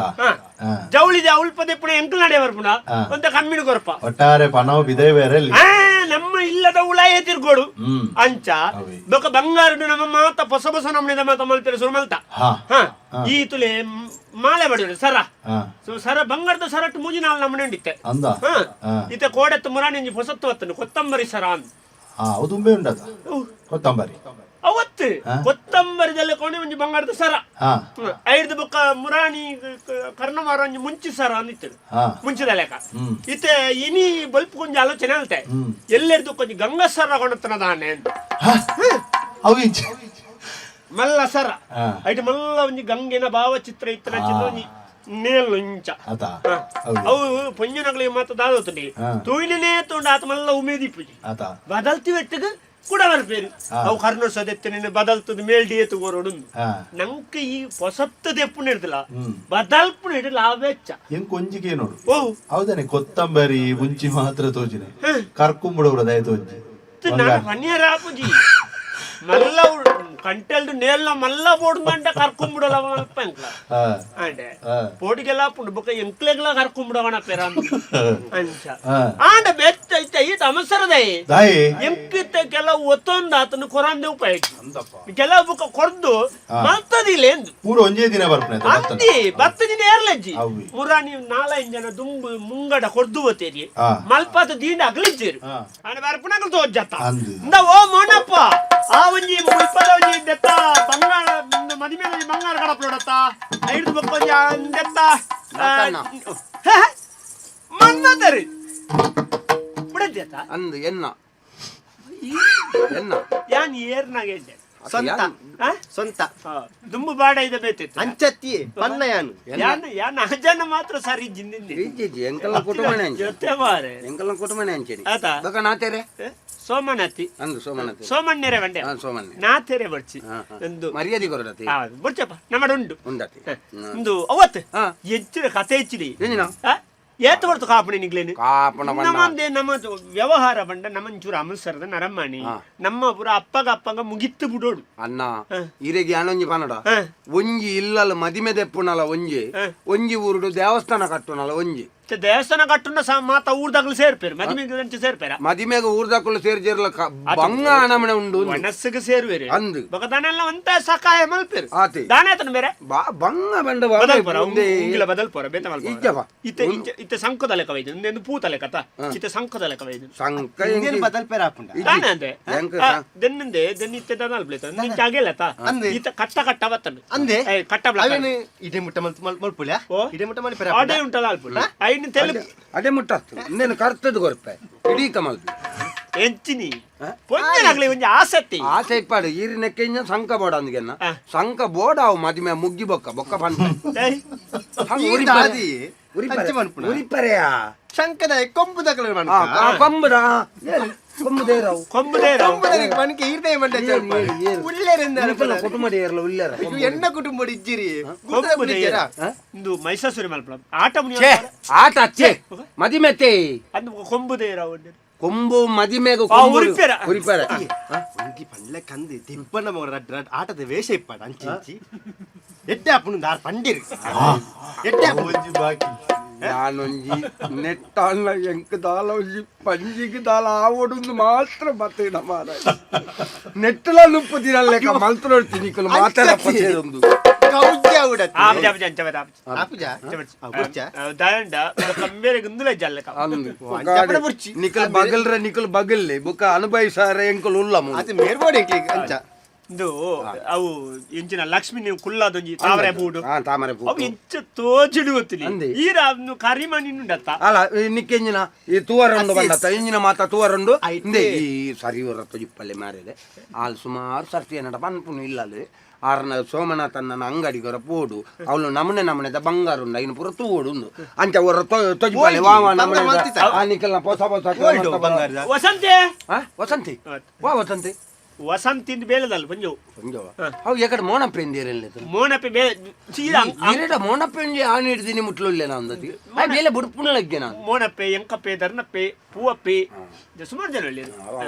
ಜೌಳಿದ ಉಲ್ಪ ದೆಪ್ಪುನ ಎಂಕ್ಲ ನಡೆ ಬರ್ಪುನ ಒಂತ ಕಮ್ಮಿಡು ಕೊರ್ಪ. ಒಟ್ಟಾರೆ ಪಣವು ಬಿದೆ ಬೇರೆ ಅಲ್ಲಿ. ನಮ್ಮ ಇಲ್ಲದ ಉಳಾಯ ತಿರ್ಗೋಡು ಅಂಚ ಬೊಕ ಬಂಗಾರಡು ನಮ್ಮ ಮಾತ ಹೊಸ ಹೊಸ ನಮ್ಮನೆ ಮಾತ ಮಲ್ಪೆರೆ ಸುರು ಮಲ್ತ. ಈ ತುಲೆ ಮಾಲೆ ಬಡಿಯೋಡು ಸರ. ಸೊ ಸರ ಬಂಗಾರದ ಸರಟ್ಟು ಮೂಜಿ ನಾಲ್ ನಮ್ಮನೆ ಉಂಡಿತ್ತೆ. ಅಂದ. ಇತ್ತೆ ಕೋಡೆತ್ತು ಮುರಾನಿಂಜಿ ಹೊಸತ್ತು ವತ್ತನು ಕೊತ್ತಂಬರಿ ಸರ ಅಂದ್. ಅವು ತುಂಬೆ ಉಂಡದ ಕೊತ್ತಂಬರಿ. ಅವತ್ತು ಕೊತ್ತಂಬರಿದಲ್ಲಿ ಕೋಣೆ ಒಂಜಿ ಬಂಗಾರದ ಸರ. ಐದು ಬೊಕ್ಕ ಮುರಾಣಿ ಕರ್ಣವಾರ ಒಂಜಿ ಮುಂಚಿ ಸರ ಅಂದಿತ್ತು ಮುಂಚಿದ ಲೆಕ್ಕ. ಇತ್ತೆ ಇನಿ ಬಲ್ಪ್ ಕೊಂಜಿ ಆಲೋಚನೆ ಅಲ್ತೆ ಎಲ್ಲೆರ್ದು ಕೊಂಜಿ ಗಂಗಾ ಸರ ಕೊಣತನ ದಾನೆ ಅಂತ. ಅವು ಇಂಚ ಮಲ್ಲ ಸರ ಐಟ್ ಮಲ್ಲ ಒಂಜಿ ಗಂಗೆನ ಭಾವಚಿತ್ರ ಇತ್ತನ ಒಂಜಿ ನೇಲ್ ಇಂಚ. ಅವು ಪೊಂಜನಗಳಿಗೆ ಮಾತ್ರ ದಾದೋತುಂಡಿ ತೂಯಿನೇ ತೊಂಡ ಆತ ಮಲ್ಲ ಉಮೇದಿಪ್ಪುಜಿ ಬದಲ್ತಿ வெಟ್ಟುக்கு ಕೂಡ ಬರ್ಪೇರು ಅವು ಕರ್ಣ ಸದೆತ್ತನೆ ಬದಲ್ತದ ಮೇಲ್ಡಿ ಏತು ಕೊರಡು. ನಂಗೆ ಈ ಹೊಸತ್ತು ದೆಪ್ಪುನ ಇಡ್ದಿಲ್ಲ ಬದಲ್ಪುನ ಇಡಲ ವೆಚ್ಚ ಹೆಂಗ್ ಕೊಂಜಿಗೆ ನೋಡು. ಹೌದಾನೆ ಕೊತ್ತಂಬರಿ ಮುಂಚಿ ಮಾತ್ರ ತೋಜಿನೆ ಕರ್ಕೊಂಬಿಡೋರು ದಯ ತೋಜಿ ನಾನು ಪನ್ನಿಯರ ಆಪುಜಿ ಮಲ್ಲ ಕಂಟೆಲ್ದು ನೇಲ್ನ ಮಲ್ಲ ಬೋರ್ಡ್ ಮಂಟ ಕರ್ಕೊಂಬಿಡಲ್ಲ ಮಲ್ಪ ಎಂಕ್ಲ ಅಂಡೆ ಪೋಟಿಗೆಲ್ಲ ಪುಂಡು ಬೊಕ ಎಂಕ್ಲೆಗ್ಲ ಕರ್ಕೊಂಬಿಡವಣ ಪೆರ ಅಂಚ ಆಂಡ ಬೆಚ್ಚ ಇತ್ತ ಈ ತಮಸರದೈ ಎಂಕಿತ್ತ ಕೆಲವು ಒತ್ತೊಂದು ಆತನ ಕೊರಂದೆ ಉಪಾಯ ಕೆಲವು ಬೊಕ ಕೊರ್ದು ಮಲ್ತದಿಲ್ಲ ಎಂದು ಪೂರ ಒಂಜೇ ದಿನ ಬರ್ಪುನೆ ಅಂದಿ ಬತ್ತ ದಿನ ಏರ್ಲಜ್ಜಿ ಮುರಾನಿ ನಾಲೈದು ಜನ ದುಂಬು ಮುಂಗಡ ಕೊರ್ದು ಹೋತೇರಿ ಮಲ್ಪಾತ ದೀಂಡ ಅಗಲಿಜ್ಜೇರು ಆಂಡ ಬರ್ಪುನಗಲ್ ತೋಜತ್ತ ಇಂದ ಓ ಮೋನಪ್ಪ ಆ ಒಂಜಿ ಮುಲ್ಪದ ಒಂಜಿ ದೆತ್ತ ಬಂಗಾರ ಮದಿಮೆ ಒಂಜಿ ಬಂಗಾರ ಕಡಪ್ಲೋಡತ್ತ ಐದು ಬೊಕ್ಕ ಒಂಜಿ ದೆತ್ತ ಮನ್ಮತರಿ ಬಿಡದ್ದೆತ್ತ ಅಂದು ಎನ್ನ ಎನ್ನ ಯಾನ್ ಏರ್ನಾಗ ಇದ್ದೆ ಸ್ವಂತ ಸ್ವಂತ ದುಂಬು ಬಾಡ ಇದೆ ಬೇತಿತ್ತು ಅಂಚತ್ತಿ ಪನ್ನ ಯಾನು ಯಾನ್ ಯಾನ್ ಅಜನ ಮಾತ್ರ ಸರಿ ಜಿಂದಿಂದಿ ಇಜ್ಜಿ ಎಂಕಲ್ನ ಕುಟುಂಬನೇ ಅಂಚೆ ಜೊತೆ ಮಾರೆ ಎಂಕಲ್ನ ಕುಟುಂಬನೇ ಅಂಚೆನಿ ಆತ ಬೊಕ ನಾತೆರೆ ಸೋಮನಾಥಿ ಅಂದು ಸೋಮನಾಥಿ ಸೋಮಣ್ಯರೇ ಬಂಡೆ ಸೋಮಣ್ಯ ನಾತೆರೆ ಬರ್ಚಿ ಎಂದು ಮರ್ಯಾದೆ ಕೊರಡತಿ ಬರ್ಚಪ್ಪ ನಮ್ಮಡ ಉಂಡು ಉಂಡತಿ ಒಂದು ಅವತ್ತು ಹೆಚ್ಚಿನ ಕತೆ ಹೆಚ್ಚಿಡಿ ಏತ್ ಬರ್ತು ಕಾಪಣೆ ನಿಗ್ಲೇನು ಕಾಪಣ ನಮ್ಮಂದೆ ನಮ್ಮ ವ್ಯವಹಾರ ಬಂಡ ನಮ್ಮಂಚೂರು ಅಮಸರದ ನರಮಾಣಿ ನಮ್ಮ ಪುರ ಅಪ್ಪಗ ಅಪ್ಪಗ ಮುಗಿತ್ತು ಬಿಡೋಡು ಅಣ್ಣ ಇರೆಗೆ ಯಾನೊಂಜಿ ಪನಡ ಒಂಜಿ ಇಲ್ಲಲ್ಲ ಮದಿಮೆ ದೆಪ್ಪುನಲ ಒಂಜಿ ಒಂಜಿ ಊರುಡು ದೇವಸ್ಥಾನ ಕಟ್ಟುನಲ ಒಂಜಿ ದೇವಸ್ಥಾನ ಕಟ್ಟುನ ಮಾತ ಊರ್ದಾಗಲು ಸೇರ್ಪೇರು ಮದಿಮೆಗೆ ಸೇರ್ಪೇರ ಮದಿಮೆಗೆ ಊರ್ದಾಕಲು ಸೇರ್ಜೇರ್ಲ ಬಂಗ ಅಣಮನೆ ಉಂಡು ಮನಸ್ಸಿಗೆ ಸೇರುವೇರು ಅಂದು ಬೊಕ ದಾನೆಲ್ಲ ಒಂತ ಸಕಾಯ ಮಲ್ಪೇರು ಆತಿ ದಾನೆ ಆತನ ಬೇರೆ ಬಂಗ ಬಂಡ ಬದಲ್ ಪೋರ ಉಂಗಿಲ ಬದಲ್ ಪೋರ ಬೇತ ಮಲ್ಪ ಇಜ್ಜವ ಇತ್ತೆ ಇಂಚ ಇತ್ತೆ ಸಂಕದ ಲೆಕ್ಕ ವೈದು ಇಂದೆಂದು ಪೂತ ಲೆಕ್ಕತ ಇತ್ತೆ ಸಂಕದ ಲೆಕ್ಕ ವೈದು ಸಂಕ ಇಂದೇನು ಬದಲ್ ಪೇರ ಆಪುಂಡ ದಾನೆ ಅಂದೆ ದೆನ್ನಿಂದೆ ದೆನ್ ಇತ್ತೆ ದಾನ ಪ್ಲೇತ ನಿಂಚ ಆಗೇಲತ ಇತ್ತ ಕಟ್ಟ ಕಟ್ಟ ಬತ್ತನು ಅಂದೆ ಕಟ್ಟ ಬ್ಲಾಕ್ ಅವೇನು ಇಡೆ ಮುಟ್ಟ ಮಲ್ಪುಲ ಇಡೆ ಮುಟ್ಟ ಮಲ್ಪೆರ ಅಡೆ ಉಂಟಲ್ಲ ಅಲ್ಪುಲ ಐನು ತೆಲುಗು ಅದೇ ಮುಟ್ಟಾಸ್ತು ಇನ್ನೇನು ಕರ್ತದ ಕೊರ್ಪೆ ಇಡೀ ಕಮಲ್ಪಿ ಎಂಚಿನಿ ಪೊಂಜನಾಗ್ಲಿ ಒಂಜಿ ಆಸಕ್ತಿ ಆಸೆ ಇಪ್ಪಾಡು ಈರಿ ನೆಕ್ಕೆಂಜ ಸಂಕ ಬೋಡ ಅಂದ್ಗೆನ್ನ ಸಂಕ ಬೋಡ ಅವು ಮದಿಮೆ ಮುಗ್ಗಿ ಬೊಕ್ಕ ಬೊಕ್ಕ ಪಂಪ ಉರಿಪರೆಯಾ ಶಂಕದ ಕೊಂಬುದಕಲು ಕೊಂಬುದ ಕೊಂಬುದೇರವು ಕೊಂಬುದೇರವು ಮನಕ್ಕೆ ಈರ್ದೇ ಮಂಡ ಉಲ್ಲೇರಿಂದ ಕುಟುಂಬ ಏರ್ಲ ಉಲ್ಲೇರ ಎಣ್ಣ ಕುಟುಂಬ ಇಜ್ಜಿರಿ ಇಂದು ಮೈಸೂರು ಮಲ್ಪಳ ಆಟ ಆಟ ಅಚ್ಚೆ ಮದಿಮೆತ್ತೆ ಅಂದು ಕೊಂಬುದೇರವು ಕೊಂಬು ಮದಿಮೆಗ ಉರಿಪೆರ ಉರಿಪೆರ ಒಂಜಿ ಪಂಡ್ಲೆ ಕಂದು ದಿಬ್ಬನ ಮಗ ರಡ್ ರಡ್ ಆಟದ ವೇಷ ಇಪ್ಪಾಡ ಅಂಚಿ ಇಂಚಿ ಎಡ್ಡೆ ಆಪುಂಡು ದಾರ್ ಪಂಡಿರು ಎಡ್ಡೆ ಒಂಜಿ ಬಾಕಿ ನಾನೊಂಜಿ ನೆಟ್ಟಾಳ್ನ ಎಂಕ್ ದಾಲ ಒಂಜಿ ಪಂಜಿಗೆ ದಾಲ ಆವೊಡುಂದು ಮಾತ್ರ ಬತ್ತೇನ ಮಾರ ನೆಟ್ಟಲ ನುಪ್ಪುದಿನಲ್ಲೆಕ್ಕ ಮಲ್ತನೊಡ್ತಿ ನಿಕ್ಕಲು ಮಾತಾಡಪ್ಪ ಸೇರೊಂದು ಕೌಜ್ಯ ಉಡತ್ತೆ ಆಪುಜ ಆಪುಜ ಅಂಚ ಬತ್ತ ಆಪುಜ ಬುರ್ಚ ದಾಯಂಡ ಕಂಬೇರೆ ಗುಂದುಲ ಜಲ್ಲಕ ಅಂದು ನಿಕಲ್ ಬಗಲ್ರ ನಿಕಲ್ ಬಗಲ್ಲೆ ಬುಕ್ಕ ಅನುಭವಿಸಾರೆ ಎಂಕಲ್ ಉಲ್ಲ ಅದು ಮೇರ್ಬೋಡಿ ಅಂಚ ಇಂದು ಅವು ಎಂಚಿನ ಲಕ್ಷ್ಮಿ ನೀವು ಕುಲ್ಲಾದೊಂಜಿ ತಾವರೆ ಬೂಡು ತಾಮರೆ ಪೂ ಅವು ಎಂಚ ತೋಜಿಡು ಗೊತ್ತಿಲ್ಲ ಈ ರಾಮ್ನು ಕರಿಮಣಿ ಉಂಡತ್ತ ಅಲ್ಲ ನಿಕ್ಕೆಂಜಿನ ಈ ತೂವರೊಂಡು ಬಂದತ್ತ ಇಂಜಿನ ಮಾತ ತೂವರೊಂಡು ಇಂದೆ ಈ ಸರಿ ಹೊರತು ಇಪ್ಪಲ್ಲೆ ಮಾರಿದೆ ಆಲ್ ಸುಮಾರು ಸರ್ತಿ ಏನಡ ಪನ್ಪುನು ಇಲ್ಲಲ್ಲಿ ಆರ್ನ ಸೋಮನಾಥನ ಅಂಗಡಿಗೊರ ಪೋಡು ಅವಳು ನಮನೆ ನಮನೆದ ಬಂಗಾರ ಉಂಡು ಐನು ಪೂರ ತೂವೋಡು ಉಂದು ಅಂಚ ಹೊರ ತೊಜಿಪಾಲೆ ವಾ ನಮನೆ ಆ ನಿಕಲ್ನ ಪೊಸ ಪೊಸ ಬಂಗಾರದ ವಸಂತೆ ವಸಂತಿ ವಾ ವಸಂತಿ ವಸಂತಿಂದ ಬೇಲೆದಲ್ಲ ಪಂಜವು. ಪಂಜವ ಅವು ಎಕಡೆ ಮೋನಪ್ಪೆಂದಿರಲ್ಲ? ಮೋನಪ್ಪೆ ಬೇಲೆ ಸೀದಾ. ಈರಡ ಮೋನಪ್ಪೆಂಜಿ ಆನೆ ಹಿಡ್ದಿನಿ ಮುಟ್ಲುಲ್ಲೆ ನಾನು ಆ ಬೇಲೆ ಬುಡ್ಪುನಲಗ್ಗೆ ನಾನು. ಮೋನಪ್ಪೆ, ಎಂಕಪ್ಪೆ, ಧರ್ನಪ್ಪೆ, ಪೂವಪ್ಪೆ, ಸುಮಾರು ಜನ ಒಳ್ಳೆಯದು.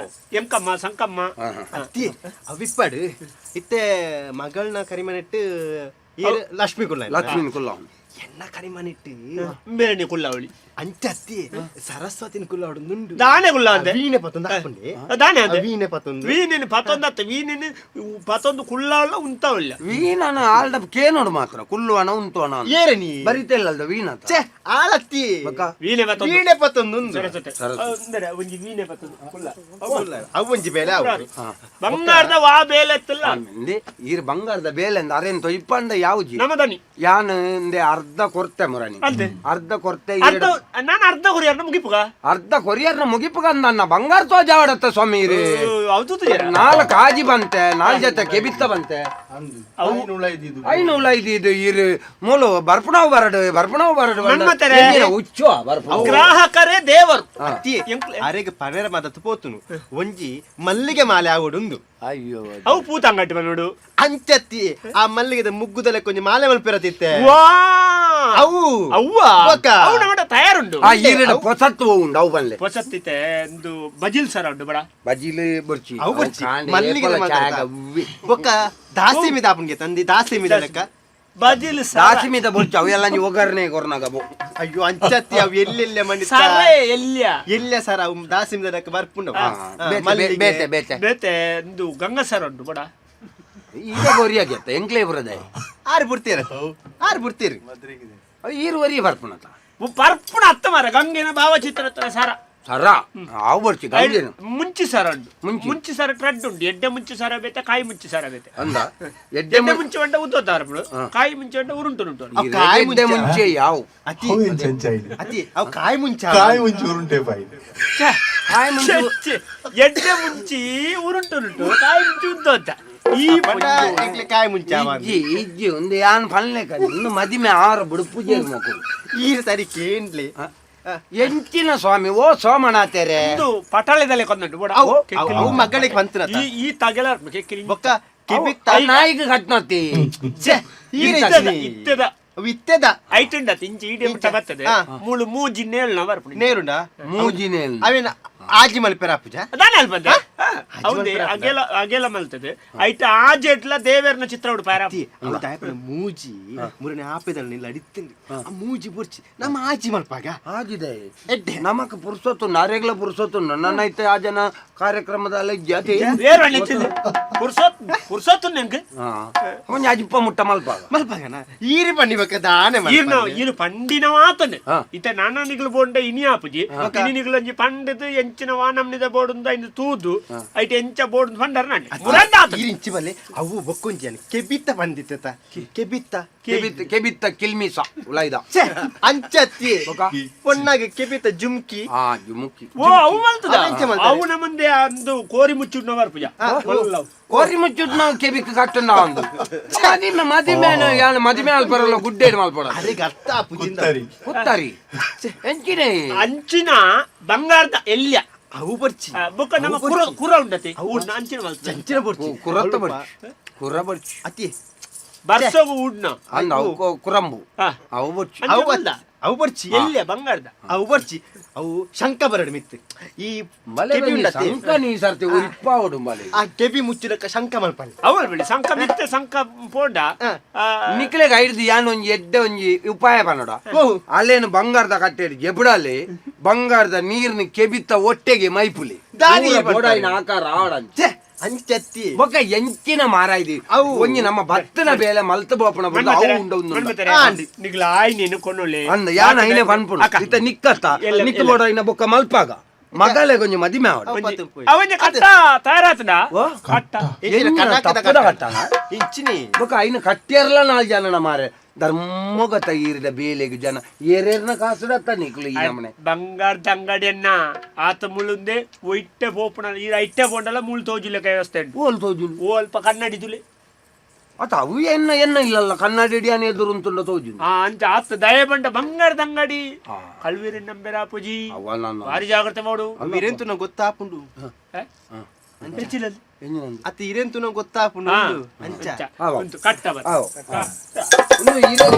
ಎಂಕಮ್ಮ, ಸಂಕಮ್ಮ. ಅತ್ತಿ ಅವಿಪ್ಪಡು ಇತ್ತೆ ಮಗಳನ್ನ ಕರಿಮನೆಟ್ಟು ಲಕ್ಷ್ಮಿ ಕುಲ್ಲ. ಲಕ್ಷ್ಮೀನ ಕುಲ್ಲ. ಎನ್ನ ಕರಿಮನೆಟ್ಟು ಬೇರೆ ಕುಲ್ಲವಳಿ. ಅಂಚ ಅತ್ತಿ, ಸರಸ್ವತಿನ ಕುಲ್ಲ ನುಂಡು. ದಾನೆ ಕುಲ್ಲ ಅಂದೆ. ವೀಣೆ ಪತ್ತೊಂದು ಹಾಕೊಂಡೆ. ದಾನೆ ಅಂದೆ. ವೀಣೆ ಪತ್ತೊಂದು. ವೀಣಿನ ಪತ್ತೊಂದು ಅತ್ತ, ವೀಣಿನ ಪತ್ತೊಂದು ಕುಳ್ಳವಳ ಉಂತವಲ್ಲ. ವೀಣನ ಆಲ್ಡ ಕೇನೋಡು ಮಾತ್ರ ಕುಲ್ಲುವನ ಉಂತುವನ. ಏರೆ ನೀ ಬರಿತೆಲ್ಲ ವೀಣ. ಛೆ ಆಳತ್ತಿ. ಬೊಕ್ಕ? ವೀಣೆ ಪತ್ತೊಂದು. ವೀಣೆ ಪತ್ತೊಂದು ಉಂದು. ಸರಸ್ವತಿ ಅಂದರೆ ಒಂಜಿ ವೀಣೆ ಪತ್ತೊಂದು ಕುಲ್ಲ. ಅವು ಒಂಜಿ ಬೇಲೆ ಅವು. ಬಂಗಾರದ ವಾ ಬೇಲೆ ಎತ್ತಲ್ಲ. ಅಂದೆ ಈರ್ ಬಂಗಾರದ ಬೇಲೆ ಅಂದ ಅರೇನ್ ತೊಯ್ಪಂಡ ಯಾವುಜಿ. ನಮದನಿ. ಯಾನ್ ಇಂದೆ ಅರ್ಧ ಕೊರ್ತೆ ಮುರಣಿ. ಅಂತೆ. ಅರ್ಧ ಕೊರ್ತೆ. ಅರ್ಧ ನಾನು ಅರ್ಧ ಕೊರಿಯರ್ನ ಮುಗಿಪುಗ. ಅರ್ಧ ಕೊರಿಯರ್ನ ಮುಗಿಪುಗ ಅಂದ ಬಂಗಾರ ತೋಜಾವಡತ್ತ ಸ್ವಾಮಿ ಇರು. ಹೌದು. ನಾಲ್ಕು ಆಜಿ ಬಂತೆ, ನಾಲ್ ಜೊತೆ ಕೆಬಿತ್ತ ಬಂತೆ. ಐನು ಉಳ ಇದು ಇರು ಮೂಲು ಬರ್ಪುಣವು ಬರಡು ಬರ್ಪುಣವು ಬರಡು. ಮನ್ಮಥರೇ. ಹುಚ್ಚು ಬರ್ಪುಣವು. ಗ್ರಾಹಕರೇ ದೇವರು. ಅತ್ತಿ ಅರೆಗ್ ಪನೇರ ಮದತ್ತು ಪೋತುನು ಒಂಜಿ ಮಲ್ಲಿಗೆ ಮಾಲೆ ಆವಡುಂದು. ಅಯ್ಯೋ. ಅವು ಪೂತಂಗಟ್ಟಿ ಬಂದೋಡು. ಅಂಚತ್ತಿ, ಆ ಮಲ್ಲಿಗೆದ ಮುಗ್ಗುದಲೆ ಕೊಂಚ ಮಾಲೆ ಮಲ್ಪಿರತಿತ್ತೆ. ವಾ. ಅವು. ಅವ್ವ. ಬೊಕ್ಕ. ಅವು ನಮ್ಮಟ ತಯಾರುಂಡು. ಆ ಈರಡ ಪೊಸತ್ತು ಉಂಡು ಅವು ಬಲ್ಲೆ. ಪೊಸತ್ತಿತೆ ಒಂದು ಬಜಿಲ್ ಸರ ಉಂಡು ಬಡ. ಬಜಿಲ್ ಬೊರ್ಚಿ. ಅವು ಬೊರ್ಚಿ ಮಲ್ಲಿಗೆ ಬೊಕ್ಕ ದಾಸಿಮಿದ ಆಪುನ್ಗೆ ತಂದಿ ದಾಸಿಮಿದ ಲೆಕ್ಕ. ಬಜಿಲ್ ಸರ. ದಾಸಿಮಿದ ಬೊರ್ಚಿ ಅವೆಲ್ಲ ನೀವು ಒಗ್ಗರಣೆ ಕೊರ್ನಾಗ ಬೊ. ಅಯ್ಯೋ ಅಂಚತ್ತಿ, ಅವು ಎಲ್ಲೆಲ್ಲ ಮಂಡಿ ಸರೇ ಎಲ್ಲಿಯ. ಎಲ್ಲ ಸರ ಅವು ದಾಸಿಮಿದ ಲೆಕ್ಕ ಬರ್ಪುಂಡು. ಬೇತೆ ಬೇತೆ ಬೇತೆ. ಬೇತೆ ಒಂದು ಗಂಗಸರ ಉಂಡು ಬಡ. ಈಗ ಗೊರಿಯಾಗೆತ್ತ ಎಂಕ್ಲೇ ಬರದೆ. ಆರು ಬಿಡ್ತೀರ, ಆರು ಬಿಡ್ತೀರಿ. ಈರು ವರಿ ಬರ್ಪುಣತ. ಪರ್ಪುಣ ಅತ್ತ ಮಾರ ಗಂಗೆನ ಭಾವಚಿತ್ರ ಹತ್ರ ಸರ. ಸರ ಆವು ಬರ್ಚಿ ಗಂಗೆನು. ಮುಂಚಿ ಸರ ಉಂಡು. ಮುಂಚಿ. ಮುಂಚಿ ಸರ ಟ್ರೆಡ್ ಉಂಡು. ಎಡ್ಡೆ ಮುಂಚಿ ಸರ ಬೇತೆ, ಕಾಯಿ ಮುಂಚಿ ಸರ ಬೇತೆ. ಅಂದ ಎಡ್ಡೆ. ಎಡ್ಡೆ ಮುಂಚಿ ಬಂಡ ಉದ್ದೋತಾರ ಬಿಡು, ಕಾಯಿ ಮುಂಚಿ ಬಂಡ ಉರುಂಟು ಉಂಟು. ಅವು ಕಾಯಿ ಎಡ್ಡೆ ಮುಂಚೆ. ಮುಂಚೆ ಯಾವ ಅತಿ ಅವೇನ್ ಚಂಚ ಇದು. ಅತಿ ಅವು ಕಾಯಿ ಮುಂಚೆ. ಕಾಯಿ ಮುಂಚೆ ಉರುಂಟೆ ಬಾಯಿ. ಕಾಯಿ ಮುಂಚೆ. ಛೆ, ಎಡ್ಡೆ ಮುಂಚಿ ಉರುಂಟು ಉಂಟು, ಕಾಯಿ ಮುಂಚಿ ಉದ್ದೋತ ಈ ಪಂಡ ಎಂಕ್ಲೆ ಕಾಯಿ ಮುಂಚೆ ಅವ ಅಂದ್. ಇಜ್ಜಿ ಇಜ್ಜಿ ಒಂದು ಯಾನ್ ಪನ್ಲೆ ಇನ್ನು ಮದಿಮೆ ಆರು ಬಿಡು ಪೂಜೆ ಮಕ್ಕಳು. ಈ ಸರಿ ಕೇಂದ್ಲೆ. ಎಂಚಿನ ಸ್ವಾಮಿ ಓ ಸೋಮನಾಥರೇ. ಒಂದು ಪಟಾಳೆದಲ್ಲೇ ಕೊಂದುಂಟು ಬೋಡ. ಅವು ಅವು ಅವು ಮಗಳಿಗೆ ಬಂತನ. ಈ ಈ ತಗೆಲ ಕೆಕ್ಕಿಲಿ. ಬೊಕ್ಕ ಕೆಬಿತ್ತ. ನಾಯಿಗೆ ಕಟ್ನತಿ. ಛೆ, ಈ ಇತ್ತದ ರೀತಿ. ಇತ್ತದ. ಅವು ಇತ್ತೆದ. ಐಟುಂಡ ಇಂಚಿ ಇಡೀ ಮುಟ್ಟ ಬರ್ತದೆ. ಮೂಳು ಮೂಜಿ ನೇಳ್ನ ಬರ್ಪುಂಡು. ನೇರುಂಡ. ಮೂಜಿನೇ. ಅವೇನ ಆಜಿ ಮಲ್ಪೆರ ಪೂಜಾ. ದಾನೆ ಅಲ್ಪ ಹೌದೇ ಅಗೆಲ ಅಗೆಲ ಮಲ್ತದೆ ಐಟ ಆಜೆಟ್ಲ ದೇವೇರ್ನ ಚಿತ್ರ ಉಂಡು ಪಾರ. ಅತಿ ಅವು ದಾಯಪನ ಮೂಜಿ ಮುರನೆ ಆಪೆದಲ್ಲ ನಿಲ್ಲ ಅಡಿತ್ತಂದು ಆ ಮೂಜಿ ಬುರ್ಚಿ ನಮ್ಮ ಆಜಿ ಮಲ್ಪಾಗ. ಆಗಿದೆ. ಎಡ್ಡೆ. ನಮಕ್ ಪುರ್ಸೊತ್ತು ನಾರೆಗ್ಲ ಪುರ್ಸೊತ್ತು ನನ್ನೈತೆ ಆ ಜನ ಕಾರ್ಯಕ್ರಮದಲ್ಲಿ ಜಾತಿ. ಬೇರೆ ಪುರ್ಸೊತ್ ಪುರ್ಸೊತ್ತು ನೆಂಕ್. ಒಂಜಿ ಅಜಿಪ್ಪ ಮುಟ್ಟ ಮಲ್ಪಾಗ. ಮಲ್ಪಾಗನ ಈರಿ ಪಣ್ಣಿ ಬಕ್ಕ ದಾನೆ. ಈರ್ನ ಈರು ಪಂಡಿನ ಮಾತನೆ ಇತ್ತೆ ನಾನ ನಿಗ್ಲು ಬೋಂಡ ಇನಿ ಆಪುಜಿ. ಇನಿ ನಿಗ್ಲು ಒಂಜಿ ಪಂಡದು ಎಂಚಿನ ವಾನಮ್ನಿದ ಬೋಡುಂದ ಇನ್ನು ತೂದು ಐಟ್ ಎಂಚ ಬೋಡುಂದು ಪಂಡರ್ ನಾನೆ ಮುರಂದ ಆತನೆ. ಈರಿಂಚಿ ಬಲ್ಲೆ ಅವು ಬೊಕ್ಕೊಂಜಿ ಕೆಬಿತ್ತ ಬಂದಿತ್ತ ಕೆಬಿತ್ತ. ಕೆಬಿತ್ತ ಕೆಬಿತ್ತ ಕಿಲ್ಮಿಸ ಉಲೈದ. ಛೆ, ಅಂಚತ್ತಿ ಪೊನ್ನಾಗ ಕೆಬಿತ್ತ ಜುಮ್ಕಿ. ಆ ಜುಮುಕಿ. ಓ ಅವು ಮಲ್ತದ. ಅವು ಎಂಚ ಮಲ್ತದೆ? ಅವು ನಮ್ಮಂದೆ ಅಂದು ಕೋರಿ ಮುಚ್ಚುಡ್ನ ಬರ್ಪುಜ ಮಲ್ಲವು. ಕೋರಿ ಮುಚ್ಚುಟ್ ನಾವು ಕೆಬಿಕ್ ಕಟ್ಟುನ ಒಂದು ಮದಿಮೆ ಮದಿಮೆ ಯಾನ್ ಮದಿಮೆ ಅಲ್ಪರಲ್ಲ ಗುಡ್ಡೇಡ್ ಮಲ್ಪಡ. ಅರೆಗೆ ಅರ್ಥ ಆಪುಜಿಂದ. ಕುತ್ತರಿ. ಕುತ್ತರಿ ಎಂಚಿನೇ. ಅಂಚಿನ ಬಂಗಾರದ ಎಲ್ಯ. ಅವು ಬರ್ಚಿ. ಬೊಕ್ಕ ನಮ್ಮ ಕುರ ಕುರ ಉಂಡತಿ ಉಡ್ನ ಅಂಚಿನ ಮಲ್ತದೆ. ಚಂಚಿನ ಬರ್ಚಿ. ಕುರತ್ತ ಬರ್ಚಿ ಕುರ ಬರ್ಚಿ. ಅತಿ ಬರ್ಸೋಗು ಉಡ್ನ. ಅಂದ ಅವು ಕುರಂಬು ಅವು ಬರ್ಚಿ. ಅಂಚ ಅವು ಮಲ್ದ. ಅವು ಬರ್ಚಿ. ಎಲ್ಯ ಬಂಗಾರದ. ಅವು ಬರ್ಚಿ, ಅವು ಶಂಕ ಬರಡು ಮಿತ್ತು ಈ ಬಲೆ ಕೆಬಿ ಉಂಡತಿ. ಸಂಕ ನೀ ಸರ್ತಿ ಉರಿಪ್ಪಾವಡು ಬಲೆ. ಆ ಕೆಬಿ ಮುಚ್ಚಿದಕ್ಕ ಶಂಕ ಮಲ್ಪಲ್ಲ. ಅವಳು ಬಿಡಿ ಸಂಕ ಮಿತ್ತೆ ಸಂಕ ಪೋಂಡ. ನಿಕ್ಲೆಗ್ ಐಡ್ದು ಯಾನ್ ಒಂಜಿ ಎಡ್ಡೆ ಒಂಜಿ ಉಪಾಯ ಪನ್ನಡ. ಅಲ್ಲೇನು ಬಂಗಾರದ ಕಟ್ಟೆಡ್ ಜೆಬುಡಾಲೆ ಬಂಗಾರದ ನೀರ್ನ ಕೆಬಿತ್ತ ಒಟ್ಟೆಗೆ ಮೈಪುಲಿ ದಾನಿ ಊರ ಬೋಡಾಯಿನ ಆಕಾರ ಆವಡಂಚ. ಛೆ, ಅಂಚತ್ತಿ. ಬೊಕ್ಕ ಎಂಚಿನ ಮಾರಾಯ್ದಿ ಅವು. ಒಂಜಿ ನಮ್ಮ ಭತ್ತನ ಬೇಲೆ ಮಲ್ತ ಬೋಪಣ ಬಂದು ಅವು ಉಂಡ ಉಂಡು. ನಿಗ್ಲ ಆಯ್ ನೀನು ಕೊಂಡೊಳ್ಳೆ. ಅಂದ ಯಾನ್ ಐನೆ ಪನ್ಪುನು ಅಕ್ಕ. ಇತ್ತ ನಿಕ್ಕತ್ತ ಎಲ್ಲ- ನಿಕ್ ಎಲ್ಲ. ಬೋಡಾಯಿನ ಬೊಕ್ಕ ಮಲ್ಪಾಗ ಮಗಲೆ ಕೊಂಚ ಮದಿಮೆ ಆವಡ. ಅವನ ಕಟ್ಟ ತಯಾರಾತದ ಕಟ್ಟ. ಎಂಚಿನ ತಪ್ಪದ ಕಟ್ಟನ? ಇಂಚಿನಿ. ಬೊಕ್ಕ ಐನ ಕಟ್ಟಿಯರ್ಲ ನಾಲ್ ಜನನ ಮಾರೆ ಧರ್ಮಗತ ಈರಿದ ಬೇಲೆಗ್ ಜನ ಏರೇರ್ನ ಕಾಸುಡತ್ತ ನಿಕ್ಲು ಈ ನಮನೆ. ಬಂಗಾರದ ಅಂಗಡಿಯನ್ನ ಆತ ಮುಳುಂದೆ ಒಯ್ಟೆ ಪೋಪುಣ ಈ ಐಟೆ ಪೋಂಡಲ ಮುಳು ತೋಜುಲೆಕ ವ್ಯವಸ್ಥೆ ಉಂಟು. ಓಲ್ ತೋಜುಲು? ಓ ಅಲ್ಪ ಕನ್ನಡಿ ತುಲೆ. ಅತ ಅವು ಎನ್ನ ಎನ್ನ ಇಲ್ಲಲ್ಲ ಕನ್ನಡಿ ಹಿಡಿಯಾನ ಎದುರು ಉಂಟುಂಡ ತೋಜುನು. ಆ ಅಂಚ ಆತ ದಯ ಬಂಡ ಬಂಗಾರದ ಅಂಗಡಿ ಕಲ್ವಿರಿ ನಂಬೆರ ಪೂಜಿ. ಅವ ನನ್ನ ಭಾರಿ ಜಾಗ್ರತೆ ಮಾಡು. ವೀರೇಂತು ನಂಗೆ ಗೊತ್ತಾಪುಂಡು. ಹ? ಅತ್ತ ಇರೆಂತುನ ಗೊತ್ತಾಪುಂಡು ಅಂಚ ಉಂದು ಕಟ್ಟ ಬತ್ತ. ಉಂದು ಇರೆಗ್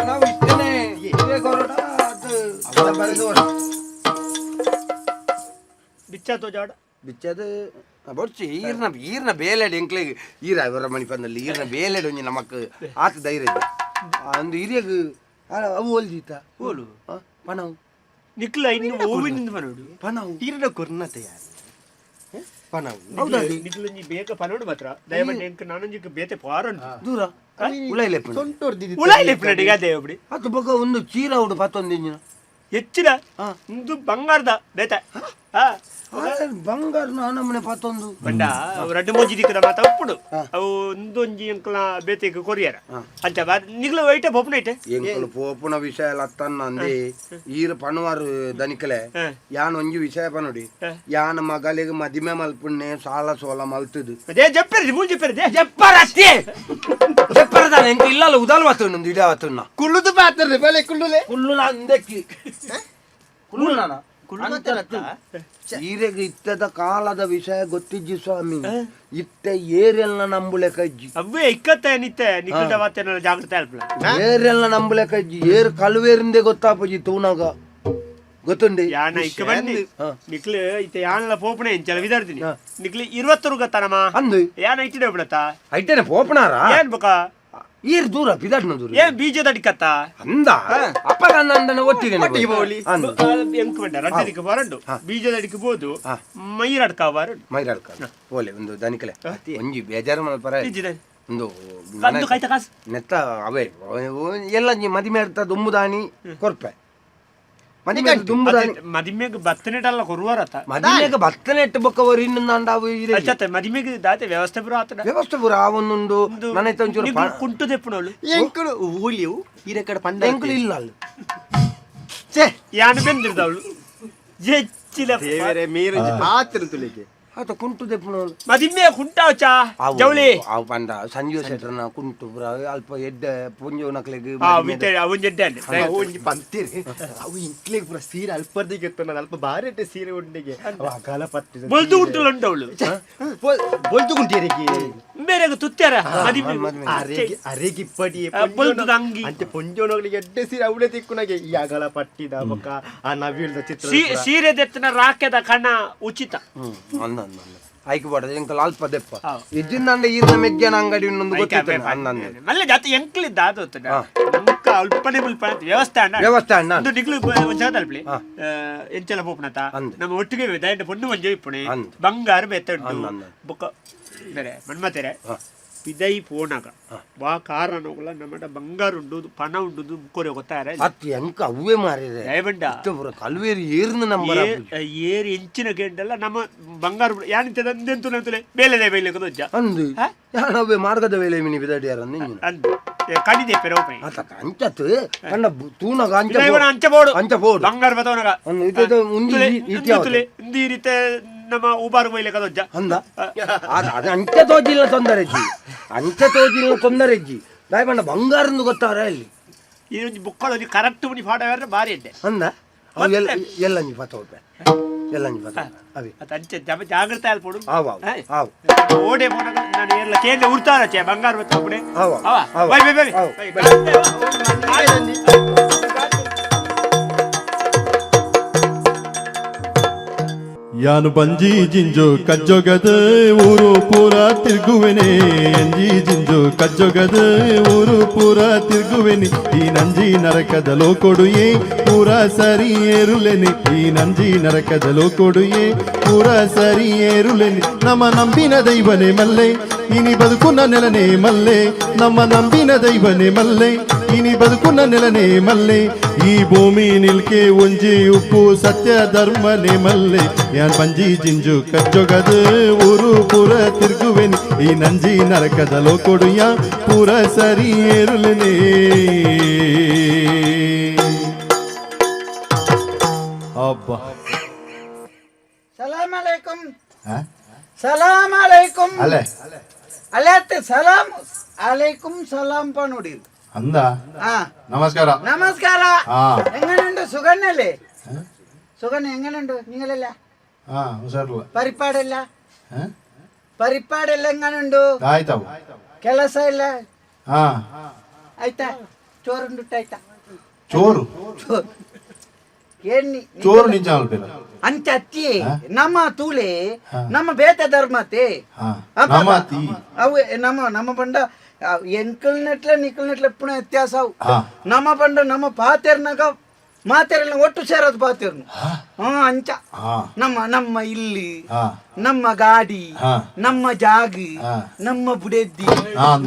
ನಾವು ಇತ್ತನೆ ಇರೆ ಕೊರಡ ಅದು ಬರೆದು ಬಿಚ್ಚ ತೋಜಾಡ ಬಿಚ್ಚದು ಬೊಡ್ಚಿ ಈರ್ನ ಈರ್ನ ಬೇಲೆಡ್ ಎಂಕ್ಲೆಗ್ ಈರ ಅವರ ಮಣಿಪಂದಲ್ಲಿ ಈರ್ನ ಬೇಲೆಡ್ ಒಂಜಿ ನಮಕ್ ಆತ ಧೈರ್ಯ ಇದ್ದ. ಅಂದು ಹಿರಿಯಗ್ ಅವು ಓಲ್ದೀತ ಓಲು ಪಣವು ನಿಕ್ಲ ಇನ್ನು ಓವಿನಿಂದ ಬರೋಡು ಪಣವು ಈರ್ನ ಕೊರ್ನತೆ ಯಾರು ಪಣವು ಹೌದಾ ನಿಕ್ಲೊಂಜಿ ಬೇಗ ಪನೋಡು ಮಾತ್ರ ದಯಮಾಡಿ ಎಂಕ್ ನಾನೊಂಜಿಕ್ ಬೇತೆ ಪಾರುಂಡು ದೂರ ಉಲೈಲೆಪ್ಪು ಉಲಾಯಿಲೆ ಪ್ಲೇಟಿಗೆ ಅದೇ ಒಬ್ಬಡಿ ಅದು ಬೊಕ ಒಂದು ಚೀರ ಉಡು ಪತ್ತೊಂದು ಹೆಚ್ಚಿನ ಒಂದು ಬಂಗಾರದ ಬೇತೆ ಹಾ ಬಂಗಾರ ನಮ್ಮನೆ ಪತ್ತೊಂದು ಬಂಡ ಅವು ರಡ್ಡು ಮೋಜಿ ದಿಕ್ಕದ ಮಾತ ಉಪ್ಪುಡು ಅವು ಒಂದೊಂಜಿ ಎಂಕ್ಲ ಬೇತೆಗ್ ಕೊರಿಯರ ಅಂಚ ಬಾ ನಿಗ್ಲ ವೈಟ ಪೋಪುನ ಐಟೆ ಎಂಕುಲು ಪೋಪುನ ವಿಷಯ ಲತ್ತನ್ನ ಅಂದೆ ಈರ್ ಪಣವಾರು ದನಿಕಲೆ ಯಾನ್ ಒಂಜಿ ವಿಷಯ ಪನುಡಿ ಯಾನ್ ಮಗಲಿಗೆ ಮದಿಮೆ ಮಲ್ಪುಣ್ಣೆ ಸಾಲ ಸೋಲ ಮಲ್ತದು ಅದೇ ಜಪ್ಪೆರ್ ಮೂಜಿ ಜಪ್ಪೆರ್ they ಜಪ್ಪರತ್ತೆ ಜಪ್ಪರದಾನೆ ಎಂಕು ಇಲ್ಲಲ್ಲ ಉದಾಲ್ ವಾತುಂಡು ಇಡ ವಾತುಣ್ಣ ಕುಳ್ಳುದು ಪಾತ್ರ ಬಲೆ ಕುಳ್ಳುಲೆ ಕುಳ್ಳು ಅಂದಕ್ಕಿ ಕುಳ್ಳು ನಾನ ಈರೆಗ್ ಇತ್ತದ ಕಾಲದ ವಿಷಯ ಗೊತ್ತಿಜ್ಜಿ ಸ್ವಾಮಿ ಇತ್ತ ಏರೆಲ್ಲ ನಂಬುಲೆ ಕಜ್ಜಿ ಅವೇ ಇಕ್ಕತ್ತೆ ನಿತ್ತೆ ನಿಕ್ಕದ ವಾತೇನ ಜಾಗ್ರತೆ ಅಲ್ಪಲ ಏರೆಲ್ಲ ನಂಬುಲೆ ಕಜ್ಜಿ ಏರ್ ಕಳುವೇರಿಂದೆ ಗೊತ್ತಾಪುಜಿ ತೂನಾಗ ಗೊತ್ತುಂಡಿ ಯಾನ ಇಕ್ಕ ಬನ್ನಿ ನಿಕ್ಲು ಇತ್ತೆ ಯಾನಲ ಪೋಪುಣೆ ಇಂಚಲ ವಿದಾರ್ದಿನಿ ನಿಕ್ಲು 20 ಗೊತ್ತಾನಮ್ಮ ಅಂದು ಯಾನ ಇಟ್ಟಿಡೆ ಬಿಡತ್ತ ಐಟನೆ ಪೋಪಣಾರ ಏನ್ ಬಕ ಈರ್ ದೂರ ಪಿದಾಡ್ನ ದೂರ ಏನ್ ಬೀಜದ ಅಡಿಕತ್ತ ಅಂದ ಅಪ್ಪ ಅಂದನ ಒಟ್ಟಿಗೆ ಅಂದ ಎಂಕ್ ಬಂಡ ರಡ್ಡದಿಕ್ಕೆ ಬರಂಡು ಬೀಜದ ಅಡಿಕೆ ಬೋದು ಮೈರಡ್ಕ ಬರಂಡು ಮೈರಾಡ್ಕ ಓಲೆ ಒಂದು ದನಿಕಲೆ ಒಂಜಿ ಬೇಜಾರು ಮಲ್ಪರ ಇಜ್ಜಿದೆ ಒಂದು ಕಂದು ಕೈತ ಕಾಸು ನೆತ್ತ ಅವೇ ಎಲ್ಲ ಮದಿಮೆ ಇರ್ತ ದುಮ್ಮುದಾನಿ ಕೊರ್ಪೆ ಮದಿಮೆ ದುಮ್ಮುದಾನಿ ಮದಿಮೆಗ್ ಬತ್ತನೆಟಲ್ಲ ಕೊರುವಾರತ್ತ ಮದಿಮೆಗೆ ಬತ್ತನೆ ಇಟ್ಟು ಬೊಕ್ಕವರು ಇನ್ನೊಂದು ಇದೆ ಅಚ್ಚತ್ತೆ ಮದಿಮೆಗ್ ದಾತೆ ವ್ಯವಸ್ಥೆ ಪೂರ ಆತಡ ವ್ಯವಸ್ಥೆ ಪೂರ ಆ ಒಂದೊಂದು ನನ್ನ ಒಂಚೂರು ಕುಂಟು ದೆಪ್ಪುನೋಳು ಎಂಕುಲು ಊಲಿಯು ಈರ ಕಡೆ ಪಂಡ ಎಂಕುಲು ಇಲ್ಲ ಅಲ್ಲಿ ಛೇ ಯಾನು ಬೆಂದಿರ್ದವಳು ಜೆಚ್ಚಿಲ ದೇವರೇ ಮೀರಂಜಿ ಪಾತ್ರ ತುಲಿಗೆ ಆತ ಕುಂಟು ದೆಪ್ಪುನೋಳು ಮದಿಮೆ ಕುಂಟಾವಚಾ ಜವಳಿ ಅವು ಪಂಡ ಸಂಜೀವ ಶೆಟ್ಟರ್ನ ಕುಂಟು ಪೂರ ಅಲ್ಪ ಎಡ್ಡೆ ಪುಂಜು ನಕ್ಲೆಗ್ ಆ ವಿತ್ತೆ ಅವನ್ ಜಡ್ಡೆ ಅಂದೆ ಅವು ಒಂಜಿ ಪಂತಿರಿ ಅವು ಇಂಕ್ಲೆಗ್ ಪೂರ ಸೀರೆ ಅಲ್ಪರ್ದಿಗೆ ಇತ್ತು ಅಲ್ಪ ಬಾರಿ ಇಟ್ಟೆ ಸೀರೆ ಉಂಡಿಗೆ ಅವು ಅಗಲ ಪತ್ತಿದ ಬೊಲ್ದು ಉಂಟುಲುಂಡವಳು ಬೊಲ್ದು ಗುಂಟಿಯರಿಗೆ ಬೇರೆಗ ತುತ್ಯಾರ ಮದಿಮೆ ಅರೆಗೆ ಅರೆಗೆ ಇಪ್ಪಡಿ ಬೊಲ್ದುದ ಅಂಗಿ ಅಂತೆ ಪೊಂಜೋನಗಳಿಗೆ ಎಡ್ಡೆ ಸೀರೆ ಅವಳೇ ತಿಕ್ಕುನಾಗೆ ಈ ಅಗಲ ಪಟ್ಟಿದ ಬೊಕ್ಕ ಆ ನವಿಲ್ದ ಚಿತ್ರ ಸೀರೆ ದೆತ್ತನ ರಾಕೆದ ಕಣ ಉಚಿತ ಅಂದ ಅಂದ ಅಂದ ಐಕ್ ಬಾಡ ಎಂಕಲ್ ಅಲ್ಪ ದೆಪ್ಪ ಇದ್ದಿಂದಂಡ ಈರ್ನ ಮೆಜ್ಜನ ಅಂಗಡಿ ಇನ್ನೊಂದು ಗೊತ್ತಿತ್ತು ಅಂದಂದೆ ಮಲ್ಲ ಜಾತಿ ಎಂಕ್ಲಿದ್ದ ಅದು ನಮ್ಕ ಅಲ್ಪನೆ ಮುಲ್ಪನೆ ವ್ಯವಸ್ಥೆ ಅಣ್ಣ ವ್ಯವಸ್ಥೆ ಅಣ್ಣ ಒಂದು ನಿಕ್ಲು ಜಾದಲ್ಪಲಿ ಎಂಚಲ ಪೋಪುನತ ಅಂದ್. ನಮ್ಮ ಒಟ್ಟಿಗೆ ದಂಡ ಪೊಣ್ಣು ಮಂಜು ಇಪ್ಪುಣೆ ಅಂದ್. ಬಂಗಾರ ಬೆತ್ತ ಉಂಟು ಅಂದ್, ಅಂದ್. ಬೊಕ್ಕ ಬೇರೆ ಮನ್ಮತೆರೆ ಪಿದೈ ಪೋನಾಗ ವಾ ಕಾರಣಗಳ ನಮ್ಮಡ ಬಂಗಾರ ಉಂಡು ಪಣ ಉಂಡು ಮುಕ್ಕೋರೆ ಗೊತ್ತಾರೆ ಅತ್ ಎಂಕ ಅವೇ ಮಾರಿದೆ ದಯಬಂಡ ಪೂರ ಕಲ್ವೇರಿ ಏರ್ನ ನಂಬರ್ ಏರ್ ಎಂಚಿನ ಕೇಂಡಲ್ಲ ನಮ್ಮ ಬಂಗಾರ ಯಾನಿಂತ ನಂತುಲೆ ಬೇಲೆ ಬೇಲೆ ದೊಜ್ಜ ಅಂದು ಯಾನ್ ಅವೇ ಮಾರ್ಗದ ವೇಳೆ ಮಿನಿ ಬಿದಡಿಯಾರ ಅಂದ್ ಕಡಿದೆ ಪೆರೋಪೆ ಆತ ಅಂಚತ್ ಕಂಡ ತೂನಗ ಅಂಚ ಇವನ ಅಂಚ ಬೋಡು ಅಂಚ ಬೋಡು ಬಂಗಾರ ಬತವನಗ ಅಂದು ಇದು ಉಂದು ಈ ತುಲೆ ಇಂದು ಈ ರೀತಿ ನಮ್ಮ ಉಬಾರು ಬೈಲೆ ಕದೊಜ್ಜ ಅಂದ ಅದು ಅಂಚ ತೋಜಿಲ್ಲ ತೊಂದರೆ ಇಜ್ಜಿ ಅಂಚ ತೋಜಿಲ್ಲ ತೊಂದರೆ ಇಜ್ಜಿ ದಾಯಬಂಡ ಬಂಗಾರಂದು ಗೊತ್ತಾರ ಇಲ್ಲಿ ಈ ಒಂಜಿ ಬುಕ್ಕಳು ಒಂಜಿ ಕರೆಕ್ಟ್ ಉನಿ ಪಾಠ ಬಾರಿ ಇದ್ದೆ ಅಂದ ಅವು ಎಲ್ಲ ಎಲ್ಲ ಅಂಜಿ ಪತ್ತ ಹೋಗ್ಬೆ ಎಲ್ಲ ಅಂಜಿ ಪತ್ತ ಅವಿ ಅದು ಅಂಚೆ ಜಮ ಜಾಗ್ರತೆ ಅಲ್ಪೋಡು ಆವ್ ಆವ್ ಆವ್ ಓಡೆ ಪೋನಾಗ ನಾನು ಎಲ್ಲ ಕೇಂದ್ರ ಉರ್ತಾರ ಚೆ ಬಂಗಾರ ಬತ್ತಪುಡೆ ಆವ್ ಅವ ಆವ್ bye bye bye ಆವ್. ಯಾನು ಬಂಜಿ ಜಿಂಜು ಕಜ್ಜೊಗದ ಊರು ಪೂರ ತಿರುಗುವೆನೆ ಎಂಜಿ ಜಿಂಜು ಕಜ್ಜೊಗದ ಊರು ಪೂರ ತಿರುಗುವೆನೆ ಈ ನಂಜಿ ನರಕದ ಲೋಕೊಡುಯೇ ಪೂರ ಸರಿ ಏರುಲೆನೆ ಈ ನಂಜಿ ನರಕದ ಲೋಕೊಡುಯೇ ಪೂರ ಸರಿ ಏರುಲೆನೆ ನಮ್ಮ ನಂಬಿನ ದೈವನೇ ಮಲ್ಲೆ ಇನಿ ಬದುಕುನ ನೆಲನೆ ಮಲ್ಲೆ ನಮ್ಮ ನಂಬಿನ ದೈವನೇ ಮಲ್ಲೆ ಇನಿ ಬದುಕುನ ನೆಲನೆ ಮಲ್ಲೆ ಈ ಭೂಮಿ ನಿಲ್ಕೆ ಒಂಜಿ ಉಪ್ಪು ಸತ್ಯ ಧರ್ಮನೆ ಮಲ್ಲೆ ಯಾನ್ ಬಂಜಿ ಜಿಂಜು ಕಜ್ಜೊಗದು ಊರು ಪೂರ ತಿರುಗುವೆನಿ ಈ ನಂಜಿ ನರಕದ ಲೋಕೊಡುಯ ಪೂರ ಸರಿ ಏರುಲೆನೆ ಅಬ್ಬಾ ಸಲಾಮ್ ಅಲೈಕುಂ ಸಲಾಮ್ ಅಲೈಕುಂ ಅಲ್ಲೇ ಅಲ್ಲೇ ಸಲಾಮ್ ಅಲೈಕುಂ ಸಲಾಂ ಪನುಡಿ ಅಂದ ಆ ನಮಸ್ಕಾರ നമസ്കാര ആ. എങ്ങനെയുണ്ട് സുഖന്നല്ലേ സുഖം എങ്ങനെയുണ്ട് നിങ്ങളല്ല ಹಾ ಹುಷಾರಿಲ್ಲ പരിപ്പാടല്ല ಪರಿಪಾಡೆಲ್ಲ ಎಂಗನುಂಡು? ಆಯ್ತಾವು. ಕೆಲಸ ಇಲ್ಲ. ಹಾ. ಆಯ್ತಾ, ಚೋರುಂಡುಟ್ಟ ಆಯ್ತಾ? ಚೋರು? ಚೋರು ಏನಿ? ಚೋರು ನಿಜ ಅಲ್ಪಿಲ್ಲ. ಅಂಚ ಅತ್ತಿ ನಮ್ಮ ತೂಲೆ ನಮ್ಮ ಬೇತ ಧರ್ಮತೆ. ನಮ್ಮ ಅತ್ತಿ. ಅವು ನಮ್ಮ ನಮ್ಮ ಪಂಡ ಎಂಕಲ್ನೆಟ್ಲ ನಿಕ್ಕಲ್ನೆಟ್ಲ ಎಪ್ಪುನ ವ್ಯತ್ಯಾಸ ಅವು. ನಮ್ಮ ಪಂಡ ನಮ್ಮ ಪಾತೆರ್ನಾಗ ಮಾತೆರೆಲ್ಲ ಒಟ್ಟು ಸೇರೋದು ಪಾತೆರ್ನು. ಹಾ, ಅಂಚ. ನಮ್ಮ ನಮ್ಮ ಇಲ್ಲಿ ನಮ್ಮ ಗಾಡಿ, ನಮ್ಮ ಜಾಗ, ನಮ್ಮ ಬುಡೆದ್ದಿ,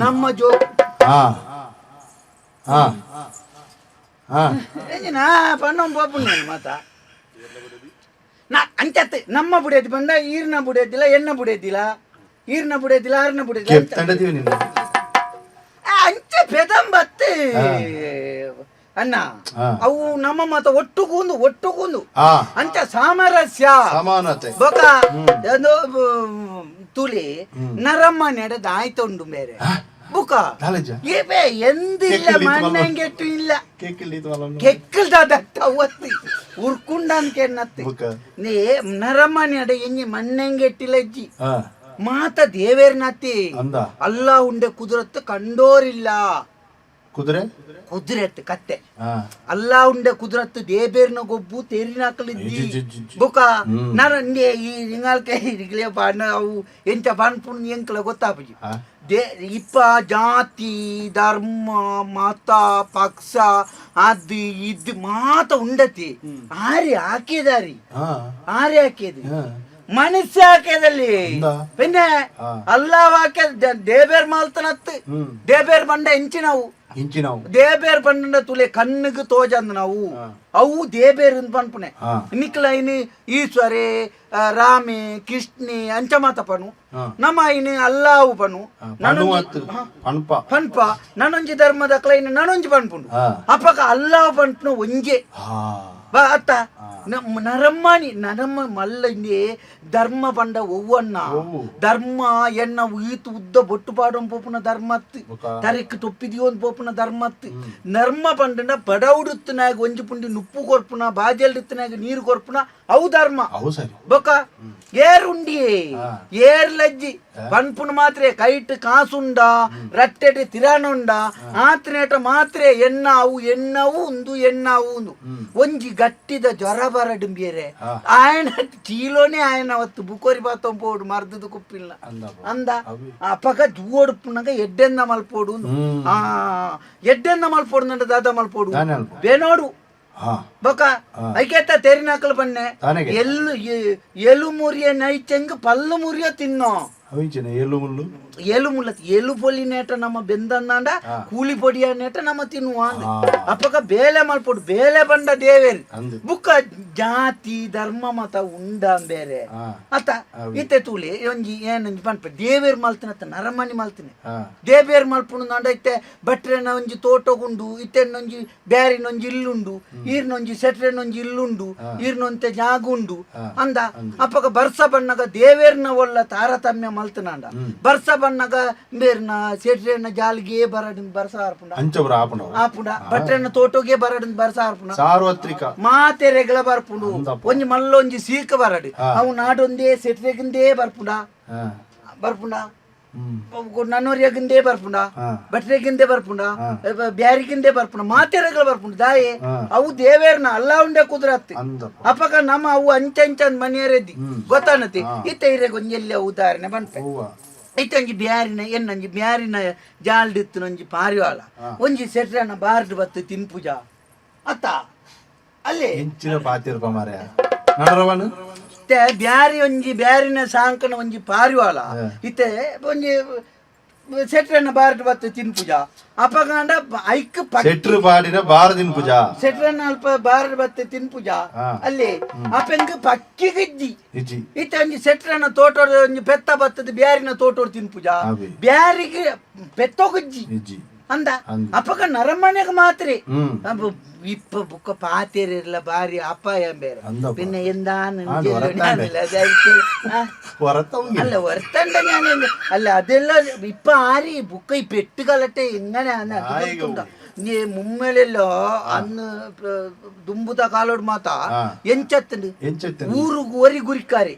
ನಮ್ಮ ಜೋ. ಹಾ ಹಾ ಹಾ. ನಾ ಪಣ್ಣ ಪೋಪುಂಡು ಮಾತ ನಾ ಅಂಚತ್ತೆ. ನಮ್ಮ ಬುಡೆದಿ ಬಂದ ಈರ್ನ ಬುಡೆದಿಲ್ಲ, ಎಣ್ಣ ಬುಡೆದಿಲ್ಲ, ಈರ್ನ ಬುಡೆದಿಲ್ಲ, ಆರ್ನ ಬುಡೆದಿಲ್ಲ. ಕೆತ್ತಂಡದೀವಿ ನಿನ್ನ. ಅಂಚೆ ಪೆದಂಬತ್ತೆ ಅಣ್ಣ. ಅವು ನಮ್ಮ ಮತ ಒಟ್ಟುಗೂಂದು ಒಟ್ಟುಗೂಂದು ಅಂಚ ಸಾಮರಸ್ಯ ಸಮಾನತೆ. ಬೊಕ ತುಲಿ ನರಮ್ಮ ನಡೆದ ಆಯ್ತುಂಡು ಬೇರೆ ಬುಕ ಏಬೆ ಎಂದಿಲ್ಲ, ಮಣ್ಣಂಗೆಟ್ಟು ಇಲ್ಲ, ಕೆಕ್ಕಲ್ದ ಒತ್ತಿ ಉರ್ಕುಂಡನ್ಕೆನ್ನತ್ತಿ. ನೇ ನರಮ್ಮನೆ ಅಡ ಎಂಜಿ ಮಣ್ಣಂಗೆಟ್ಟಿಲ್ಲ ಇಜ್ಜಿ ಮಾತ ದೇವೇರ್ನತ್ತಿ ಅಲ್ಲ ಉಂಡೆ ಕುದುರತ್ತು ಕಂಡೋರಿಲ್ಲ. ಕುದುರೆ ಕುದುರೆ ಕತ್ತೆ ಅಲ್ಲ ಉಂಡೆ ಕುದುರತ್ತು ದೇಬೇರ್ನ ಗೊಬ್ಬು ತೇರಿನಾಕಲಿದ್ದಿ ಬುಕ ನಾನು ಈ ನಿಂಗಾಲ್ಕೆ ಇಗ್ಲೇ ಪಾಣ ಅವು ಎಂಚ ಪನ್ಪುಂಡು ಎಂಕ್ಲ ಗೊತ್ತಾಪುಜಿ. They ಇಪ್ಪ ಜಾತಿ ಧರ್ಮ ಮತ ಪಕ್ಷ ಅದು ಇದು ಮಾತ ಉಂಡತಿ ಆರಿ ಹಾಕಿದಾರಿ ಆರಿ ಹಾಕಿದಿ ಮನುಷ್ಯ ಹಾಕ್ಯದಲ್ಲಿ പിന്നെ ಅಲ್ಲ ಹಾಕ್ಯ ದೇಬೇರ್ ಮಾಲ್ತನತ್ತು ದೇಬೇರ್ ಬಂಡ ಎಂಚಿನವು ಇಂಚಿನವು ದೇಬೇರ್ ಬಂಡ ತುಲೆ ಕಣ್ಣಿಗೆ ತೋಜಂದ್ ನಾವು ಅವು ದೇಬೇರ್ ಅಂತ ಪನ್ಪುನೆ. ನಿಕ್ಲ ಇನಿ ಈಶ್ವರೇ ರಾಮೆ ಕೃಷ್ಣೆ ಅಂಚ ಮಾತ ಪನು ನಮ್ಮ ಇನಿ ಅಲ್ಲಾವು ಪನು ಪನ್ಪ ನನೊಂಜಿ ಧರ್ಮದ ಇನ್ನು ನನೊಂಜಿ ಪನ್ಪುಂಡು ಅಪ್ಪಕ ಅಲ್ಲಾವು ಪನ್ಪುನ ಒಂಜೆ ಬಾ ಅತ್ತ ನರಮ್ಮನಿ ನರಮ್ಮ ಮಲ್ಲ ಇಂದೇ ಧರ್ಮ ಪಂಡ ಒವ್ವಣ್ಣ ಧರ್ಮ ಎನ್ನ ಈತು ಉದ್ದ ಬೊಟ್ಟು ಪಾಡೊಂದು ಪೋಪುನ ಧರ್ಮತ್ತು ತರೆಕ್ ತೊಪ್ಪಿದಿಯೊಂದು ಪೋಪುನ ಧರ್ಮತ್ತು. ನರ್ಮ ಪಂಡನ ಬಡವುಡುತ್ತನಾಗ ಒಂಜಿ ಪುಂಡಿ ನುಪ್ಪು ಕೊರ್ಪುನ ಬಾಜಲ್ಡುತ್ತನಾಗ ನೀರು ಕೊರ್ಪುನ ಅವು ಧರ್ಮ. ಬೊಕ ಏರುಂಡಿ ಏರ್ ಲಜ್ಜಿ ಪನ್ಪುನ ಮಾತ್ರೆ ಕೈಟ್ ಕಾಸುಂಡ ರಟ್ಟೆಟ್ ತಿರಾನುಂಡ ಆತ್ರನೇಟ ಮಾತ್ರೆ ಎಣ್ಣಾವು ಎಣ್ಣವು ಉಂದು ಎಣ್ಣಾವು ಉಂದು ಒಂಜಿ ಗಟ್ಟಿದ ಜ್ವರ ಬರಡುಂಬಿಯರೆ ಆಯನ ಚೀಲೋನೆ ಆಯನ ಅವತ್ತು ಬುಕೋರಿ ಬಾತೊಂಪೋಡು ಮರ್ದದ ಕುಪ್ಪಿಲ್ಲ ಅಂದ ಅಪಗ ಜೂವೊಡುಪುನಗ ಎಡ್ಡೆಂದ ಮಲ್ಪೋಡು ಆ ಎಡ್ಡೆಂದ ಮಲ್ಪೋಡು ನಂಡ ದಾದ ಮಲ್ಪೋಡು ಬೇನೋಡು ಬೊಕ ಐಕೆತ್ತ ತೆರಿನಾಕಲು ಬನ್ನೆ ಎಲ್ಲು ಎಲು ಮುರಿಯ ನೈಚಂಗ್ ಪಲ್ಲು ಮುರಿಯ ತಿನ್ನೋ ಎಲು ಮುಳ್ಳು ಎಲು ಮುಲ್ಲ ಎಲು ಪೊಲಿ ನೇಟ ನಮ್ಮ ಬೆಂದನ್ನಾಂಡ ಕೂಲಿ ಪೊಡಿಯ ನೇಟ ನಮ್ಮ ತಿನ್ನುವ ಅಪ್ಪಕ ಬೇಲೆ ಮಲ್ಪೊಡು ಬೇಲೆ ಬಂಡ ದೇವೇರಿ ಬುಕ್ಕ ಜಾತಿ ಧರ್ಮ ಮತ ಉಂಡ ಬೇರೆ ಅತ್ತ ಇತ್ತೆ ತೂಲಿ ಒಂಜಿ ಏನೊಂಜಿ ಪನ್ಪ ದೇವೇರ್ ಮಲ್ತಿನತ್ತ ನರಮನಿ ಮಲ್ತಿನಿ ದೇವೇರ್ ಮಲ್ಪುಂಡು ಇತ್ತೆ ಬಟ್ರೆನ ಒಂಜಿ ತೋಟಗುಂಡು ಇತ್ತೆನ್ನೊಂಜಿ ಬ್ಯಾರಿನೊಂಜಿ ಇಲ್ಲುಂಡು ಈರ್ನೊಂಜಿ ಸೆಟ್ರೆನೊಂಜಿ ಇಲ್ಲುಂಡು ಈರ್ನೊಂತೆ ಜಾಗುಂಡು ಅಂದ ಅಪ್ಪಕ ಬರ್ಸ ಬಣ್ಣಗ ದೇವೇರ್ನ ಒಲ್ಲ ತಾರತಮ್ಯ ಮಲ್ತನಾಂಡ ಬರ್ಸ ಬಣ್ಣಗ ಬೇರ್ನ ಸೆಟ್ರೆನ ಜಾಲ್ಗೆ ಬರಡಿನ ಬರ್ಸ ಆರ್ಪುಂಡ ಅಂಚಬ್ರ ಆಪುಂಡ ಆಪುಂಡ ಬಟ್ರೆನ ತೋಟೋಗೆ ಬರಡಿನ ಬರ್ಸ ಆರ್ಪುಂಡ ಸಾರ್ವತ್ರಿಕ ಮಾತೆರೆಗಳ ಬರ್ಪುಂಡು ಒಂಜಿ ಮಲ್ಲೊಂಜಿ ಸೀಕ ಬರಡು ಅವು ನಾಡೊಂದೇ ಸೆಟ್ರೆಗಿಂದೇ ಬರ್ಪುಂಡ ಬರ್ಪುಂಡ ನನ್ನೋರಿಯಗಿಂದೇ ಬರ್ಪುಂಡ ಬಟ್ರೆಗಿಂದೇ ಬರ್ಪುಂಡ ಬ್ಯಾರಿಗಿಂದೇ ಬರ್ಪುಂಡ ಮಾತೆರೆಗಳ ಬರ್ಪುಂಡು ದಾಯೆ ಅವು ದೇವೇರ್ನ ಅಲ್ಲ ಉಂಡೆ ಕುದುರತ್ತಿ ಅಪಕ ನಮ್ಮ ಅವು ಅಂಚಂಚಂದ್ ಮನೆಯರೆದ್ದಿ ಗೊತ್ತಾನತಿ ಇತ್ತೆ ಇರೆಗ್ ಒಂಜೆಲ್ಲ ಉದಾಹರಣೆ ಪನ್ಪೆ ಇತ್ತೆ ಒಂಜಿ ಬ್ಯಾರಿನ ಎನ್ನೊಂಜಿ ಬ್ಯಾರಿನ ಜಾಲ್ಡಿತ್ತು ಒಂಜಿ ಪಾರಿವಾಳ ಒಂಜಿ ಸೆಟ್ರನ ಬಾರ್ಡ್ ಬತ್ತು ತಿನ್ಪುಜ ಅತ್ತ ಅಲ್ಲೇ ಎಂಚಿನ ಪಾತಿರ್ಪ ಮಾರ್ಯ ನಡರವನು ಇತ್ತೆ ಬ್ಯಾರಿ ಒಂಜಿ ಬ್ಯಾರಿನ ಸಾಂಕನ ಒಂಜಿ ಪಾರಿವಾಳ ಇತ್ತೆ ಒಂಜಿ ಸೆಟ್ರನ ಬಾರ್ಡ್ ಬತ್ತು ತಿನ್ಪುಜ ಅಪಗಾಂಡ ಐಕ್ ಸೆಟ್ರು ಬಾಡಿನ ಬಾರ ತಿನ್ಪುಜ ಸೆಟ್ರನ ಅಲ್ಪ ಬಾರ್ಡ್ ಬತ್ತು ತಿನ್ಪುಜ ಅಲ್ಲಿ ಅಪೆಂಗ್ ಪಕ್ಕಿ ಗಿಜ್ಜಿ ಇತ್ತೆ ಒಂಜಿ ಸೆಟ್ರನ ತೋಟೋಡು ಒಂಜಿ ಪೆತ್ತ ಬತ್ತದ ಬ್ಯಾರಿನ ತೋಟೋಡು ತಿನ್ಪುಜ ಬ್ಯಾರಿಗೆ ಪೆತ್ತೋಗುಜ್ಜಿ ಅಂದ ಅಪಕ ನರಮನೆಗೆ ಮಾತ್ರೆ ಇಪ್ಪ ಬುಕ್ಕ ಪಾತೇರಿರ್ಲ ಬಾರಿ ಅಪಾಯ ಬೇರೆ പിന്നെ എന്താണ് അല്ല ഒരത്തണ്ട ഞാൻ അല്ല അതെല്ലാം ഇപ്പൊ ആര് ബുക്ക് ഈ പെട്ടുകളട്ടെ എങ്ങനെയാണ് ನೀ ಮುಮ್ಮೆಲೆಲ್ಲ ಅನ್ನ ದುಂಬುದ ಕಾಲೋಡ್ ಮಾತ ಎಂಚತ್ತಂಡು ಎಂಚತ್ತಂಡು? ಊರುಗು ಒರಿ ಗುರಿಕಾರಿ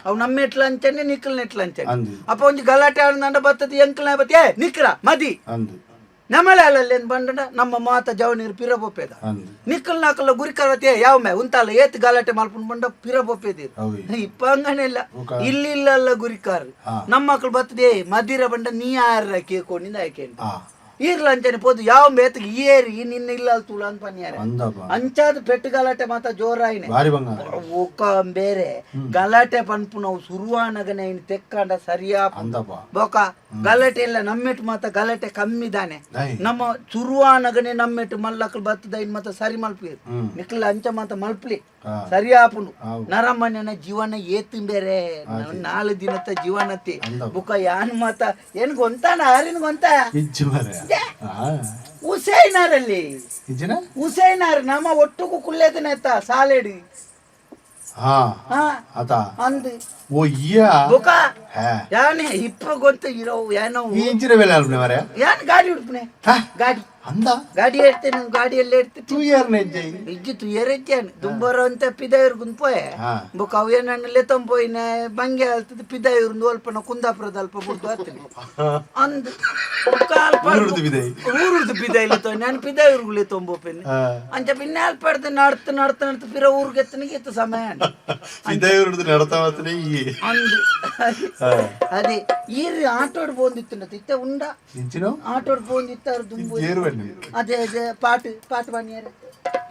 ಅವ್ ನಮ್ಮ ಎಟ್ಲ ಅಂಚನೆ ನಿಕ್ಕಲ್ ನೆಟ್ಲ ಅಂಚನೆ. ಅಂದು. ಅಪ್ಪ ಒಂಜಿ ಗಲಾಟೆ ಆಡ್ದಂಡ ಬತ್ತದ ಎಂಕಲ್ನ ಬತ್ತಿ ಏ ನಿಕ್ರ ಮದಿ ಅಂದು ನಮ್ಮಳೆ ಅಲ್ಲಲ್ಲಿ ಬಂಡ ನಮ್ಮ ಮಾತ ಜವನೀರು ಪಿರ ಬೊಪ್ಪೇದ ಅಂದು ನಿಕ್ಕಲ್ ನಾಕಲ್ಲ ಗುರಿಕಾರತೆ ಯಾವ ಮೇ ಉಂತಾಲ ಏತ್ ಗಲಾಟೆ ಮಲ್ಪುಂಡು ಬಂಡ ಪಿರ ಬೊಪ್ಪೇದಿರು. ಹೌದು. ಇಪ್ಪ ಹಂಗನೆಲ್ಲ ಇಲ್ಲಿ ಇಲ್ಲ ಗುರಿಕಾರ್ ನಮ್ಮ ಮಕ್ಕಳು ಬರ್ತದೆ ಮದಿರ ಬಂಡ ನೀ ಯಾರ ಕೇಕೊಂಡಿಂದ ಆಯ್ಕೆ ಈರ್ಲ ಅಂಚನೆ ಪೋದು ಯಾವ ಮೇತ್ಗೆ ಏರಿ ನಿನ್ನ ಇಲ್ಲ ತುಳ ಅಂತ ಪನ್ಯಾರೆ ಅಂದಪ್ಪ. ಅಂಚಾದ ಪೆಟ್ಟು ಗಲಾಟೆ ಮಾತ ಜೋರಾಯಿನೆ ಬಾರಿ ಬಂಗಾರ ಒಕ್ಕ ಬೇರೆ ಗಲಾಟೆ ಪನ್ಪು ನಾವು ಸುರುವಾನಗನೆ ಇನ್ ತೆಕ್ಕಂಡ ಸರಿಯಾ ಅಂದಪ್ಪ. ಬೋಕ ಗಲಾಟೆ ಇಲ್ಲ ನಮ್ಮೆಟ್ಟು ಮಾತ ಗಲಾಟೆ ಕಮ್ಮಿದಾನೆ. ದೈ. ನಮ್ಮ ಸುರುವಾನಗನೆ ನಮ್ಮೆಟ್ಟು ಮಲ್ಲಕ್ಲು ಬತ್ತದ ಇನ್ ಮಾತ ಸರಿ ಮಲ್ಪಿ ನಿಕ್ಲ ಅಂಚ ಮಾತ ಮಲ್ಪ್ಲಿ ಸರಿಯಾಪುಂಡು. ನರಮನ್ಯನ ಜೀವನ ಏತು ಬೇರೆ ನಾಲು ದಿನದ ಜೀವನತಿ ಬುಕ್ಕ ಯಾನ್ ಮಾತ ಏನ್ ಗೊಂತಾನ ಆರಿನ ಗೊಂತ ಇಜ್ಜು ಮಾರ್ರೆ. ಹುಸೈನಾರಲ್ಲಿ ಇಜ್ಜಿನ ಹುಸೈನಾರ್ ನಮ್ಮ ಒಟ್ಟುಕು ಕುಲ್ಲೇದನೆತ್ತ ಸಾಲೆಡಿ. ಆತ ಅಂದು ಓ ಇಯ್ಯ ಬುಕ ಹೇ. ಯಾನೆ ಇಪ್ಪ ಗೊಂತ ಇರೋ ಏನೋ ಈ ಇಂಚಿನ ಬೇಲೆ ಅಲ್ಪನೆ ಮಾರ್ರೆ? ಯಾನ್ ಗಾಡಿ ಉಡ್ಪನೆ ಗಾಡಿ ಅಂದ ಗಾಡಿ ಹೇಳ್ತೇನೆ ಗಾಡಿಯಲ್ಲಿ ಹೇಳ್ತೀನಿ ತೂಯರ್ನ ಹೆಜ್ಜೆ ಇಜ್ಜಿ ತುಯರೆಜ್ಜಾನು ದುಂಬರ ಅಂತ ಪಿದಾಯಿರ್ ಗುಂಪೋಯೆ ಬೊಕ ಅವು ಏನನ್ನಲ್ಲೇ ತಂಪೋಯಿನ ಬಂಗೆ ಅಲ್ತದ ಪಿದಾಯಿರ್ದು ಅಲ್ಪನ ಕುಂದಾಪುರದ ಅಲ್ಪ ಬುಡ್ದು ಆತನೆ ಅಂದ್ ಬೊಕ ಅಲ್ಪ ಊರುಡ್ದು ಪಿದಾಯಿ. ಊರುಡ್ದು ಪಿದಾಯಿಲೆ ತೊ ನಾನು ಪಿದಾಯಿರ್ಗುಲೆ ತೊಂಬೋಪೆನೆ ಅಂಚ ಪಿನ್ನೆ ಅಲ್ಪಡ್ದು ನಡ್ತು ನಡ್ತು ನಡ್ತು ಪಿರ ಊರಿಗೆ ಎತ್ತನಿಗೆ ಎತ್ತು ಸಮಯ ಪಿದಾಯಿರ್ದು ನಡ್ತಾ ಮಾತ್ರ ಈ ಅಂದು ಅದೇ ಈರ್ ಆಟೋಡ್ ಬೋಂದಿತ್ತು ಇತ್ತೆ ಉಂಡ ಇಂಚಿನ ಆಟೋಡ್ ಬೋಂದಿತ್ತಾರು ದುಂಬು ಏರುವಣ್ಣೆ ಅದೇ ಅದೇ ಪಾಟ್ ಪಾಟ್ ಬನ್ನಿಯಾರೆ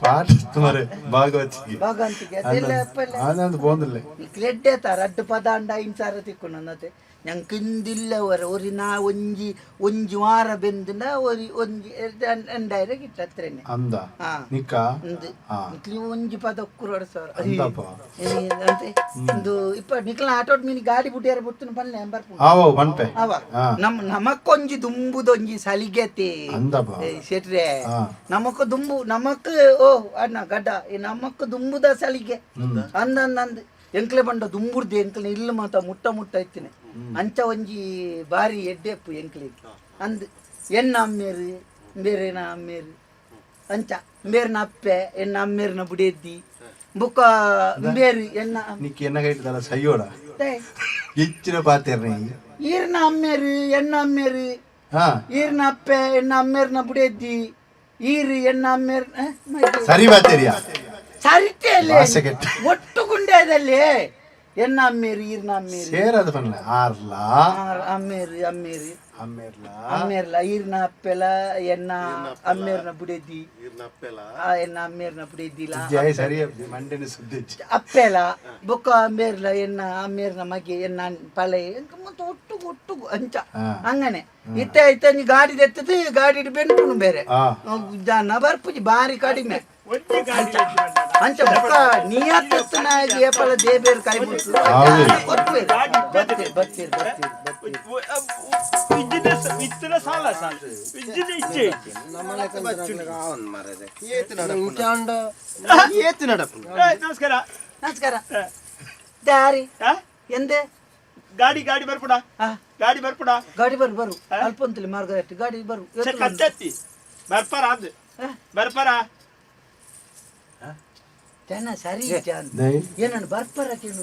ಪಾಠ ಮಾರೆ ಭಾಗವತಿಗೆ ಭಾಗವಂತಿಗೆ ಅದೆಲ್ಲ ಅಪ್ಪಲ್ಲ ಆನಂದ್ ಬೋಂದಿಲ್ಲ ನಿಕ್ಲೆಡ್ಡೆ ತಾರ ಅಡ್ಡು ಪದ ಅಂಡ ಐನ್ ಸಾರ ತಿಕ್ಕೊಂಡು ഞങ്ങൾക്ക് ಒರ ഒരു ನಾ ಒಂಜಿ ಒಂಜಿ ವಾರ ಬೆಂದಿನ ಒರಿ ಒಂಜಿ ಎಂಡಾಯಿರ ಗಿಟ್ಟ ಅತ್ರನೆ ಅಂದ ಹಾ. ನಿಕ್ಕ ಅಂದು ಹಾ. ನಿಕ್ಲಿ ಒಂಜಿ ಪದ ಕುರೋಡ ಸರ್ ಅಂದಪ್ಪ. ಅಂತೆ ಇಂದು ಇಪ್ಪ ನಿಕ್ಲ ಆಟೋಡ್ ಮೀನಿ ಗಾಡಿ ಬುಟ್ಟಿಯಾರ ಬುತ್ತನ ಪಲ್ಲೆ ಬರ್ಪು ಆವೋ ಪನ್ಪೆ ಅವ ಹಾ. ನಮ್ ನಮಕ್ಕೊಂಜಿ ದುಂಬುದೊಂಜಿ ಸಲಿಗೆತಿ ಅಂದಪ್ಪ. ಶೆಟ್ರೆ ಹಾ. ನಮಕ್ ದುಂಬು ನಮಕ್ ಓ ಅಣ್ಣ ಗಡ್ಡ ಈ ನಮಕ್ ದುಂಬುದ ಸಲಿಗೆ ಅಂದ ಅಂದ ಅಂದ್ ಎಂಕ್ಲೆ ಬಂಡ ದುಂಬುರ್ದು ಎಂಕ್ಲೆ ಇಲ್ಲ ಮಾತ ಮುಟ್ಟ ಮುಟ್ಟ ಇತ್ತಿನ ಅಂಚ ಒಂಜಿ ಬಾರಿ ಎಡ್ಡೆಪ್ಪು ಎಂಕ್ಲೆ ಅಂದ್ ಎನ್ನ ಅಮ್ಮೇರು ಬೇರೆನ ಅಮ್ಮೇರು ಅಂಚ ಬೇರ್ನ ಅಪ್ಪೆ ಎನ್ನ ಅಮ್ಮೇರ್ನ ಬುಡೇದ್ದಿ ಬುಕ್ಕ ಬೇರು ಎನ್ನ ನಿಕ್ಕ ಎನ್ನ ಕೈಟದಲ್ಲ ಸೈಯೋಡ ತೇ. ಹೆಚ್ಚಿನ ಪಾತೇರ್ನ ಈರ್ನ ಅಮ್ಮೇರು ಎನ್ನ ಅಮ್ಮೇರು ಹಾ ಈರ್ನ ಅಪ್ಪೆ ಎನ್ನ ಅಮ್ಮೇರ್ನ ಬುಡೇದ್ದಿ ಈರು ಎನ್ನ ಅಮ್ಮೇರ್ ಸರಿ ಬಾತೇರಿಯಾ ಸರಿತೆ ಅಲ್ಲಿ ಭಾಷೆ ಕೆಟ್ಟ. ಒಟ್ಟು ಗುಂಡೆದಲ್ಲಿ ಎನ್ನ ಅಮ್ಮೇರು ಈರ್ನ ಅಮ್ಮೇರು ಸೇರದು ಪನ್ಲ ಆರ್ಲ ಅಮ್ಮೇರು ಅಮ್ಮೇರು ಅಮ್ಮೇರ್ಲ ಅಮ್ಮೇರ್ಲ ಈರ್ನ ಅಪ್ಪೆಲ ಎನ್ನ ಅಮ್ಮೇರ್ನ ಬುಡೇದ್ದಿ ಎನ್ನ ಅಮ್ಮೇರ್ನ ಬುಡೇದ್ದಿಲ ಜಯ ಸರಿ ಮಂಡೆನ ಸುದ್ದಿ ಅಪ್ಪೆಲ ಬೊಕ್ಕ ಅಮ್ಮೇರ್ಲ ಎನ್ನ ಅಮ್ಮೇರ್ನ ಮಗೆ ಎನ್ನ ಪಳೆ ಮತ್ತೆ ಒಟ್ಟು ಒಟ್ಟು ಅಂಚ ಅಂಗನೆ ಇತ್ತ ಇತ್ತ ನೀ ಗಾಡಿ ತೆತ್ತದು ಗಾಡಿ ಬೆನ್ಪುನು ಬೇರೆ ಜನ ಬರ್ಪುಜಿ ಬಾರಿ ಕಡಿಮೆ ಒಂಜಿ ಗಾಡಿ ಅಂಚ ಬೊಕ್ಕ ನಿಯತ್ತನಾಗಿ ಏಪಲ ದೇಬೇರು ಕೈ ಬಿಟ್ಟು ಹೌದು. ಕೊರ್ಪೇರು ಬರ್ತೀರಿ ಬರ್ತೀರಿ ಬರ್ತೀರಿ ಬರ್ತೀರಿ ಇಜ್ಜಿನ ಇತ್ತಿನ ಸಾಲ ಸಾಲ ಇಜ್ಜಿನ ಇಚ್ಛೆ ಏತು ನಡಪು ಏ, ನಮಸ್ಕಾರ ನಮಸ್ಕಾರ ದಾರಿ ಆ? ಎಂದೆ ಗಾಡಿ ಗಾಡಿ ಬರ್ಪುಡ ಆ. ಗಾಡಿ ಬರ್ಪುಡ ಗಾಡಿ ಬರು ಬರು ಅಲ್ಪಂತಲಿ ಮಾರ್ಗ ಗಾಡಿ ಬರು ಛೆ, ಕತ್ತೆತ್ತಿ ಬರ್ಪಾರ ಅಂದ್ ಬರ್ಪಾರ ಜನ ಸರಿ ಜಾನ್ ದೈ. ಏನನ್ನು ಬರ್ಪರ ಕೇಳು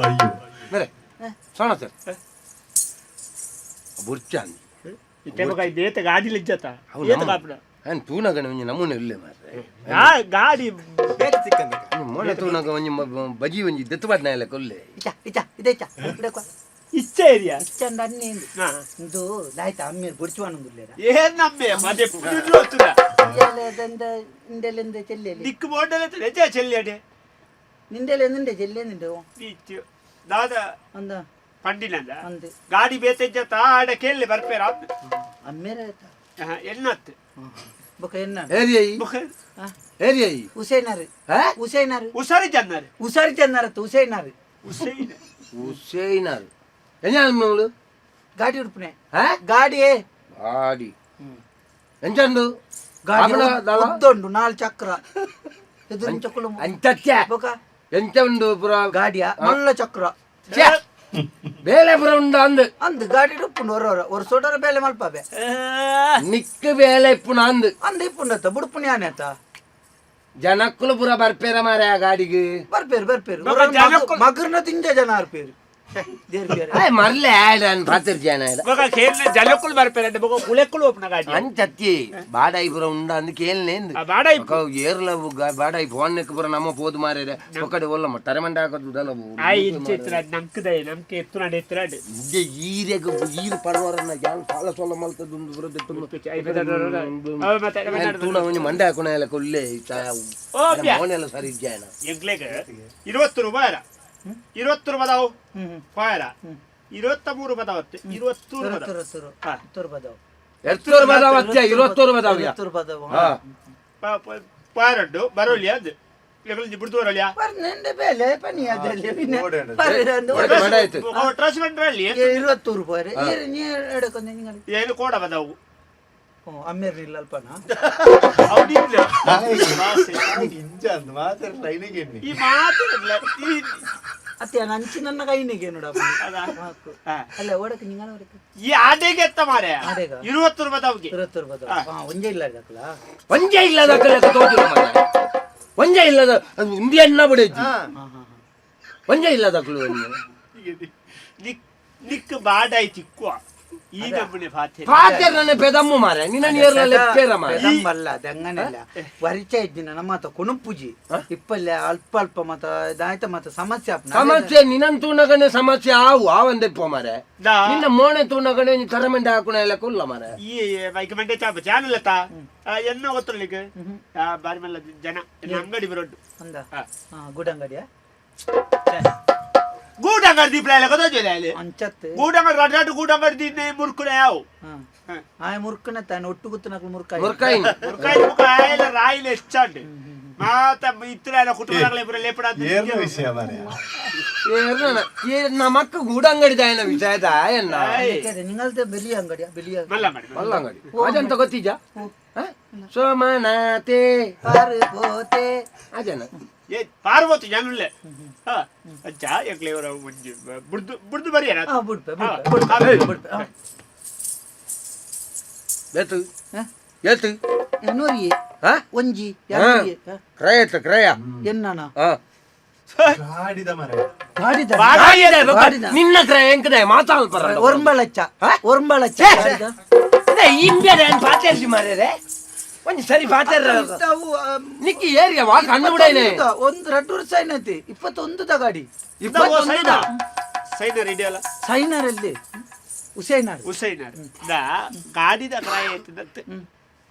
ಅಯ್ಯೋ ಬೇರೆ ಸೋಣ ಸರ್ ಬುರ್ಚಾಂದಿ ಇತ್ತೆ ಬೊಕ ಇದು ಏತ ಗಾಡಿ ಲಿಜ್ಜತ ಏತ ಕಾಪುಡ ನಾನು ತೂನಗನ ಒಂಜಿ ನಮೂನೆ ಇಲ್ಲೇ ಮಾರ್ರೆ ಆ ಗಾಡಿ ಬೇರೆ ತಿಕ್ಕಂದ ಮೊಣ ತೂನಗ ಒಂಜಿ ಬಜಿ ಒಂಜಿ ದೆತ್ತುಬಾದ್ ನಾಯಲೆ ಕೊಲ್ಲೆ ಇಚ್ಚ ಇಚ್ಚ ಇದೆ ಇಚ್ಚ ಇಡಕ್ವ ಇಚ್ಛೆ ಏರಿಯಾ ಇಚ್ಚಂದ ಅನ್ನೇಂದು ಹಾ. ಇಂದು ದಾಯ್ತ ಅಮ್ಮೇರು ಬುಡ್ಚುವಾನಂದುಲ್ಲೇರ ಏನ್ ನಮ್ಮೆ ಮದೆ ಪುಡುಜು ಹೊತ್ತುದ ಇಂದೆಲೆಂದ ಚೆಲ್ಲೆಲಿ ದಿಕ್ಕು ಬೋರ್ಡಲೆ ರಜೆ ಚೆಲ್ಲಿಯಡೆ ನಿಂದೆಲೆ ನಿಂಡೆ ಚೆಲ್ಲೆ ನಿಂಡೆ ಇಚ್ಚು ದಾದ ಅಂದ ಪಂಡಿನಂದ ಅಂದು ಗಾಡಿ ಬೇತೆಜ್ಜತ ಆಡ ಕೇಳಿ ಬರ್ಪೇರ ಅಂದ್ ಅಮ್ಮೇರ ಆಯ್ತ ಎನ್ನತ್ತು ಬೊಕ ಎನ್ನ ಏರಿಯೈ ಬೊಕ ಏರಿಯೈ ಹುಸೇನಾರು ಹುಸೇನಾರು ಉಸಾರಿ ಜನ್ನಾರು ಉಸಾರಿ ಚೆನ್ನಾರತ್ತು ಹುಸೇನಾರು ಹುಸೈನ್ ಹುಸೇನಾರು ಎಂಜಾನ್ ಗಾಡಿ ಉಡುಪನೆ ಹಾ? ಗಾಡಿ ಗಾಡಿ ಎಂಚಂಡು ಗಾಡಿ ಉದ್ದುಂಡು ನಾಲ್ ಚಕ್ರ ಎದುರು ಚಕ್ರ ಅಂಚತ್ಯ ಬೊಕ ಎಂಚ ಉಂಡು ಪುರ ಗಾಡಿಯ ಮಲ್ಲ ಚಕ್ರ ಛೆ! ಬೇಲೆ ಪುರ ಉಂಡ ಅಂದ್ ಅಂದ್ ಗಾಡಿ ಉಪ್ಪುಂಡು ಹೊರ ಹೊರ ஒரு ಸೋಟರ ಬೇಲೆ ಮಲ್ಪಬೆ. ನಿಕ್ ಬೇಲೆ ಇಪ್ಪುನ ಅಂದ್. ಅಂದ್ ಇಪ್ಪುಂಡತ್ತ ಬುಡುಪುನಿ ಆನೆತ. ಜನಕ್ಕುಲು ಪುರ ಬರ್ಪೇರ ಮಾರೆ ಆ ಗಾಡಿಗೆ. ಬರ್ಪೇರು ಬರ್ಪೇರು. ಬೊಕ ಜನಕ್ಕುಲು- ಮಗರ್ನ ತಿಂಜ ಜನ ಅರ್ಪೇರು. ಆಯ್ ಮರ್ಲೆ ಆಯ್ಡ ಪಾತಿರ್ ಜನ ಬೊಕ ಕೇರ್ನ ಜನಕ್ಕುಲು ಬರ್ಪೇರ ಬೊಕ ಕುಲೆಕ್ಕುಲು ಒಪ್ಪುನ ಗಾಡಿ. ಅಂಚತ್ತಿ ಬಾಡಾಯಿ ಪುರ ಉಂಡ ಅಂದ್ ಕೇಳ್ನೆ. ಆ ಬಾಡಾಯಿ. ಏರ್ಲ ಬಾಡಾಯಿ ಫೋನ್ ಪುರ ನಮ್ಮ ಪೋದು ಮಾರೇರೆ ಒಕ್ಕಡೆ ಒಲ್ಲ ತರೆಮಂಡ ಹಾಕೋದು ಉಡಲ. ಆಯ್ ಇಂಚ ಇತ್ತಿನ ನಂಕದ ನಮ್ಕೆ ಎತ್ತುನಾಡ್ ಎತ್ತುನಾಡ್. ಈರೆಗ್ ಈರು ಪರ್ವರನ್ನ ಯಾನ್ ಸಾಲ ಸೊಲ್ಲ ಮಲ್ತದುಂದು ಪುರ ದೆತ್ತೊಂದು. ತೂಣ ಒಂಜಿ ಮಂಡೆ ಹಾಕುನ ಎಲ್ಲ ಕೊಲ್ಲೆ. ಓ ಅಬ್ಬ್ಯಾ. ಮೋನೆಲ್ಲ ಸರಿ ಇಜ್ಜಾಯನ. ಎಂಕ್ಲೆಗ್ 20 ರೂಪಾಯಿ 20 ರೂಪಾಯಿ ಪಾಯರ 23 ರೂಪಾಯಿ 20 ರೂಪಾಯಿ. ಎತ್ತೂರು ಬದಾವ ಅತ್ಯ 21 ಬದಾವ್ಯ. ಪಾಯರಡ್ಡು ಬರೋಲಿ ಅದು ಎಂಕ್ಲೆ ಬಿಡ್ದು ಬರೋಲಿಯಾ. ಬೇಲೆ ಪನಿ ಅದಲ್ಲಿ. ಮಂಡೆ ಆಯ್ತು. ಟ್ರಸ್ ಬಂಡ್ರಲ್ಲಿ. 20 ರೂಪಾಯಿ ನೀ ಎಡಕೊಂದೆ ನಿಂಗಡೆ. ಏನು ಕೋಡ ಬದಾವು. ಅಮ್ಮೇರ್ ನಿಲ್ಲಲ್ಪನ. ಅವನಿಲ್ಲ. ಇಂಚ ಅಂದ್ ಮಾತ್ರ ಲೈನಿಗೆ ಎಣ್ಣಿ. ಈ ಮಾತು ಈ ಅತ್ತೆ ಅಂಚಿ ನನ್ನ ಕೈನಿಗೆ ನೋಡ. ಅದ. ಅಲ್ಲ ಓಡಕ್ಕೆ ನಿಂಗಣ ಓಡಕ್ಕೆ. ಈ ಆಡೆಗೆ ಎತ್ತ ಮಾರೆ. ಆಡೆಗ? 20 ರೂಪಾಯಿ ಅವ್ಗೆ. 20 ರೂಪಾಯಿ ಒಂಜೇ ಇಲ್ಲ ದಾಖಲ. ಒಂಜೆ ಇಲ್ಲದ ಕಲೆಕ ತೋಜುನ ಮಾರ್ರೆ. ಒಂಜೆ ಇಲ್ಲದ ಇಂದಿ ಅನ್ನ ಬಿಡಜ್ಜಿ. ಒಂಜೆ ಇಲ್ಲದ ಕಲು ಒಂಜೆ. ನಿಕ್ ನಿಕ್ ಬಾಡಾಯಿ ತಿಕ್ಕುವ ಈ ನಮ್ಮನೆ ಫಾತೆ. ಪಾತೆರ್ ನನ್ನ ಪೆದಮ್ಮು ಮಾರೆ ನಿನ್ನ ನೀರ್ಲ ಲೆಪ್ಪೇರ ಮಾರೆ. ಪೆದಮ್ಮಲ್ಲ ಅದು ಹಂಗನೆಲ್ಲ ಪರಿಚಯ ಇದ್ದಿನ ನಮ್ಮ ಮಾತ ಕುಣುಪುಜಿ ಇಪ್ಪಲ್ಲೆ ಅಲ್ಪ ಅಲ್ಪ ಮತ ದಾಯ್ತ ಮತ ಸಮಸ್ಯೆ ಆಪ್ನ. ಸಮಸ್ಯೆ ನಿನ್ನನ್ ತೂನಗನೆ ಸಮಸ್ಯೆ ಆವು ಆವಂದೆಪ್ಪ ಮಾರೆ. ದಾ. ನಿನ್ನ ಮೋಣೆ ತೂನಗನೆ ಒಂಜಿ ತರಮಂಡೆ ಹಾಕುನ ಎಲ್ಲ ಕುಲ್ಲ ಮಾರೆ. ಈ ಬೈಕ್ ಮಂಡೆ ಚಾಪ ಚಾನಲತ್ತ ಎನ್ನ ಗೊತ್ತಲಿಕ್ಕೆ ಬಾರಿ ಮಲ್ಲ ಜನ ಎನ್ನ ಅಂಗಡಿ ಬರೋಡ್ಡು. ಅಂದ ಗುಡಂಗಡಿಯ. ಗೂಡಂಗಡಿ ದೀಪಲ ಎಲ್ಲ ಗೊತ್ತಾಜೋಲೆ ಅಲ್ಲಿ. ಅಂಚತ್ತು. ಗೂಡಂಗಡಿ ರಡ್ ರಡ್ ಗೂಡಂಗಡಿ ದಿನ ಮುರ್ಕುನೆ ಯಾವು. ಆಯ್ ಮುರ್ಕನ ತಾನು ಒಟ್ಟು ಗುತ್ತನಕ್ಲು ಮುರ್ಕಾಯಿ. ಮುರ್ಕಾಯಿನ. ಮುರ್ಕಾಯಿ ಮುಖ ಆಯಲ ರಾಯಿಲೆ ಎಚ್ಚಾಂಡ್ ಮಾತ ಇತ್ತಿನ ಎಲ್ಲ ಕುಟುಂಬದಾಗಲೇ ಬರೋ ಲೇಪಡ. ಏರ್ನ ವಿಷಯ ಮಾರ್ರೆ. ಏರ್ನ ಏ ನಮಕ್ಕ ಗೂಡಂಗಡಿ ದಾಯನ ವಿಷಯದ ಎನ್ನ. ನಿಂಗಲ್ದ ಬೆಲಿಯ ಅಂಗಡಿಯ ಬೆಲಿಯ. ಮಲ್ಲ ಮಾಡಿ. ಮಲ್ಲ ಅಂಗಡಿ ಅಜಂತ ಗೊತ್ತಿಜ ಸೋಮನಾಥೆ ಪಾರು ಪೋತೆ. ಅಜನ. ಏ ಪಾರ್ವತಿ ಜಾನುಲ್ಲೆ ಅಜ್ಜ ಎಂಕ್ಲೆ ಇವರ ಒಂಜಿ ಬುಡ್ದು ಬುಡ್ದು ಬರಿಯರ. ಬುಡ್ಪೆ ಬುಡ್ಪೆ ಬುಡ್ಪೆ. ಏತು ಏತು. ನೂರಿ. ಹಾ? ಒಂಜಿ. ಕ್ರಯ ಇತ್ತು ಕ್ರಯ. ಎನ್ನನ. ಹಾ. ಗಾಡಿದ ಮಾರ್ರೆ. ಗಾಡಿದ. ಗಾಡಿದ. ನಿನ್ನ ಕ್ರಯ ಎಂಕದ ಮಾತಾಡ್ಪರ. ಒರ್ಂಬ ಲಚ್ಚ ಒರ್ಂಬ ಲಚ್ಚ. ಇಂಬ್ಯದ ಪಾತೇರ್ಜಿ ಮಾರ್ರೆ ಒಂಜಿ ಸರಿ ಪಾತೇರ್ ನಿಕ್ಕಿ ಏರಿಯ ವಾ ಕಣ್ಣು ಬಿಡೈನೆ. ಒಂದು ರಡ್ಡು ವರ್ಷ ಏನೈತಿ 21 ಗಾಡಿ. 21. ಸೈನರ್ ಇದೆಯಲ್ಲ. ಸೈನರ್ ಅಲ್ಲಿ ಹುಸೈನರ್. ಹುಸೈನರ್ ದಾ ಗಾಡಿದ ಕ್ರಯ ಎತ್ತದಂತೆ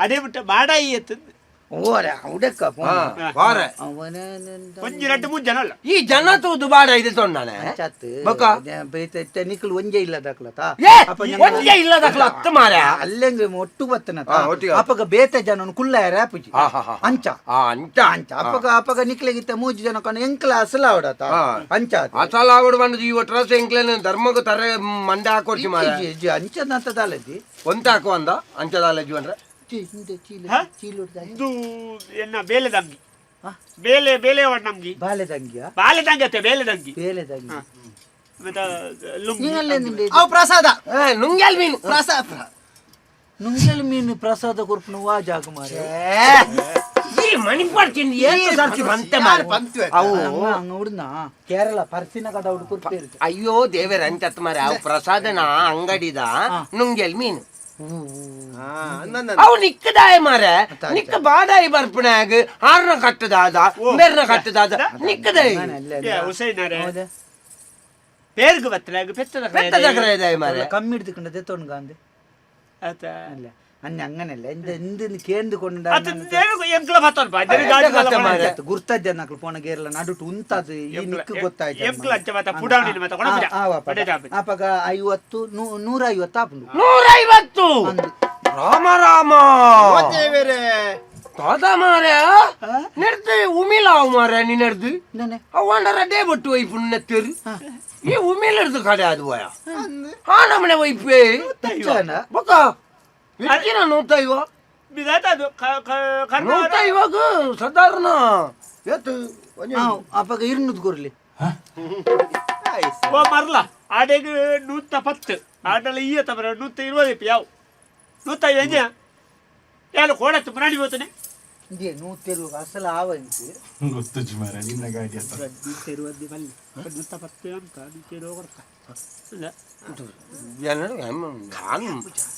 ಅದೇ ಬಿಟ್ಟ ಬಾಡಾಯಿ ಎತ್ತದ. ಓರೆ ಅವಡಕ್ಕ. ವಾರ ಒಂಜಿ ರಡ್ಡು ಮೂರು ಜನ ಅಲ್ಲ. ಈ ಜನ ತೂದು ಬಾಡ ಇದೆ ತೊಂಡಾನೆ. ಚಾತ್. ಬೊಕ? ನಿಕ್ಕಲು ಒಂಜೆ ಇಲ್ಲ ದಾಖಲತ. ಏ ಒಂಜೆ ಇಲ್ಲ ದಾಖಲ ಹತ್ತು ಮಾರ. ಅಲ್ಲೆಂಗ್ ಒಟ್ಟು ಬತ್ತನ. ಒಟ್ಟಿಗೆ. ಅಪಗ ಬೇತೆ ಜನನು ಕುಲ್ಲಾಯರ ಪೂಜಿ. ಅಂಚ. ಅಂಚ. ಅಂಚ ಅಪಗ ಅಪಗ ನಿಕ್ಲೆಗಿತ್ತ ಮೂಜಿ ಜನ ಕಣ ಎಂಕ್ಲ ಅಸಲ ಅವಡತ. ಅಂಚ ಆತು. ಅಸಲ ಆವಡು ಬಂದದ್ದು ಈ ಒಟ್ರಾಸ ಎಂಕ್ಲೇನ ಧರ್ಮಕ್ಕೆ ತರೆ ಮಂಡೆ ಹಾಕೊಡ್ಸಿ ಮಾರ. ಇಜ್ಜಿ, ಇಜ್ಜಿ, ಅಂಚದಂತ ದಾಲಜಿ. ಒಂತ ಹಾಕುವ ಅಂದ ಅಂಚದಾಲ ಜೀವನ್ರ. ಚಿ ಹಿಂದೆ ಚೀಲ ಹಾ? ಚೀಲುಡ್ದ. ಇದು ಎನ್ನ ಬೇಲೆದಂಗಿ ಬೇಲೆ ಬೇಲೆ ನಮ್ಗೆ ಬಾಲೆದಂಗಿಯ. ಬಾಲೆದಂಗಿ ಅತ್ತೆ ಬೇಲೆದಂಗಿ. ಬೇಲೆದಂಗಿ. ಮತ್ತೆ ಲುಂಗಿ. ನಿಂಗಲ್ಲೇನುಂಡೆ ಅವು ಪ್ರಸಾದ. ನುಂಗ್ಯಾಲ್ ಮೀನು ಪ್ರಸಾದ. ನುಂಗಲ್ ಮೀನು ಪ್ರಸಾದ ಕೊರ್ಪುನ ವಾ ಜಾಗ ಮಾರೆ. ಈ ಮಣಿಪಾಡ್ತೀನಿ ಏನ್ ಸರ್ತಿ ಬಂತೆ ಮಾರೆ. ಅವು ಹಂಗ ಉಡ್ನ ಕೇರಳ ಪರ್ಸಿನ ಕಡ ಉಡು ಕೊರ್ಪೇರು. ಅಯ್ಯೋ ದೇವರ ಅಂಚತ್ ಮಾರೆ ಅವು ಪ್ರಸಾದನ ಅಂಗಡಿದ ನುಂಗ್ಯಾಲ್ ಮೀನು ಅವು ನಿಕ್ಕದಾಯ ಮಾರೆ ನಿಕ್ಕ ಬಾದಾಯಿ ಬರ್ಪಣಾಗ ಆರ್ನ ಕಟ್ಟದಾದ ಮೆರ್ನ ಕಟ್ಟದಾದ ನಿಕ್ಕದಾಯ. ಏ, ಹುಸೈನರೇ ಪೇರ್ಗ್ ಬತ್ತಲಾಗ ಪೆತ್ತದ ಪೆತ್ತದ ಕ್ರಯದಾಯ ಮಾರೆ. ಕಮ್ಮಿ ಹಿಡ್ದುಕೊಂಡದೆ ತೊಣ್ಗಾಂದೆ. ಆತ ಅಲ್ಲ ಅನ್ನ ಅಂಗನಲ್ಲ ಎಂದ ಎಂದ ಕೇಂದು ಕೊಂಡ. ಅತ್ತ ಎಂಕ್ಲ ಬತ್ತಲ್ ಬಾ ಗಾಡಿ ಕತೆ ಮಾರೆ. ಗುರ್ತಜ್ಜ ನಕ್ಲು ಪೋಣ ಗೇರ್ಲ ನಡುಟು ಉಂತಾದು ಈ ನಿಕ್ಕು ಗೊತ್ತಾಯ್ತು. ಎಂಕ್ಲ ಅಂಚ ಮಾತ ಪುಡಾವಣಿ ಮಾತ ಕೊಡ ಅಪಗ 50 150 ಆಪುಂಡು. 150 ರಾಮ ರಾಮ ತಾತ ಮಾರೆ ನೆಡ್ದು ಉಮಿಲ ಅವು ಮಾರೆ ನೀ ನೆಡ್ದು ಅವು ರಡ್ಡೇ ಬಟ್ಟು ವೈಪು ನೆತ್ತೇರು ಈ ಉಮಿಲ ಹಿಡ್ದು ಕಡೆ ಅದು ಹೋಯ ಆ ನಮ್ಮನೆ ವೈಪೇ ಬೊಕ್ಕ ಎಷ್ಟಿನ 150 ಬಿದಾತ ಅದು 150 ಸಾಧಾರಣ ಏತು ಅಪಗ ಇರ್ನುದ್ ಕೊರ್ಲಿ. ಓ ಮರ್ಲ ಆಡೆಗ್ 110 ಆಡಲ ಈಯ ತಮರ 120 ಯಾವ 105 ಯಾರು ಕೋಡತ್ತು ಮುರಾಣಿ ಹೋತಾನೆ ಇಂದೇ 120 ಅಸಲ ಆವಂಚಿ ಗೊತ್ತುಜಿ ಮಾರ್ರೆ ನಿನ್ನ ಗಾಡಿ ಅಂತ. 120 ಬಲ್ಲಿ 110 ಅಂತ 120 ಕೊಡ್ಕ ಇಲ್ಲ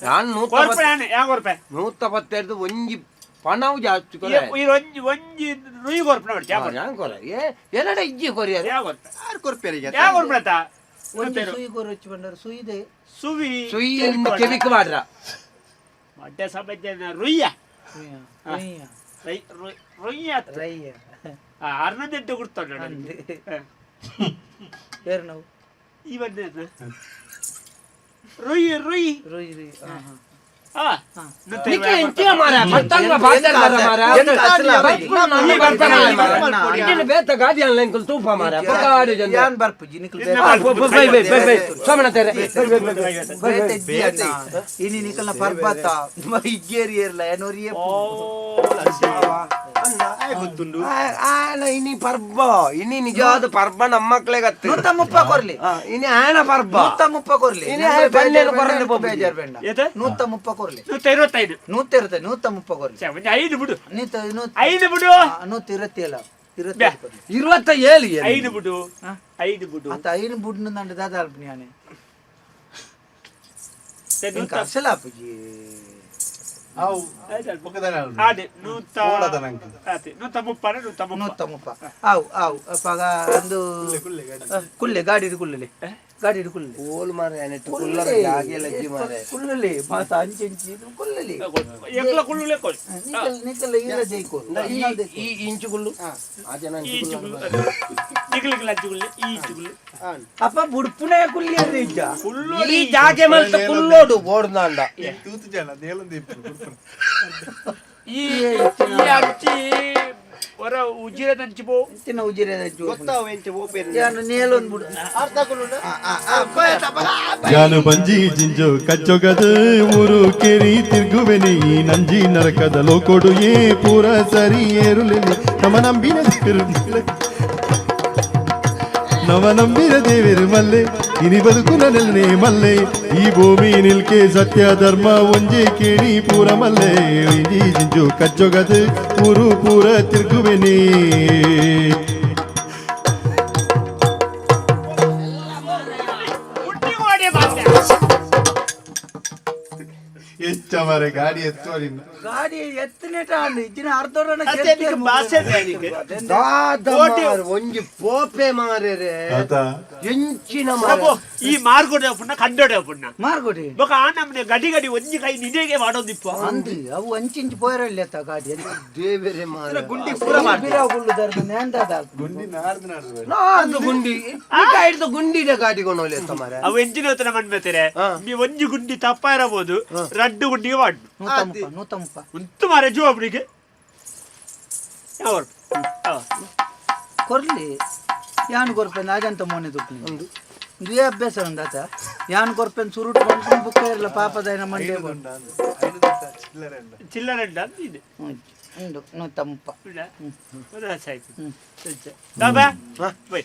ಯಾನ್ ಕೊರ್ಪೆ ಯಾ ಕೊರ್ಪೆ 110 ಒಂಜಿ ಪಣವು ಜಾಸ್ತಿ ಕೊರೆ. ಈ ಒಂಜಿ ಒಂಜಿ ರುಯಿ ಕೊರ್ಪೆ ನೋಡಿ ಯಾ ಕೊರ್ಪೆ ಯಾನ್ ಕೊರೆ ಏನಡ ಇಜ್ಜಿ ಕೊರಿಯರ್ ಯಾ ಕೊರ್ಪೆ ಯಾರು ಕೊರ್ಪೇರು ಈಗ? ಯಾ ಕೊರ್ಪೆ ಆತ ಒಂಜಿ ಸುಯಿ ಕೊರೊಚ್ಚಿ ಬಂಡಾರ ಸುಯಿದೆ ಸುವಿ ಸುಯಿ ಕೆವಿಕ್ ಮಾಡ್ರ ಮಡ್ಡೆ ಸಬಜ್ಜನ ರುಯ್ಯ ರುಯ್ಯ ರುಯ್ಯ ರೈ ರುಯ್ಯ ರಯ್ಯ ಅರ್ಣದೆಡ್ಡು ಕೊಡ್ತಾನೆ ಅಂದೆ. ಬೇರೆ ನಾವು ಇವನ್ ರುಯ್ ರುಯ್ ರುಯ್ ರುಯ್ ಹಾ ಹಾ ಆ ನಿಕ್ಕೆ ಎಂಚಿನ ಮಾರ್ರೆ ಪಟ್ಟಂಗ ಬಾತರ್ದಾರ ಮಾರ್ರೆ ಇಟ್ಟಿನ ಬೇತ ಗಾಡಿ ಅನ್ಲೈನ್ ಕುಲ್ ತೂಪ ಮಾರ್ರೆ ಪಕಾಡಿ ಜನ ಯಾನ್ ಬರ್ಪುಜಿ ನಿಕ್ಲು ನಿನ್ನ ಬೇರೆ bye bye bye bye Somanna ತೆರೆ ಬೇತೆ ಇಜ್ಜಿ ಅಣ್ಣ. ಇನಿ ನಿಕಲ್ನ ಪರ್ಬತ ಇಜ್ಜೇರಿ ಏರ್ಲ ಏನೋರಿಯೇ ಗೊತ್ತುಂಡು ಆನ ಇನಿ ಪರ್ಬ ಇನಿ ನಿಜವಾದ ಪರ್ಬ ನಮ್ಮಕ್ಲೆಗತ್ತು 130 ಕೊರ್ಲಿ ಇನಿ ಆನ ಪರ್ಬ 130 ಕೊರ್ಲಿ ಇನಿ ಆಯ ಪಲ್ಲೆನು ಕೊರಂದೆ ಪೋಪುಜಿ. ಬೇಜಾರ್ ಬೇಡ ಏತ? 130 ಕೊರ್ಲಿ 125 125 130 ಕೊರ್ಲಿ ಛೆ, ಒಂದು ಐದು ಬಿಡು ನೀತ ನೂತ ಐದು ಬಿಡು 127 27 ಕೊರ್ಲಿ 27 ಏನು? ಐದು ಬಿಡು ಐದು ಬಿಡು ಆತ ಐನು ಬುಡ್ನು ನಂಡ ದಾದ ಅಲ್ಪನಿ ಯಾನೆ ಛೆ, ಇಂಕ ನೂತ ಅಸಲ ಆಪುಜಿ ಅವು ಪಕ್ಕದಲ್ಲೇ ಅಲ್ರಿ. ಅದೇ ನೂತ ಓಡದ ನಂಗೆ. ಅದೇ 130 130 130 ಆವು ಆವು ಅಪಗ ಒಂದು ಕುಲ್ಲೆ ಗಾಡಿ ಕುಲ್ಲಲೆ ಗಾಡಿ ಕುಲ್ಲಲೆ ಕೋಲ್ ಮಾರ್ರೆ ನೆಟ್ಟು ಕುಲ್ಲರ ಜಾಗೆಲ್ಲ ಇಜ್ಜಿ ಮಾರ್ರೆ ಕುಲ್ಲಲೆ ಮಾತ ಅಂಚೆ ಅಂಚೆ ಇದು ಕುಲ್ಲಲೆ ಎಕ್ಲ ಕುಳ್ಳುಲೆ ಕೊಡಿ ನಿಕಲ್ ನಿಕಲ್ ಇಲ್ಲ ಜೈಕೋರು ಈ ಈ ಇಂಚುಗುಳ್ಳು ಆ ಜನ ಈ ಇಂಚುಗುಳ್ಳು ಚುಗುಲು ನಿಗಲಿಗಲ ಚುಗುಲು ಈ ಚುಗುಲು ಅಪ್ಪ ಬುಡ್ಪುನೇ ಕುಲ್ಲಿ ಅಂದ್ರೆ ಇಜ್ಜ ಕುಳ್ಳು ಈ ಜಾಗೆ ಮಲ್ತ ಕುಲ್ಲೋಡು ಬೋಡ್ದಾಂಡ ತೂತು ಜನ ನೇಲೊಂದು ಇಪ್ಪು ಕುಡ್ಪುನ. ಈ ಈ ಅಚ್ಚಿ ಹೊರ ಉಜಿರದಂಚಿ ಪೋ ಇಂಚಿನ ಉಜಿರೆ ಗೊತ್ತಾವು ಎಂಚ ಓಪೇರು ಯಾನು ನೇಲೊಂದು ಬುಡು ಅರ್ಧ ಕುಲ್ಲುಂಡ? ಯಾನು ಬಂಜಿ ಜಿಂಜು ಕಚ್ಚೊಗದ ಊರು ಕೇರಿ ತಿರುಗುವೆನಿ ಈ ನಂಜಿ ನರಕದ ಲೋಕೊಡು ಏ ಪೂರ ಸರಿ ಏರುಲೆನಿ ನಮ ನಂಬಿನ ದೇವರು ಮಲ್ಲೆ ನಮ ನಂಬಿನ ದೇವರು ಮಲ್ಲೆ ಇನಿ ಬದುಕು ನನ್ನೆ ಮಲ್ಲೆ ಈ ಭೂಮಿ ನಿಲ್ಕೆ ಸತ್ಯ ಧರ್ಮ ಒಂಜೆ ಕೇಳಿ ಪೂರ ಮಲ್ಲೆ ಇಂಜಿ ಜಿಂಜು ಕಚ್ಚೊಗದ ಊರು ಪೂರ ತಿರುಗುವೆನಿ. ಹುಟ್ಟಿ ಓಡಿ ಬಾತೆ ಹೆಚ್ಚ ಮಾರ್ರೆ ಗಾಡಿ ಎತ್ತುವ ನಿನ್ನ. ಗಾಡಿ ಎತ್ತನೇಟ ಅಂದು ಇಜ್ಜಿನ ಅರ್ಧೋಡನ ಅತ್ತೆ ನಿಕ್ಕೆ ಬಾಸೆ ಬೇನಿಗೆ. ದಾದ ಮಾರ್ರೆ, ಒಂಜಿ ಪೋಪೆ ಮಾರ್ರೆ ಆತಾ? ಎಂಚಿನ ಪ್ರಭು ಮಾರ್ರೆ ಈ ಮಾರ್ಗೋಡೆ ಪುಣ್ಣ ಕಂಡೋಡೆ ಪುಣ್ಣ ಮಾರ್ಗೋಡಿ ಬೊಕ ಆ ನಮ್ನೆ ಗಡಿ ಗಡಿ ಒಂಜಿ ಕೈ ನಿಜಗೆ ಮಾಡೋದಿಪ್ಪ ಅಂದ್ರಿ ಅವು ಅಂಚಿಂಚು ಪೋಯರಲ್ಲಿ ಅತ್ತ ಗಾಡಿ ದೇವರೇ ಮಾರ್ರೆ ಗುಂಡಿ ಪೂರ ಮಾಡ್ತಾರೆ. ಬಿರಾಗುಳ್ಳು ದರ್ದು ನೇಂದಾದ ಗುಂಡಿ ನಾರ್ದು ನಾರ್ದು ಬೇಡ. ನಾರ್ದು ಗುಂಡಿ ಹಿಡ್ದು ಗುಂಡಿದ ಗಾಡಿ ಕೊನೋಲೆ ಎತ್ತ ಮಾರ್ರೆ ಅವು ಎಂಜಿನ ಹತ್ರ ಮಣ್ಮೆತ್ತಾರೆ ನೀ ಒಂಜಿ ಗುಂಡಿ ತಪ್ಪ ಇರಬಹುದು ರಡ್ಡು ಗುಂಡಿಗೆ ಮಾಡು 130 130 ಉಂತು ಮಾರೆ ಜೋ ಒಬ್ರಿಗೆ ಯಾವ ಕೊರ್ಲಿ ಯಾನು ಕೊರ್ಪೆಂದು ಅಜಂತ ಮೋನೆ ತುಪ್ಪಿ ಒಂದು ಇದೇ ಅಭ್ಯಾಸ ಉಂದಾತ ಯಾನು ಕೊರ್ಪೆಂದು ಸುರುಟು ಬಂದು ಬುಕ್ಕ ಇರಲ್ಲ ಪಾಪದ ಮಂಡೆ ಐದು ಉಂಟಾ ಅಂದೆ. ಐದು ಉಂಟಾ? ಚಿಲ್ಲರೆ ಉಂಟಾ? ಚಿಲ್ಲರೆ ಉಂಟಾ ಅಂತ ಇದೆ ಉಂಡು 130 ಉಂಟಾ? ಒಂದು ಹತ್ತು ಆಯ್ತು. ಬಾಬಾ ಬೈ.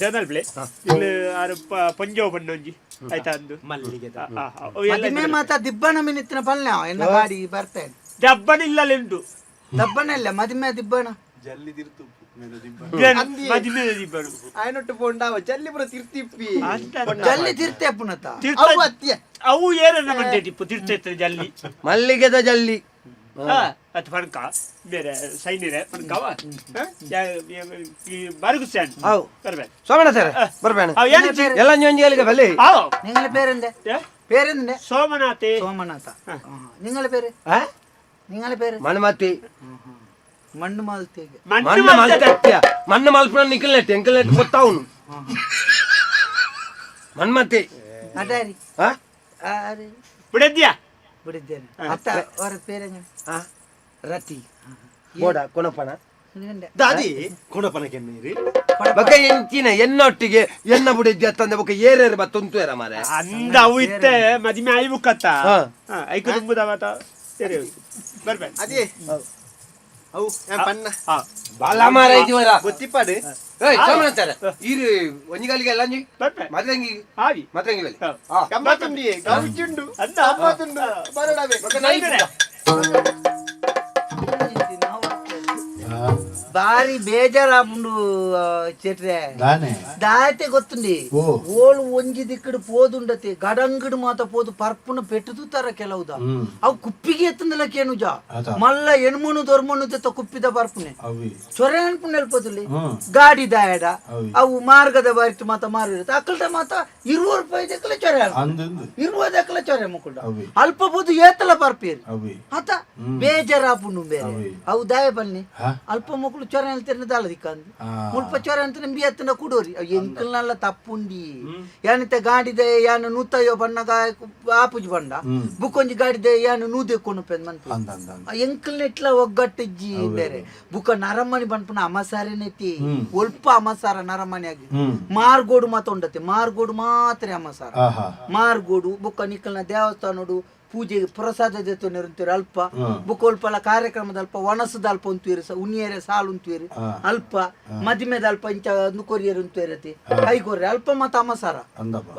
ಜನರಲ್ ಪ್ಲೇ ಇಲ್ಲಿ ಆರು ಪಂಜಾವ್ ಬಣ್ಣೊಂಜಿ ಆಯ್ತಾ ಅಂದು ಮಲ್ಲಿಗೆ ಆ, ಆ, ಆ, ಅವು ಎಲ್ಲ ಮದಿಮೆ ಮಾತ ದಿಬ್ಬಣ ಮಿನಿತ್ತಿನ ಪಲ್ಯ ಎನ್ನ ಗಾಡಿ ಬರ್ತೇನೆ ದಬ್ಬನ ಇಲ್ಲ ಉಂಟು ದಬ್ಬಣ ಇಲ್ಲ ಮದಿಮೆ ದಿಬ್ಬಣ ಜಲ್ಲಿ ತಿರ್ತು ಉಪ್ಪು. ಮೇಲೆ ದಿಬ್ಬ. ಮದಿಮೆ ದಿಬ್ಬನು ಆಯನೊಟ್ಟು ಪೋಂಡಾವ ಜಲ್ಲಿ ಪೂರ ತಿರ್ತಿಪ್ಪಿ ಅಂತ ಅಲ್ಲ. ಜಲ್ಲಿ ತಿರ್ತೆ ಪುನತ ತೀರ್ಥ- ಅವು ಅತ್ತಿಯ ಅವು ಏನನ್ನ ಮಂಡೆ ಟಿಪ್ಪು ತೀರ್ಥ ಇತ್ತು ಜಲ್ಲಿ ಮಲ್ಲಿಗೆದ ಜಲ್ಲಿ ಅದು ಫಣಕ ಬೇರೆ ಸೈನಿರೆ ಫಣಕವ ಬಾರಿಗುಸ್ಯಾನ್ ಅವು. ಬರ್ಬೇಕು ಸೋಮಣ್ಣ ಸರ್ ಬರ್ಬೇಣ ಅವು ಏನು ಎಲ್ಲ ಒಂಜಿ ಬಲ್ಲಿ ಆವ್ ನಿಂಗಳ പേരെന്ത് ഏ? പേരെന്ത് ಸೋಮನಾಥೆ സോമനാഥ നിങ്ങളെ പേര് ಆ? നിങ്ങളെ പേര് ಮಣ್ಮತಿ മണ്ണ് മാലത്തേക്ക് ಮಣ್ಣು ಮಣ್ಣು ಮಲ್ತದ. ಮಲ್ತತ್ಯ ಮಣ್ಣು ಮಲ್ಪುನ ನಿಖಿಲ್ ನೆಟ್ ಎಂಕಲ್ ನೆಟ್ ಗೊತ್ತಾವನು ಮಣ್ಮತಿ അതാരി ಆ? ആര് ಬಿಡದ್ಯಾ ಬಿಡಿದ್ದೇನೆ ಅತ್ತ ಅವರ പേരെങ്ങനെ ಆ? ರತಿ ಬೋಡ ಕೊನಪಣ ನಿಂಡೆ ದಾದಿ ಕೊಡಪನ ಕೆನ್ನೀರಿ ಬೊಕ ಎಂಚಿನ ಎನ್ನೊಟ್ಟಿಗೆ ಎನ್ನ ಬುಡಿದ್ಯ ತಂದೆ ಬೊಕ ಏರೇರು ಬತ್ತ ಉಂತುವೇರ ಮಾರೆ ಅಂದ ಅವು ಇತ್ತೆ ಮದಿಮೆ ಆಯ್ಬುಕ್ಕತ್ತ ಹಾ. ಐಕು ತುಂಬುದವತ ಸರಿ ಬರ್ಬೇಕು ಅದೇ. ಅವು ಪನ್ನ ಬಾಲ ಮಾರೈತಿ ವರ. ಗೊತ್ತಿಪ್ಪಾಡು. ಏಯ್ ಸೋಮನಾಥರ, ಈರು ಒಂಜಿಗಾಲಿಗೆ ಅಲ್ಲ ಅಂಜಿ? ಬರ್ಪೆ. ಮದ್ರಂಗಿ. ಆವಿ. ಮದ್ರಂಗಿ ಬಲ್ಲಿ. ಹಾ. ಹಾ. ಗಮ್ಮತ್ತುಂಡಿ ಗೌಜುಂಡು. ಅಂದ. ಗಮ್ಮತ್ತುಂಡು ಬರೋಡವೆ. ಬೊಕ್ಕ ನಾಯಿ ಪುಟ್ಟ. ಬಾರಿ ಬೇಜಾರಾಪುಂಡು ಚೆಟ್ರೆ. ದಾನೆ? ದಾತೆ ಗೊತ್ತುಂಡಿ? ಓ. ಓಳು ಒಂಜಿ ದಿಕ್ಕಡು ಪೋದುಂಡತೆ ಗಡಂಗಡು ಮಾತ ಪೋದು ಪರ್ಪುನ ಪೆಟ್ಟುತಾರ ಕೆಲವುದ. ಅವು ಕುಪ್ಪಿಗೆ ಎತ್ತಂದಲ ಕೇನುಜ. ಅದ. ಮಲ್ಲ ಎಣ್ಮುನು ದೊರ್ಮುನು ತೆತ್ತ ಕುಪ್ಪಿದ ಪರ್ಪುನೆ. ಅವಿ. ಚೊರೆ ಅನ್ಪುಂಡು ಎಲ್ಪದುಲಿ. ಹ್ಮ್. ಗಾಡಿ ದಾಯಡ. ಅವಿ. ಅವು ಮಾರ್ಗದ ಬಾರಿತು ಮಾತ ಮಾರಿರುತ್ತೆ ಅಕ್ಕಲ್ದ ಮಾತ 20 ರೂಪಾಯಿ ದಕ್ಕಲ ಚೊರೆ ಅನ್ಪುಂಡು. ಅಂದಂದು. 20 ದಕ್ಕಲ ಚೊರೆ ಮುಕ್ಕುಂಡ. ಅವಿ. ಅಲ್ಪ ಪೋದು ಏತಲ ಪರ್ಪೇರು. ಅವಿ. ಆತ ಬೇಜಾರಾಪುಂಡು ಬೇರೆ. ಅವಿ. ಅವು ದಾಯ ಬನ್ನಿ. ಹಾ? ಅಲ್ಪ ಮಕ್ಕಳು ಚೊರೆ ಅಂತಾರೆ ದಾಲ ದಿಕ್ಕಂದು. ಆ. ಮುಲ್ಪ ಚೊರೆ ಅಂತ ಬಿ ಎತ್ತನ ಕುಡೋರಿ ಅವು ಎಂಕಲ್ನಲ್ಲ ತಪ್ಪುಂಡಿ ಯಾನಿತ ಗಾಡಿದ ಯಾನ ನೂತಯ್ಯೋ ಬಣ್ಣಗ ಆಪುಜಿ ಬಂಡ ಬುಕ್ಕೊಂಜಿ ಗಾಡಿದ ಯಾನ ನೂದೆ ಕೊನುಪೆನ್ ಮನ್ಪು. ಅಂದ ಅಂದ ಅಂದ. ಎಂಕಲ್ನ ಇಟ್ಲ ಒಗ್ಗಟ್ಟಿಜ್ಜಿ ಬೇರೆ ಬುಕ್ಕ ನರಮಣಿ ಬನ್ಪುನ ಅಮಸಾರನೆತ್ತಿ ಒಲ್ಪ ಅಮಸಾರ ನರಮಣಿ ಆಗಿ. ಹ್ಮ್. ಮಾರ್ಗೋಡು ಮಾತ ಉಂಡತೆ ಮಾರ್ಗೋಡು ಮಾತ್ರ ಅಮಸಾರ. ಆಹಾ. ಮಾರ್ಗೋಡು ಬುಕ್ಕ ನಿಕ್ಕಲ್ನ ದೇವಸ್ಥಾನೋಡು ಪೂಜೆಗೆ ಪ್ರಸಾದ ದೇತೊಂದಿರು ಅಲ್ಪ. ಹ್ಮ್. ಬುಕ್ಕ ಅಲ್ಪಲ ಕಾರ್ಯಕ್ರಮದ ಅಲ್ಪ ಒಣಸದ ಅಲ್ಪ ಉಂತುವಿರು ಉನಿಯರೆ ಸಾಲು ಉಂತುವಿರು. ಹಾ. ಅಲ್ಪ ಮದಿಮೆದ ಅಲ್ಪ ಇಂಚ ಕೊರಿಯರ್ ಉಂತುವಿರತಿ ಕೈ ಕೊರ್ರೆ ಅಲ್ಪ ಮತ ಅಮಸಾರ. ಅಂದಪ್ಪ.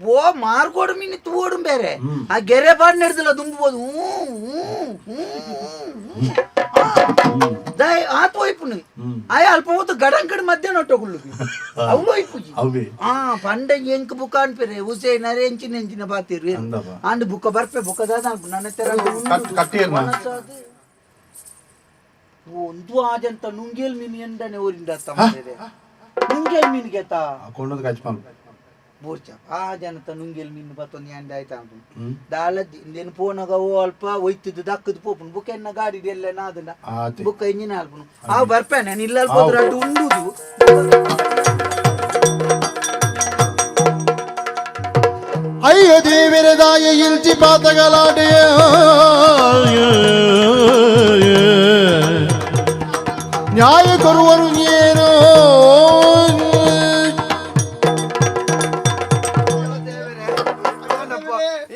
ಬೋ ಮಾರ್ಗೋಡು ಮೀನು ತೂಡು ಬೇರೆ ಆ ಗೆರೆ ಬಾಡ್ ನಡೆದಿಲ್ಲ ದುಂಬುಬೋದು ಹ್ಞೂ ಹ್ಞೂ ಹ್ಞೂ ಹ್ಞೂ. ದಾಯ್ ಆತ ಒಯ್ಪುನು ಆಯ ಅಲ್ಪ ಹೊತ್ತು ಗಡಂಕಡ್ ಮಧ್ಯಾಹ್ನ ಒಟ್ಟಗುಳ್ಳು ಅವಳು ಒಯ್ಪುಜಿ. ಅವಿ. ಆ ಪಂಡ ಎಂಕ್ ಬುಕ್ಕ ಅನ್ಪೇರೆ ಹುಸೇನ್ ಅರೆ ಎಂಚಿನ ಎಂಚಿನ ಬಾತಿರು. ಅಂದಪ್ಪ. ಅಂಡ್ ಬುಕ್ಕ ಬರ್ಪೆ ಬುಕ್ಕ ದಾದ ಅನ್ಪು ನನ್ನ ತೆರ. ಕಟ್ಟಿಯರ್ನ? ಒಂದು ಆಜಂತ ನುಂಗೇಲ್ ಮೀನು ಎಂಡನೆ ಊರಿಂದ ನುಂಗೇಲ್ ಮೀನು ಗೆತಾ. ಕೊಂಡೊಂದು ಕಚ್ಪಾನ್. ಬೋರ್ಚ ಆ ಜನತ ನುಂಗೇಲ್ ಮೀನು ಬತ್ತೊಂದು ಎಂಡ ಆಯ್ತಾ ಅನ್ಪುಂಡು ದಾಲ ಇಂದೇನು ಪೋನಗ ಓ ಅಲ್ಪ ಒಯ್ತದ್ದು ದಕ್ಕದು ಪೋಪುಂಡು ಬುಕ್ಕ ಎನ್ನ ಗಾಡಿ ಎಲ್ಲ ನಾದನ. ಆತೆ. ಬುಕ್ಕ ಇಂಜಿನ ಅಲ್ಪುನು ಆ ಬರ್ಪೆ ನಾನು ಇಲ್ಲ ಅಲ್ಪ ಹೋದ್ರೆ ಅಡ್ಡು ಉಂಡುದು. ಅಯ್ಯೋ ದೇವಿರದಾಯ ಇಲ್ಚಿ ಪಾತಗಲಾಟೆಯ ನ್ಯಾಯ ಕೊರುವರು ಏನೋ.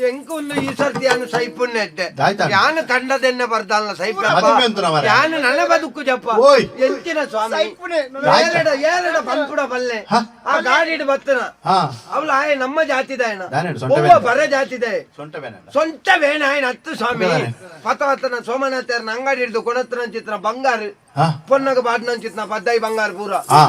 ಎಂಕು ಈ ಸರ್ತಿ ಯಾನು ಸೈಪುನ್ನೆಟ್ಟೆ. ದಾಯ್ತಾ? ಯಾನು ಕಂಡದೆನ್ನೆ ಬರ್ದಾಲ್ನ ಸೈಪ. ಮದುವೆ ಅಂತ ಮಾರ್ರೆ. ಯಾನು ನನ್ನ ಬದುಕು ಜಪ್ಪ. ಓಯ್. ಎಂಚಿನ ಸ್ವಾಮಿ. ಸೈಪುನೆ. ಏರಡ ಏರಡ ಪನ್ಪುಡ ಬಲ್ಲೆ. ಹ? ಆ ಗಾಡಿಡ್ ಬತ್ತನ. ಹಾ. ಅವಳು ಆಯ ನಮ್ಮ ಜಾತಿದಾಯನ. ದಾನೇಡು, ಸೊಂಟ ಒವ್ವ ಬೇನೆ. ಬರ ಜಾತಿದಾಯ. ಸೊಂಟ ಬೇನೆ. ಸೊಂಟ ಬೇಣ ಆಯ್ನ ಹತ್ತು ಸ್ವಾಮಿ. ಬೇನೆ. ಪತವತ್ತನ ಸೋಮನಾಥರ್ ಅಂಗಡಿ ಹಿಡಿದು ಕೊಣತ್ತನ ಚಿತ್ರ ಬಂಗಾರ. ಹಾ. ಪೊನ್ನಗ ಬಾಡ್ನ ಚಿತ್ರ ಪದ್ದೈ ಬಂಗಾರ ಪೂರ. ಹಾ.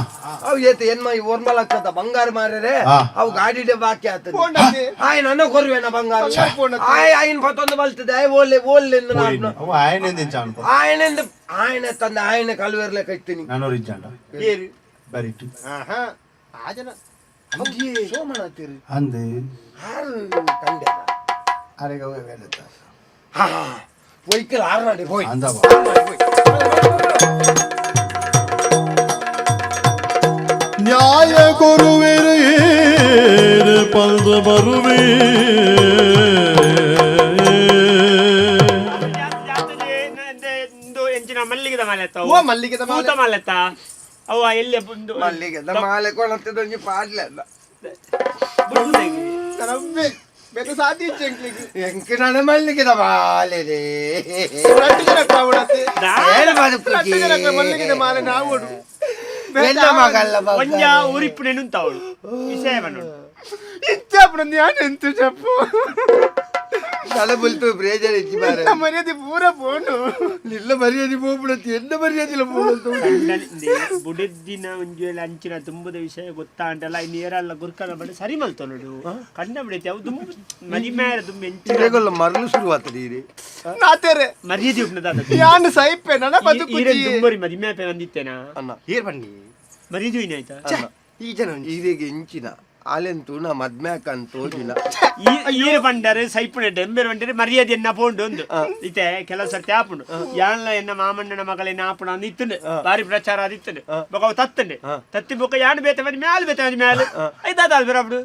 ಅವು ಏತ ಎನ್ಮ ಒರ್ಮ ಲಕ್ಷದ ಬಂಗಾರ ಮಾರರೆ. ಹಾ. ಅವು ಗಾಡಿಡೆ ಬಾಕಿ ಆತದೆ. ಪೋಂಡತೆ. ಆಯ್ನ ಅನ್ನ ಕೊರುವೇನ ಬಂಗಾರ. ಪೋಂಡತೆ. ಆಯ್ ಆಯ್ನ ಪತ್ತೊಂದು ಬಲ್ತದೆ ಆಯ್ ಓಲ್ಲೆ ಓಲ್ಲೆ ಎಂದು. ಅವು ಆಯನೆಂದು ಚಾಣು. ಆಯನೆಂದು ಆಯನ ತಂದ ಆಯನ ಕಲ್ವೇರ್ಲೆ ಕೈತೀನಿ. ನಾನು ಇಜ್ಜಾಂಡ. ಏರು. ಬರಿಟ್ಟು. ಆಹಾ ಆ ಜನ. ಸೋಮನಾಥರು. ಅಂದೆ. ಆರು ಕಂಡೆ. ಅರೆಗ ಬೇಡ. ಹಾ ಒಯ್ಕಲ್ ಆರ್ನಾಡಿ ಹೋಯ್. ಅಂದಪ್ಪ. ಆರ್ನಾಡಿ ಹೋಯ್. ನ್ಯಾಯ ಕೊರುವೆರು ಏರು ಪಲ್ದು ಬರುವೆ. ಇಂದು ಎಂಚಿನ ಮಲ್ಲಿಗೆದ ಮಾಲೆತ್ತ? ಓ ಮಲ್ಲಿಗೆದ ಮಾಲೆ. ಪೂತ ಮಾಲೆತ್ತ ಅವ ಎಲ್ಲಿ ಒಂದು ಮಲ್ಲಿಗೆ ಮಾಲೆ ಕೊಣತ್ತದೊಂಜಿ ಪಾಡ್ಲೆ ಅಲ್ಲ. ನಮ್ಮೆ ಬೇರೆ ಸಾಧ್ಯ ಇಜ್ಜಿ ಎಂಕ್ಲಿಗ್. ಎಂಕ್ ನನ್ನ ಮಲ್ಲಿಗೆದ ಮಾಲೆ ರೇ. ರಡ್ಡು ಜನಕ್ಕೆ ಆವಡತ್ತೆ. ಏನ್ ಬದುಕುಜಿ? ರಡ್ಡು ಜನಕ್ಕೆ ಮಲ್ಲಿಗೆದ ಮಾಲೆ ನಾವೋಡು. ಎಲ್ಲ ಮಗಲ್ಲ ಮಗ. ಒಂಜ ಉರಿಪ್ಪು ನೆನುಂತಾವಳು ವಿಷಯ ಬನ್ನೋಡು. ಇಚ್ಚಾಪುನ ಜ್ಞಾನ ಎಂತು ಚಪ್ಪು. ತಲೆ ಬುಲ್ತು ಪ್ರೇಜರ್ ಇಜ್ಜಿ ಮಾರ್ರೆ. ನಮ್ಮ ಮರ್ಯಾದೆ ಪೂರ ಪೋಂಡು. ನಿಲ್ಲ ಮರ್ಯಾದೆ ಪೋಪುಡತ್ತಿ ಎನ್ನ ಮರ್ಯಾದಿಲ್ಲ ಪೋಪುಡತ್ತು. ಬುಡೆದ್ದಿನ ಒಂಜಿ ವೇಳೆ ಅಂಚಿನ ತುಂಬುದ ವಿಷಯ ಗೊತ್ತಾಂಟಲ್ಲ ಇನ್ನು ಏರಲ್ಲ ಗುರ್ಕನ ಬಡ ಸರಿ ಮಲ್ತೊನಡು ಕಂಡ ಬಿಡೈತಿ ಅವು ದುಂಬು ಮದಿ ಮೇರೆ ದುಂಬು ಎಂಚಿನ ಇರೆಗೊಲ್ಲ ಮರಳು ಶುರುವಾತದೆ ಇರೆ. ನಾತೆರೆ. ಮರ್ಯಾದೆ ಉಪ್ಪುನದಾದ. ಯಾನ್ ಸೈಪೆ ನನ್ನ ಬದುಕುಜಿ. ಈರೆನ್ ದುಂಬರಿ ಮದಿ ಮೇಪೆ ಬಂದಿತ್ತೇನಾ? ಅಣ್ಣ. ಏರ್ ಬನ್ನಿ. ಮರ್ಯಾದೆ ಏನಾಯ್ತಾ? ಈ ಜನ ಒಂಜಿ. ಈರೆಗೆ ಎಂಚಿನ ಆಲೆಂತು ನಾ ಮದ್ಮ್ಯಾಕನ್ ತೋಜಿನ. ಈರು ಪಂಡರೆ ಸೈಪುನೆ ಎಂಬೆರ್ ಪಂಡರೆ ಮರ್ಯಾದೆ ಎನ್ನ ಪೋಂಡು ಒಂದು ಇತ್ತೆ ಕೆಲವು ಸರ್ತಿ ಆಪುಂಡು ಯಾನ್ಲ ಎನ್ನ ಮಾಮಣ್ಣನ ಮಗಳೇನ ಆಪುಣ ಅಂದ್ ಇತ್ತುಂಡು ಬಾರಿ ಪ್ರಚಾರ ಅದಿತ್ತುಂಡು ಬೊಕ ಅವು ತತ್ತುಂಡು ತತ್ತಿ ಬೊಕ ಯಾನ್ ಬೇತೆ ಬಂದಿ ಮ್ಯಾಲ್ ಬೇತೆ ಬಂದಿ ಮ್ಯಾಲ್ ಐದಾದ ಅಲ್ಬೆರಬ್ಡು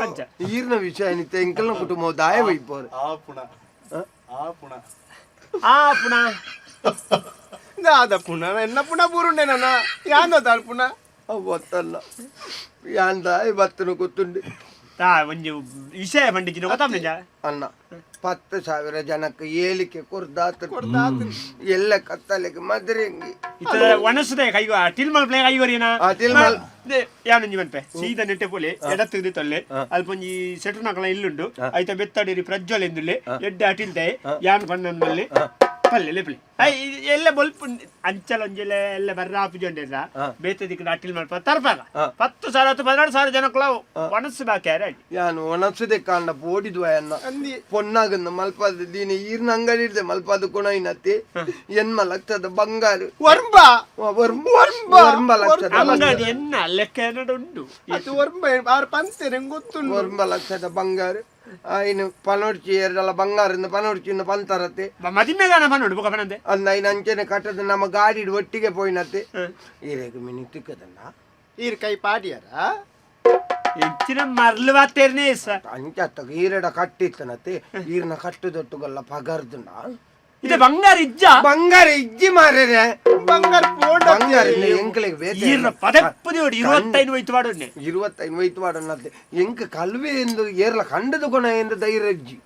ಅಂಚ. ಈರ್ನ ವಿಷಯ ಏನಿತ್ತೆ ಎಂಕಲ್ನ ಕುಟುಂಬ ದಾಯ ವೈಪೋರು. ಆಪುಣ ಆಪುಣ. ಆ ಪುಣ. ದಾದ ಪುನಃ ಎನ್ನ ಪುನಃ ಬೂರುಂಡೆ ನನ್ನ ಯಾನ್ ದಾಲ್ ಪುನಃ. ಅವು ಒತ್ತಲ್ಲ ಯಾನ್ ದಾಯ ಬತ್ತನ ಗೊತ್ತುಂಡು. ತಾ ಒಂಜಿ ವಿಷಯ ಬಂಡಿಜಿನ ಗೊತ್ತಾಪ್ನಿಜ ಅಣ್ಣ 10,000 ಜನಕ್ಕೆ ಏಳಿಕೆ ಕೊರ್ದಾತ ಎಲ್ಲ ಕತ್ತಲೆಗೆ ಮದ್ರೆಂಗಿ ಇತ್ತ ಒಣಸುದೆ ಕೈಗೋ ಟಿಲ್ಮಲ್ ಪ್ಲೇ ಕೈಗೋರಿನ ಆ, ತಿಲ್ಮಲ್. ಯಾನೊಂಜಿ ಮನ್ಪೆ ಸೀದಾ ನೆಟ್ಟೆ ಪೋಲೆ ಎಡತ್ತಿಗೆ ತೊಲ್ಲೆ ಅಲ್ಪೊಂಜಿ ಸೆಟ್ರು ನಕಲ ಇಲ್ಲುಂಡು ಐತ ಬೆತ್ತಡಿರಿ ಪ್ರಜ್ವಲ್ ಎಂದುಲ್ಲೆ ಎಡ್ಡೆ ಅಟಿಲ್ದೆ ಯಾನ್ ಪಣ್ಣನ್ ಮಲ್ಲೆ ಪಲ್ಲೆ ಲೆಪ್ಲೆ I ಎಲ್ಲ ಬೊಲ್ಪ ಅಂಚಲ ಒಂಜೆಲೆ ಎಲ್ಲ ಬರ್ರ ಆಪುಜೊಂಡೆಲ್ಲ ಬೇತೆ ದಿಕ್ಕ ಅಟಿಲ್ ಮಲ್ಪ ತರ್ಪಾಗ 10,000 ಅಥವಾ 12,000 ಜನಕ್ಕಲ ಒಣಸು ಬಾಕಿ ಯಾನು ಒಣಸುದೆ ಕಾಂಡ ಪೋಡಿದ್ವ ಅನ್ನ ಪೊನ್ನಾಗನ್ನ ಮಲ್ಪಾದ ದೀನ ಈರ್ನ ಅಂಗಡಿ ಇಡ್ದೆ ಮಲ್ಪಾದ ಕೊಣೈನತ್ತೆ ಎನ್ಮ ಲಕ್ಷದ ಬಂಗಾರು ವರ್ಂಬ ವರ್ಂಬ ವರ್ಂಬ ಲಕ್ಷದ ಅಂಗಡಿ ಎನ್ನ ಲೆಕ್ಕ ಏನಾದ್ರು ಉಂಟು ಅದು ವರ್ಂಬ ಆರು ಪಂತೇನೆ ಗೊತ್ತುಂಡು ವರ್ಂಬ ಲಕ್ಷದ ಬಂಗಾರು ಆಯ್ನು ಪನೊಡ್ಚಿ ಎರಡಲ್ಲ ಬಂಗಾರಿಂದ ಪನೊಡ್ಚಿನ ಪಂತರತೆ ಮದಿಮೆಗಾನ ಪನ್ನೋಡು ಬೊಕ ಪನಂದೆ ಅಂದ ಐನ ಅಂಚೆನೆ ಕಟ್ಟದ ನಮ್ಮ ಗಾಡಿ ಒಟ್ಟಿಗೆ ಪೋಯಿನತ್ತೆ ಈರೆಗ್ ಮಿನಿ ತಿಕ್ಕದನ್ನ ಈರ್ ಕೈ ಪಾಡಿಯಾರ ಹೆಚ್ಚಿನ ಮರ್ಲು ಬಾತೇರ್ನೇ ಸ ಅಂಚತ್ತ ಈರಡ ಕಟ್ಟಿತ್ತನತ್ತೆ ಈರ್ನ ಕಟ್ಟುದೊಟ್ಟುಗಲ್ಲ ಪಗರ್ದುಂಡ ಇದು ಬಂಗಾರ ಇಜ್ಜ ಬಂಗಾರ ಇಜ್ಜಿ ಮಾರ್ರೆ ಬಂಗಾರ ಪೋಂಡ ಬಂಗಾರ ಎಂಕ್ಲೆಗ್ ಬೇತೆ ಈರ್ನ ಪದಪ್ಪದಿ ನೋಡಿ 25 ವೈತು ವಾಡೋನೆ 25 ವೈತು ವಾಡನ್ನತ್ತೆ ಎಂಕ್ ಕಲ್ವೆ ಎಂದು ಏರ್ಲ ಕಂಡದು ಕೊಣ ಎಂದು ಧೈರ್ಯ ಇಜ್ಜಿ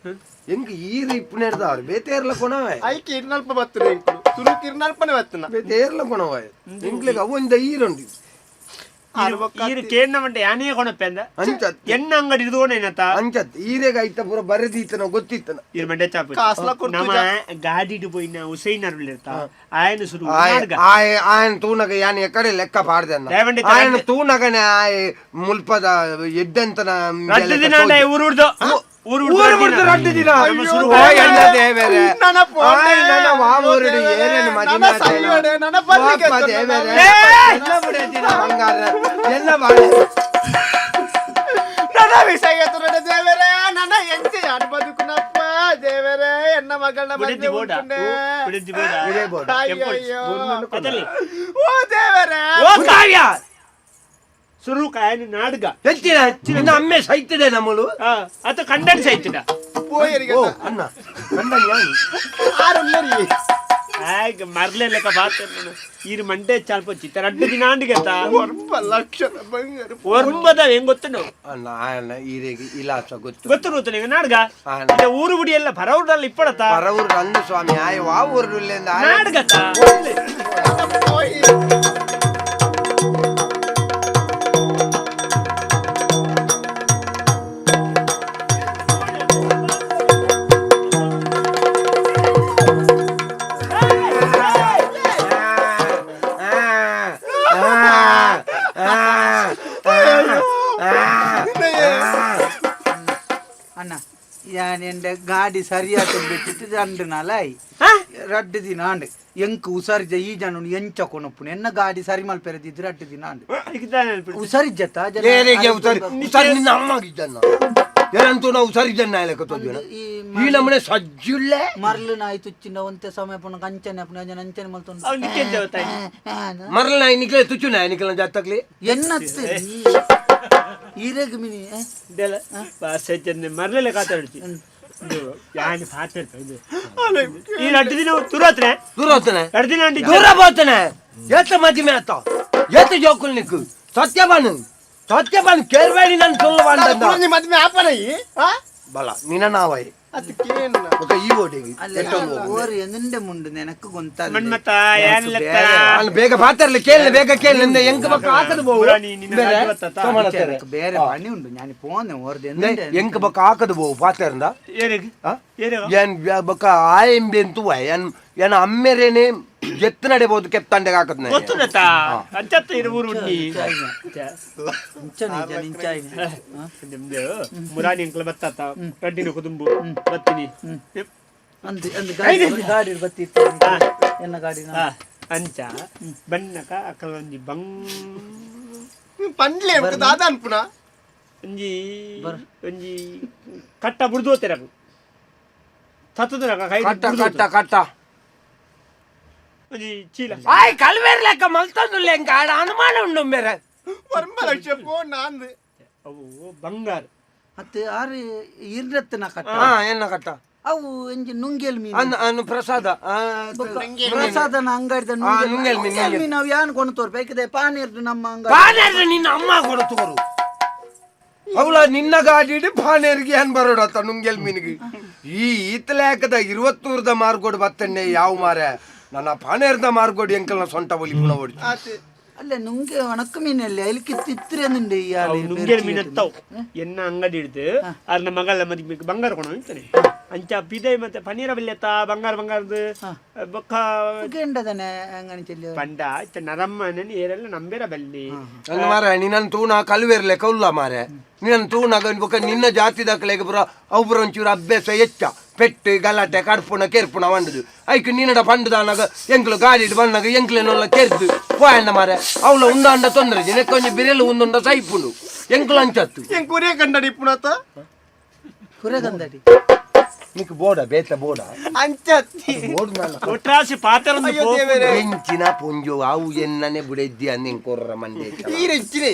ಎಂಕ್ ಈರ ಇಪ್ಪುನೆಡ್ದಾರು ಬೇತೆ ಏರ್ಲ ಕೊಣವೆ ಐಕೆ ಇರ್ನಲ್ಪ ಬತ್ತುನ ಎಂಕುಲು ತುರುಕ್ ಇರ್ನಲ್ಪನೆ ಬತ್ತುನ ಬೇತೆ ಏರ್ಲ ಕೊಣವೆ ಎಂಕ್ಲೆಗ್ ಅವೊಂದ ಈರುಂಡು ಈರು ಕೇಂದ್ರ ಮಂಟೆ ಯಾನೇ ಕೊಣಪ್ಪೆ ಅಂದ ಅಂಚತ್ ಎಣ್ಣ ಅಂಗಡಿ ಇರ್ದೋಣ ಏನತ್ತ ಅಂಚತ್ ಈರೆಗ ಐತ ಪೂರ ಬರೆದೀತನ ಗೊತ್ತಿತ್ತನ ಈರ್ ಮಂಡೆ ಚಾಪು ಕಾಸ್ಲ ಕೊರ್ತು ನಮ್ಮ ಗಾಡಿಡು ಪೋಯಿನ ಹುಸೈನ್ ಅರುಳಿರ್ತ ಆಯನ ಸುರು ಆಯ ಆಯನ ತೂನಗ ಯಾನ್ ಎಕಡೆ ಲೆಕ್ಕ ಪಾಡ್ದೆನ್ನ ದಯವಂಡಿ ಆಯನ ತೂನಗನೆ ಆಯ ಮುಲ್ಪದ ಎಡ್ಡೆಂತನ ರಡ್ಡು ದಿನ ಅಂಡ ಊರು ಹುಡ್ದು ಊರು ಊರು ಬಿಡ್ದು ರಡ್ಡು ದಿನ ನಮ್ಮ ಸುರು ಓ ಎಣ್ಣ ದೇವರೇ. ನನ್ನ ಪೋಂಡೆ. ಆಯ್ ನನ್ನ ವಾವೂರುಡು ಏನೇನು ಮದಿಮೆ ನನ್ನ ಸೈವಡೆ, ನನ್ನ ಬಲ್ಲಿಗೆ ವಾಪ ಎತ್ತುನ. ದೇವರೇ. ಎಲ್ಲ ಬಿಡದಿನ ಬಂಗಾರ ಎಲ್ಲ ಬಾಳೆ ನನ್ನ ವಿಷಯ ತುರಡ ದೇವರೇ ನನ್ನ ಎಂಚೆ ಯಾನ್ ಬದುಕುನಪ್ಪ ದೇವರೇ ಎನ್ನ ಮಗಳನ್ನ ಬಿಡದಿ ಮದ್ವೆ ಬೋಡ ಉಂಟುಂಡೆ. ಬಿಡದಿ ಬೋಡ ಇದೇ ಬೋಡ. ಅಯ್ಯಯ್ಯೋ. ಅದಲ್ಲಿ ಓ ದೇವರೇ ಓ ಕಾವ್ಯ ಸುರು ಕಾಯನ ನಾಡ್ಗ ಹೆಚ್ಚಿನ ನಿನ್ನ ಅಮ್ಮೆ ಸೈತಿದೆ ನಮ್ಮಳು ಅತ ಕಂಡನ್ಸ್ ಆಯ್ತದ ಪೋಯರಿಗೆ ಓ ಅಣ್ಣ ಕಂಡ ಯಾನು ಆರುಲ್ಲರಿ ಆಗ ಮರ್ಲೆ ಲೆಕ್ಕ ಬಾತ ಈರು ಮಂಡೆ ಚಾಲ್ಪ ಚಿತ್ತ ರಡ್ಡು ದಿನ ಆಂಡಿಗತ್ತ ಒರ್ಬ ಲಕ್ಷದ ಬಂಗಾರ ಒರ್ಬದ ಹೆಂಗ್ ಗೊತ್ತು ಅಣ್ಣ ಆಯಣ್ಣ ಈರೆಗೆ ಇಲಾಸ ಗೊತ್ತು ಗೊತ್ತು ಗೊತ್ತು ನಿಂಗೆ ನಾಡ್ಗ ಆ, ಇದೆ ಊರು ಬುಡಿ ಎಲ್ಲ ಪರವೂರಲ್ಲಿ ಇಪ್ಪಡತ್ತ ಪರವೂರು ಅಂದು ಸ್ವಾಮಿ ಆಯ ವಾವೂರು ನಾಡ್ಗತ್ತ ಪೋಯಿ ಅಣ್ಣ ಯಾನ್ ಎಂಡ ಗಾಡಿ ಸರಿಯಾದ ಬಿಟ್ಟಿಟ್ಟು രണ്ട് ನಾಲಾಯಿ ರಡ್ಡು ದಿನ ಅಂಡ್ ಎಂಕ್ ಉಸಾರಿಜ ಈ ಜನ ಎಂಚ ಕೊನಪ್ಪುನು ಎನ್ನ ಗಾಡಿ ಸರಿ ಮಲ್ಪೆರದಿದ್ದು ರಡ್ಡು ದಿನ ಅಂಡ್ ಉಸಾರಿಜ್ಜತ್ತ ಏರಿಗೆ ಉಸಾರಿ ಉಸಾರಿ ನಿನ್ನ ಅಮ್ಮಗಿದ್ದನ್ನ ಏನಂತೂ ನಾವು ಉಸಾರಿದ್ದನ್ನ ಲೆಕ್ಕ ತೋಜುನ ಈ ಈ ನಮ್ಮನೆ ಸಜ್ಜುಳ್ಳೆ ಮರ್ಲು ನಾಯಿ ತುಚ್ಚಿಂಡ ಒಂತೆ ಸಮಯ ಪುನ ಕಂಚನೆ ಪುನ ಜನ ಅಂಚನೆ ಮಲ್ತೊಂಡು ಮರಲ ನಾಯಿ ನಿಕ್ಲೆ ತುಚ್ಚು ನಾಯಿ ನಿಕ್ಲ ಜಾತಕ್ಲಿ ಎನ್ನತ್ತೆ ಈರೆಗ್ ಮಿನಿ ಮರ್ಲೆಲ್ಲ ಕಾತಾಡ್ತಿ ಯಾನ್ ಫಾತಿರ್ತ ಈ ರಡ್ಡು ದಿನ ತುರಾತ್ರೆ ದೂರ ಹೋಗ್ತಾನೆ ರಡ್ಡು ದಿನ ಅಂಡಿ ದೂರ పోతాನೆ ಏತ ಮದಿಮೆ ಆತ ಏತ ಜೋಕುಲ್ ನಿಕ್ಕು ಸತ್ಯಬಾನು ಸತ್ಯಬಾನು ಕೇಳ್ಬೇಡಿ ನಾನು ಸೊಲ್ಲವಾಂಡ ಕುರಂಜಿ ಮದ್ವೆ ಆಪನಯಿ ಆ ಬಲ ನಿನ್ನ ನಾವೈ ಅದಕ್ಕೇನು ఒక ಈ ಓಟಿಗೆ ಅಲ್ಲ ಓರ್ ಎಂದೆ ಮುಂಡು ನೆನಕ್ ಗೊಂತಾದ ಮಣ್ಮತ್ತ ಯಾನ್ ಲೆಕ್ಕ ನಾನು ಬೇಗ ಪಾತರ್ಲಿ ಕೇಳಲಿ ಬೇಗ ಕೇಳಲಿ ಎಂದ ಎಂಕ ಬಕ್ಕ ಹಾಕದು ಬೋವು ಪುರಾಣಿ ನಿನ್ನ ರಾಜ್ಯ ಬತ್ತತ್ತ? ಬೇರೆ ಪಣಿ ಉಂಡು ನಾನು ಪೋನೆ ಓರ್ದು ಎಂದೆ ಎಂಕ ಬಕ್ಕ ಹಾಕದು ಬೋವು ಪಾತರ್ಂದ ಏರಿಗ್ ಏರಿಗ ಏನ್ ಬಕ್ಕ ಆಯಂಬೆ ಅಂತುವ ಏನ್ ಏನ್ ಅಮ್ಮೆರೇನೆ ಎತ್ತು ನಡೆಬಹುದು ಕೆತ್ತಂಡೆಗೆ ಹಾಕದ್ ಗೊತ್ತುನತ್ತ ಅಂಚತ್ತ ಇರು ಊರು ಉಂಡಿ ಇಂಚನೆ ಜನ ಇಂಚಾಯಿನ ನಿಮ್ದು ಮುರಾನಿ ಅಂಕಲ್ ಬತ್ತಾತ ರಡ್ಡಿನ ಕುದುಂಬು ಬತ್ತೀನಿ ಅಂದ್ ಅಂದ್ ಗಾಡಿ ಗಾಡಿ ಬತ್ತಿತ್ತು ಎನ್ನ ಗಾಡಿನ ಆ, ಅಂಚ ಬನ್ನಕ ಅಕಲ ಒಂಜಿ ಬಂಗ್ ಪಂಡ್ಲೆ ದಾದ ಅನ್ಪುನ ಒಂಜಿ ಒಂಜಿ ಕಟ್ಟ ಬುಡ್ದು ಹೋಗ್ತಾರೆ ತತ್ತದ ಕೈ ಕಟ್ಟ ಕಟ್ಟ ಕಟ್ಟ ಒಂಜಿ ಚೀಲ ಆಯ್ ಕಲ್ವೇರ್ ಲೆಕ್ಕ ಮಲ್ತಂದು ಲೆಂಕ ಆಡ ಅನುಮಾನ ಉಂಡು ಮೇರೆ ಒರ್ಂಬ ಲಕ್ಷ ಪೋ ನಾಂದು ಅವು ಬಂಗಾರ ಮತ್ತೆ ಆರು ಇರ್ರತ್ತನ ಕಟ್ಟ ಹಾ ಎನ್ನ ಕಟ್ಟ ಅವು ಎಂಜಿ ನುಂಗೇಲ್ ಮೀನು ಅನ್ನ ಅನ್ನು ಪ್ರಸಾದ ಆ, ಪ್ರಸಾದನ ಅಂಗಡಿದ ಆ, ನುಂಗೇಲ್ ಮೀನು, ನುಂಗೇಲ್ ಮೀನು ಅವು ಯಾನ್ ಕೊಂಡು ತೋರ್ಬೇಕಿದೆ ಪಾನೀರ್ದು ನಮ್ಮ ಅಂಗಡಿ ಪಾನೇರ್ದು ನಿನ್ನ ಅಮ್ಮ ಕೊಡು ತೋರು ಅವಳ ನಿನ್ನ ಗಾಡಿಡ್ ಪಾನೇರಿಗೆ ಏನ್ ಬರೋಡತ್ತ ನುಂಗೆಲ್ ಮೀನಿಗೆ ಈ ಈತಲೇಕದ 20 ಮಾರ್ಗೋಡು ಬತ್ತಣ್ಣೆ ಯಾವ ಮಾರೆ ನನ್ನ ಪಾನೇರ್ದ ಮಾರ್ಗೋಡು ಎಂಕಲ್ನ ಸೊಂಟ ಒಲಿ ಪುಣ ಓಡಿ ಅಲ್ಲ ನುಂಗೆ ಒಣಕ ಮೀನല്ലേ ಅಲ್ಲಿಗೆ ತಿತ್ತಿರಂದುಂಡು ಇಯಾಳು ನುಂಗೆಲ್ ಮೀನತ್ತವು ಎನ್ನ ಅಂಗಡಿ ಹಿಡ್ದು ಅರ್ನ ಮಗಳ ಮದಿಗೆ ಬಂಗಾರ ಕೊಣ ಅಂತಾನೆ ಅಂಚ ಪಿದೈ ಮತ್ತೆ ಪನ್ನೀರ ಬಿಲ್ಲೆತ್ತ ಬಂಗಾರ ಬಂಗಾರದ ಬೊಕ್ಕ ಉಗೇಂಡದನೆ ಅಂಗಡಿ ಚೆಲ್ಲಿ ಪಂಡ ಇತ್ತ ನರಮ್ಮನ ಏರೆಲ್ಲ ನಂಬೇರ ಬಲ್ಲಿ ಅಂದ್ ಮಾರ ನಿನ್ನನ್ ತೂನ ಕಲ್ವೇರ್ಲೆ ಕೌಲ್ಲ ಮಾರೆ ನಿನ್ನನ್ ತೂನಾಗ ಬೊಕ್ಕ ನಿನ್ನ ಜಾತಿ ದಾಖಲೆಗೆ ಪುರ ಅವು ಪುರ ಒಂಚೂರು ಅಭ್ಯಾಸ ಹೆಚ್ಚ ಪೆಟ್ಟು ಗಲಾಟೆ ಕಡ್ಪುಣ ಕೆರ್ಪುಣ వండుದು ಐಕ್ ನಿನ್ನಡ ಪಂಡುದಾನಾಗ ಎಂಕ್ಲು ಗಾಡಿಡ್ ಬಂದಾಗ ಎಂಕ್ಲೇನೊಲ್ಲ ಕೆರ್ದು ಪೋಯಣ್ಣ ಮಾರೆ ಅವಳ ಉಂಡಾಂಡ ತೊಂದರೆ ನೆಕ್ಕ ಒಂಜಿ ಬಿರೆಲು ಉಂದುಂಡ ಸೈಪುಂಡು ಎಂಕ್ಲು ಅಂಚತ್ತು ಕುರಿಯ ಕಂಡಡಿ ಪುಣತ ಕುರೆಗಂದಡಿ ನಿಕ್ ಬೋಡ ಬೇತ ಬೋಡ ಅಂಚತ್ತಿ ಬೋಡು ನನ್ನ ಒಟ್ರಾಸಿ ಪಾತ್ರ ಎಂಚಿನ ಪೊಂಜು ಅವು ಎನ್ನನೆ ಬುಡೆದ್ದಿ ಅಂದಿನ್ ಕೊರ್ರ ಮಂಡೆ ಈರೆಂಚಿನೆ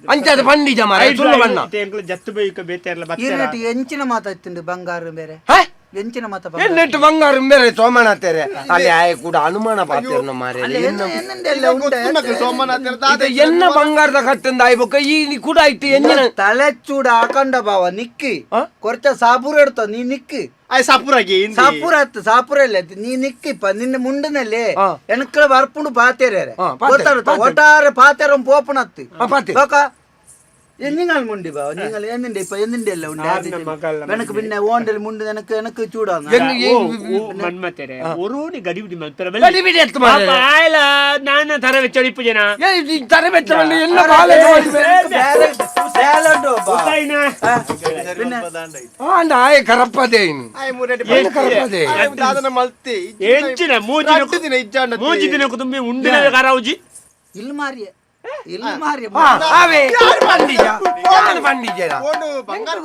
ಅಂಚಾದ ಪಂಡಿಜ ಮಾರೆ ಸುಳ್ಳು ಬಣ್ಣ ಜತ್ತು ಬೈಕ ಬೇತೆರ್ಲ ಬತ್ತೆರ ಈರೇಟ್ ಎಂಚಿನ ಮಾತಾಡ್ತಿಂಡು ಬಂಗಾರ ಬೇರೆ ಹೇ? ಎಂಚಿನ ಮಾತ ಎನ್ನೆಟ್ಟು ಬಂಗಾರ ಬೇರೆ ಸೋಮನಾಥೇರೆ ಅಲ್ಲಿ ಆಯ ಕೂಡ ಅನುಮಾನ ಪಾತೇರ್ನ ಮಾರೆ ಇದು ಎನ್ನ ಬಂಗಾರದ ಕಟ್ಟಂದ ಆಯ್ಬೊಕ್ಕ ಈ ಕೂಡ ಆಯ್ತು ಎಂಜಿನ ತಲೆ ಚೂಡ ಹಾಕೊಂಡ ಬಾವ ನಿಕ್ಕಿ ಕೊರ್ಚ ಸಾಪುರ ಇಡ್ತ ನೀ ನಿಕ್ಕಿ ಆಯ್ ಸಾಪುರಾಗಿ ಸಾಪುರ ಆತು ಸಾಪುರ ಇಲ್ಲ ನೀ ನಿಕ್ಕಿಪ್ಪ ನಿನ್ನ ಮುಂಡನಲ್ಲಿ ಎಣಕಳ ಬರ್ಪುಂಡು ಪಾತೇರೆ ಗೊತ್ತಾಡುತ್ತ ಒಟ್ಟಾರೆ ಪಾತೇರ ಪೋಪುಣತ್ತು ಬೊಕ നിങ്ങൾ മുണ്ടി ബാവ നിങ്ങൾ എന്നിന്റെ ഇപ്പൊ എന്നിന്റെ അല്ല ഉണ്ട് എനക്ക് പിന്നെ ഓണ്ടൽ മുണ്ട് എനക്ക് എനക്ക് ചൂടാന്ന് ಮನ್ಮತೆರೆ ಒರೋನಿ ಗಡಿಬಿಡಿ ಮಲ್ಪೆರ ಗಡಿಬಿಡಿ ಎತ್ತು ಮಾರ್ರೆ. ಆಯ್ಲ ನಾನ ತರ ವೆಚ್ಚಡಿಪ್ಪು ಜನ ತರೆ ಬೆಚ್ಚ ಎಲ್ಲ ಬಾಲೆ ಅಂಡ ಆಯ ಕರಪ್ಪದೇ ಇನ್ನು ಕರಪ್ಪದೇ ದಾದನ ಮಲ್ತೆ ಎಂಚಿನ ಮೂಜಿನ ಇಜ್ಜಾಂಡ ಮೂಜಿ ದಿನ ಕುಟುಂಬಿ ಉಂಡಿನ ಕರಾವುಜಿ ഇല്ല മാറിയ ഇല്ല മാറിയ ಅವೇ ಪಂಡಿಜ ಯಾರು ಪಂಡಿಜ ಬಂಗಾರ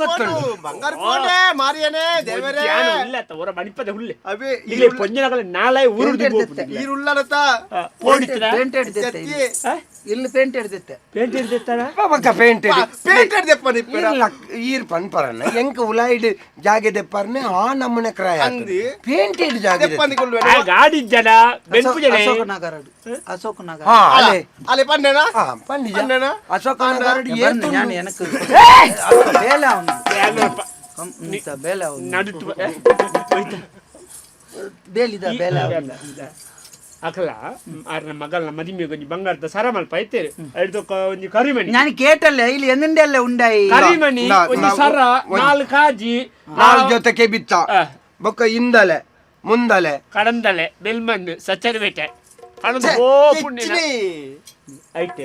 ಬಂಗಾರ ಕೋಟೆ ಮಾರಿಯನೇ ದೇವರೇ ಇಲ್ಲ ಹೊರ ಮಣಿಪದ ಹುಲ್ಲೆ ಅವೇ ಇಲ್ಲಿ ಪೊಂಜನಗಳ ನಾಳೆ ಊರುದು ಈರುಳ್ಳನತ ಪೇಂಟ್ ಹಿಡ್ದಿತ್ತೆ ಇಲ್ಲಿ ಪೇಂಟ್ ಹಿಡ್ದಿತ್ತೆ ಪೇಂಟ್ ಹಿಡ್ದಿತ್ತಾರ ಪಕ್ಕ ಪೇಂಟ್ ಪೇಂಟ್ ಹಿಡ್ದೆಪ್ಪ ನಿಪ್ಪರ ಈರ್ ಪನ್ಪರನ್ನ ಎಂಕ ಉಲಾಯಿಡ್ ಜಾಗೆ ದೆಪ್ಪರ್ನೆ ಆ ನಮ್ಮನೆ ಕ್ರಾಯ ಪೇಂಟೆಡ್ ಜಾಗೆ ಆ ಗಾಡಿ ಜನ ಬೆಂಪು ಜನ ಅಶೋಕ ನಗರ ಅಶೋಕ ನಗರ ಹಾ ಅಲೆ ಅಲೆ ಪನ್ನೆನಾ ಹಾ ಪಂಡಿಜ ಪನ್ನೆನಾ ಅಶೋಕ ನಗರ ഞാൻ എനക്ക് ಬೇಲೆ ಅವನು ಬೇಲೆ ಅವನು ನಡುಟ್ಟು ಬೇಲಿದ ಬೇಲೆ ಅವನು ಅಕಲ ಆರ್ನ ಮಗಲ್ನ ಮದಿಮೆ ಒಂಜಿ ಬಂಗಾರದ ಸರ ಮಲ್ಪ ಐತೇರು ಐದು ಒಂಜಿ ಕರಿಮಣಿ ഞാൻ കേട്ടല്ലേ ಇಲ್ಲಿ എന്നിന്റെ അല്ലേ ഉണ്ടായി ಕರಿಮಣಿ ಒಂಜಿ ಸರ ನಾಲ್ ಕಾಜಿ ನಾಲ್ ಜೊತೆಗೆ ಬಿತ್ತ ಬೊಕ್ಕ ಇಂದಲೆ ಮುಂದಲೆ ಕಡಂದಲೆ ಬೆಲ್ಮಣ್ಣು ಸಚ್ಚರಿಪೇಟೆ ಕಡಂದ ಓ ಪುಣ್ಯ ಐಟ್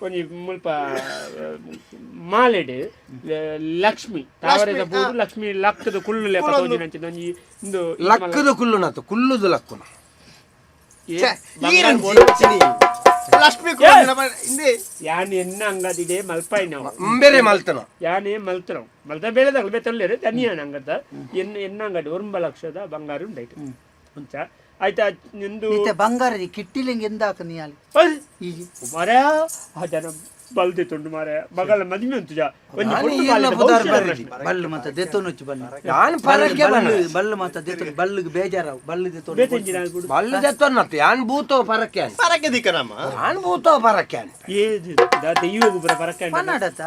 ಒಂಜಿ ಮುಲ್ಪ ಮಾಲೆಡ್ ಲಕ್ಷ್ಮಿ ತಾವರೆದ ಬೂಡು ಲಕ್ಷ್ಮಿ ಲಕ್ಕದ ಕುಲ್ಲು ಲೆಕ್ಕ ತೋಜಿನಂಚಿನ ಒಂಜಿ ಇಂದು ಲಕ್ಕದ ಕುಲ್ಲುನತು ಕುಲ್ಲುದು ಲಕ್ಕುನ ಲಕ್ಷ್ಮಿ ಯಾನ್ ಎನ್ನ ಅಂಗದಿದೆ ಮಲ್ಪಾಯಿ ನಾವು ಬೇರೆ ಮಲ್ತನ ಯಾನೇ ಮಲ್ತನ ಮಲ್ತ ಬೇಳೆದಾಗಲು ಬೇತೊಲ್ಲೇರು ತನಿಯಾನ ಅಂಗದ ಎನ್ನ ಎನ್ನ ಅಂಗಡಿ ಒಂಬ ಲಕ್ಷದ ಬಂಗಾರ ಉಂಡಾಯ್ತು ಉಂಚ ಆಯ್ತಾ ನಿಂದು ಬಂಗಾರ ಕಿಟ್ಟಿಲಿಂಗ್ ಎಂದಾಕ ನೀ ಮಾರ ಆ ಜನ ಬಲ್ದೆ ತುಂಡು ಮಾರ ಮಗಳ ಮದುವೆ ಉಂಟು ಜಾ ಒಂಜಿ ಪೊಣ್ಣು ಬಲ್ಲು ಮತ್ತ ದೆತ್ತೊನುಚ್ಚು ಬಲ್ಲು ಯಾನ್ ಪರಕ್ಕೆ ಬಲ್ಲು ಬಲ್ಲು ಮತ್ತ ದೆತ್ತೊನು ಬಲ್ಲಿಗೆ ಬೇಜಾರಾವು ಬಲ್ಲು ದೆತ್ತೊನು ಬಲ್ಲು ದೆತ್ತೊನ್ನತ್ತು ಯಾನ್ ಭೂತೋ ಪರಕ್ಕೆ ಪರಕ್ಕೆ ದಿಕ್ಕನಮ್ಮ ಯಾನ್ ಭೂತೋ ಪರಕ್ಕೆ ಏದು ದೈವ ಪುರ ಪರಕ್ಕೆ ಪನ್ನಾಡತ್ತ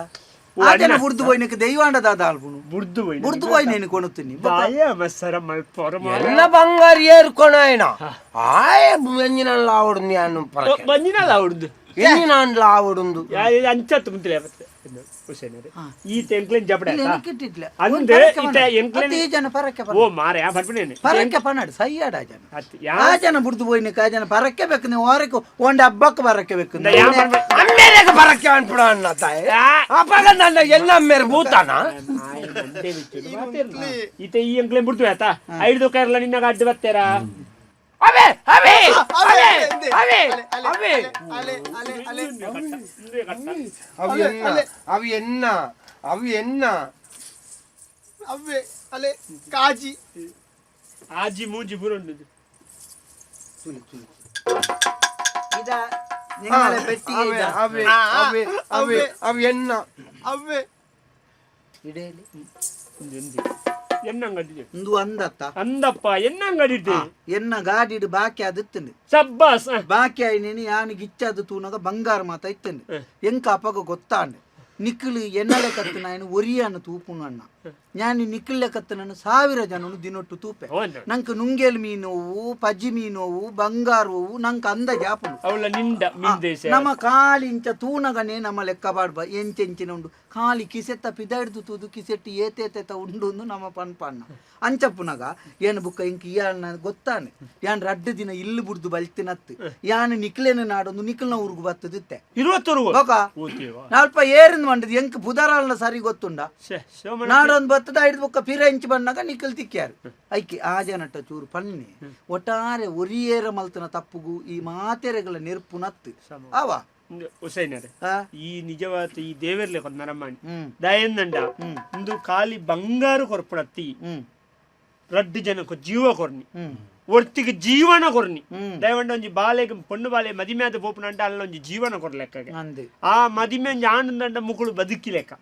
ಆ ಜನ ಬುಡ್ದು ಪೋಯ್ನಕ್ಕೆ ದೈವಾಂಡ ದಾದ ಆಲ್ಪುನು ಬುಡ್ದು ಪೋಯ್ನ ಬುಡ್ದು ಪೋಯ್ నేను ಕೊನುತ್ತೀನಿ ಬಾಯ ಮಸ್ಸರ ಮಲ್ಪೊರ ಎನ್ನ ಬಂಗಾರ ಏರ್ಕೊಣ ಆಯ ಎಂಜಿನಲ್ಲ ಆವಡುಂದು ಯಾನು ಪರಕ್ಕೆ ಬಂಜಿನಲ್ಲ ಆವಡುಂದು ಎಂಜಿನಾಂಡ್ಲ ಆವಡುಂದು ಅಂಚತ್ತು ಮುಂತಲೆ ಹುಸೇನರೆ ಈ ಎಂಕ್ಲೇನ್ ಜಪಡೆ ಕಿಟ್ಟಿಟ್ಲ ಅಂದೆ ಇತ ಎಂಕ್ಲೇನ್ ಈ ಜನ ಪರಕ್ಕೆ ಓ ಮಾರೆ ಆ ಪಡ್ಪಿನೇನೆ ಪರಕ್ಕೆ ಪನ್ನಾಡು ಸೈಯಾಡ ಜನ ಆ ಜನ ಬುಡ್ದು ಪೋಯ್ನಕ್ಕೆ ಆ ಜನ ಪರಕ್ಕೆ ಬೇಕು ನೀವು ಹೊರಕ್ಕೆ ಒಂಡ ಹಬ್ಬಕ್ಕೆ ಪರಕ್ಕೆ ಬೇಕು ಅಮ್ಮೇರೆಗೆ ಪರಕ್ಕೆ ಅನ್ಪುಡ ಅಣ್ಣ ತಾಯಿ ಅಪ್ಪಗ ನನ್ನ ಎಲ್ಲ ಅಮ್ಮೇರೆ ಭೂತಾನ ಈತ ಈ ಎಂಕ್ಲೇನ್ ಬಿಡ್ತು ಆತಾ ಐದು ಕೈರ್ಲ ನಿನ್ನ ಅಡ್ಡು ಬತ್ತೇರಾ ಅವೇ ಅವೇ ಅವೇ ಅವೇ ಅವೇ ಅವಿ ಎನ್ನ ಅವಿ ಎನ್ನ ಅವಿ ಎನ್ನ ಅವೇ ಅಲೆ ಕಾಜಿ ಆಜಿ ಮೂಜಿ ಬುರುಂಡು ಇದ ನಿಂಗಳ ಪೆಟ್ಟಿಗೆ ಇದ ಅವೇ ಅವೇ ಅವೇ ಅವಿ ಎನ್ನ ಅವೇ ಇಡೇಲಿ ಎನ್ನಂಗಡಿ ಇಂದು ಅಂದತ್ತ ಅಂದಪ್ಪ ಎನ್ನಂಗಡಿ ಎನ್ನ ಗಾಡಿಡ್ ಬಾಕಿ ಅದಿತ್ತಂಡು ಸಬ್ಬಾಸ್ ಬಾಕಿ ಆಯ್ನೇನು ಯಾನ್ ಗಿಚ್ಚದು ತೂನಗ ಬಂಗಾರ ಮಾತ ಇತ್ತಂಡು ಎಂಕ ಅಪಗ ಗೊತ್ತಾಂಡು ನಿಕ್ಲು ಎನ್ನಲೆ ಕತ್ತನಾಯನು ಒರಿಯಾನು ತೂಪುನು ಅಣ್ಣ ഞാൻ ನಿಕ್ಲೆ ಕತ್ತನನ್ನು 1000 ಜನನು ದಿನೊಟ್ಟು ತೂಪೆ ನಂಗೆ ನುಂಗೇಲ್ ಮೀನೋವು ಪಜ್ಜಿ ಮೀನೋವು ಬಂಗಾರವು ನಂಗೆ ಅಂದ ಜಾಪುನು ಅವಳ ನಿಂಡ ಮೀನ್ ನಮ್ಮ ಕಾಲಿ ಇಂಚ ತೂನಗನೆ ನಮ್ಮ ಲೆಕ್ಕ ಪಾಡ್ಬ ಎಂಚೆಂಚಿನ ಉಂಡು ಖಾಲಿ ಕಿಸೆತ್ತ ಪಿದಾಡ್ದು ತೂದು ಕಿಸೆಟ್ಟು ಏತೇತೆತ ಉಂಡು ನಮ್ಮ ಪನ್ಪಣ್ಣ ಅಂಚಪ್ಪುನಗ ಏನು ಬುಕ್ಕ ಇಂಕ್ ಇಯಾಳ್ನ ಗೊತ್ತಾನೆ ಯಾನ್ ರಡ್ಡು ದಿನ ಇಲ್ಲು ಬುಡ್ದು ಬಲ್ತಿನತ್ತು ಯಾನ್ ನಿಕ್ಲೇನ ನಾಡೊಂದು ನಿಕ್ಲ್ನ ಊರುಗು ಬತ್ತದಿತ್ತೆ ಇರುವತ್ತರು ಬೊಕ ಅಲ್ಪ ಏರಿಂದ ಮಂಡದು ಎಂಕ್ ಪುದರಾಲ್ನ ಸರಿ ಗೊತ್ತುಂಡ ನಾಡೊಂದು ಬತ್ತದ ಐದು ಬೊಕ್ಕ ಪಿರ ಇಂಚು ಬಣ್ಣಗ ನಿಕ್ಕಲ್ ತಿಕ್ಕ್ಯಾರು ಐಕಿ ಆ ಜನಟ ಚೂರು ಪನ್ನಿ ಒಟ್ಟಾರೆ ಒರಿಯೇರ ಮಲ್ತನ ತಪ್ಪುಗು ಈ ಮಾತೆರೆಗಳ ನೆರ್ಪು ನತ್ತು ಅವ ಹುಸೈನರೆ ಈ ನಿಜವಾದ ಈ ದೇವರ್ಲೆ ಕೊಂದು ನರಮಾಣಿ ದಯಂದಂಡ ಇಂದು ಖಾಲಿ ಬಂಗಾರು ಕೊರ್ಪಣತ್ತಿ ರಡ್ಡು ಜನಕ್ಕೆ ಜೀವ ಕೊರ್ನಿ ಒರ್ತಿಗೆ ಜೀವನ ಕೊರ್ನಿ ದಯವಂಡ ಒಂಜಿ ಬಾಲೆಗೆ ಪೊಣ್ಣು ಬಾಲೆ ಮದಿಮೆ ಆದ ಪೋಪುನಂಡ ಅಲ್ಲ ಒಂಜಿ ಜೀವನ ಕೊರ್ ಲೆಕ್ಕಗೆ ಆ ಮದಿಮೆ ಒಂಜಿ ಆನಂದಂಡ ಮುಕುಳು ಬದುಕಿ ಲೆಕ್ಕ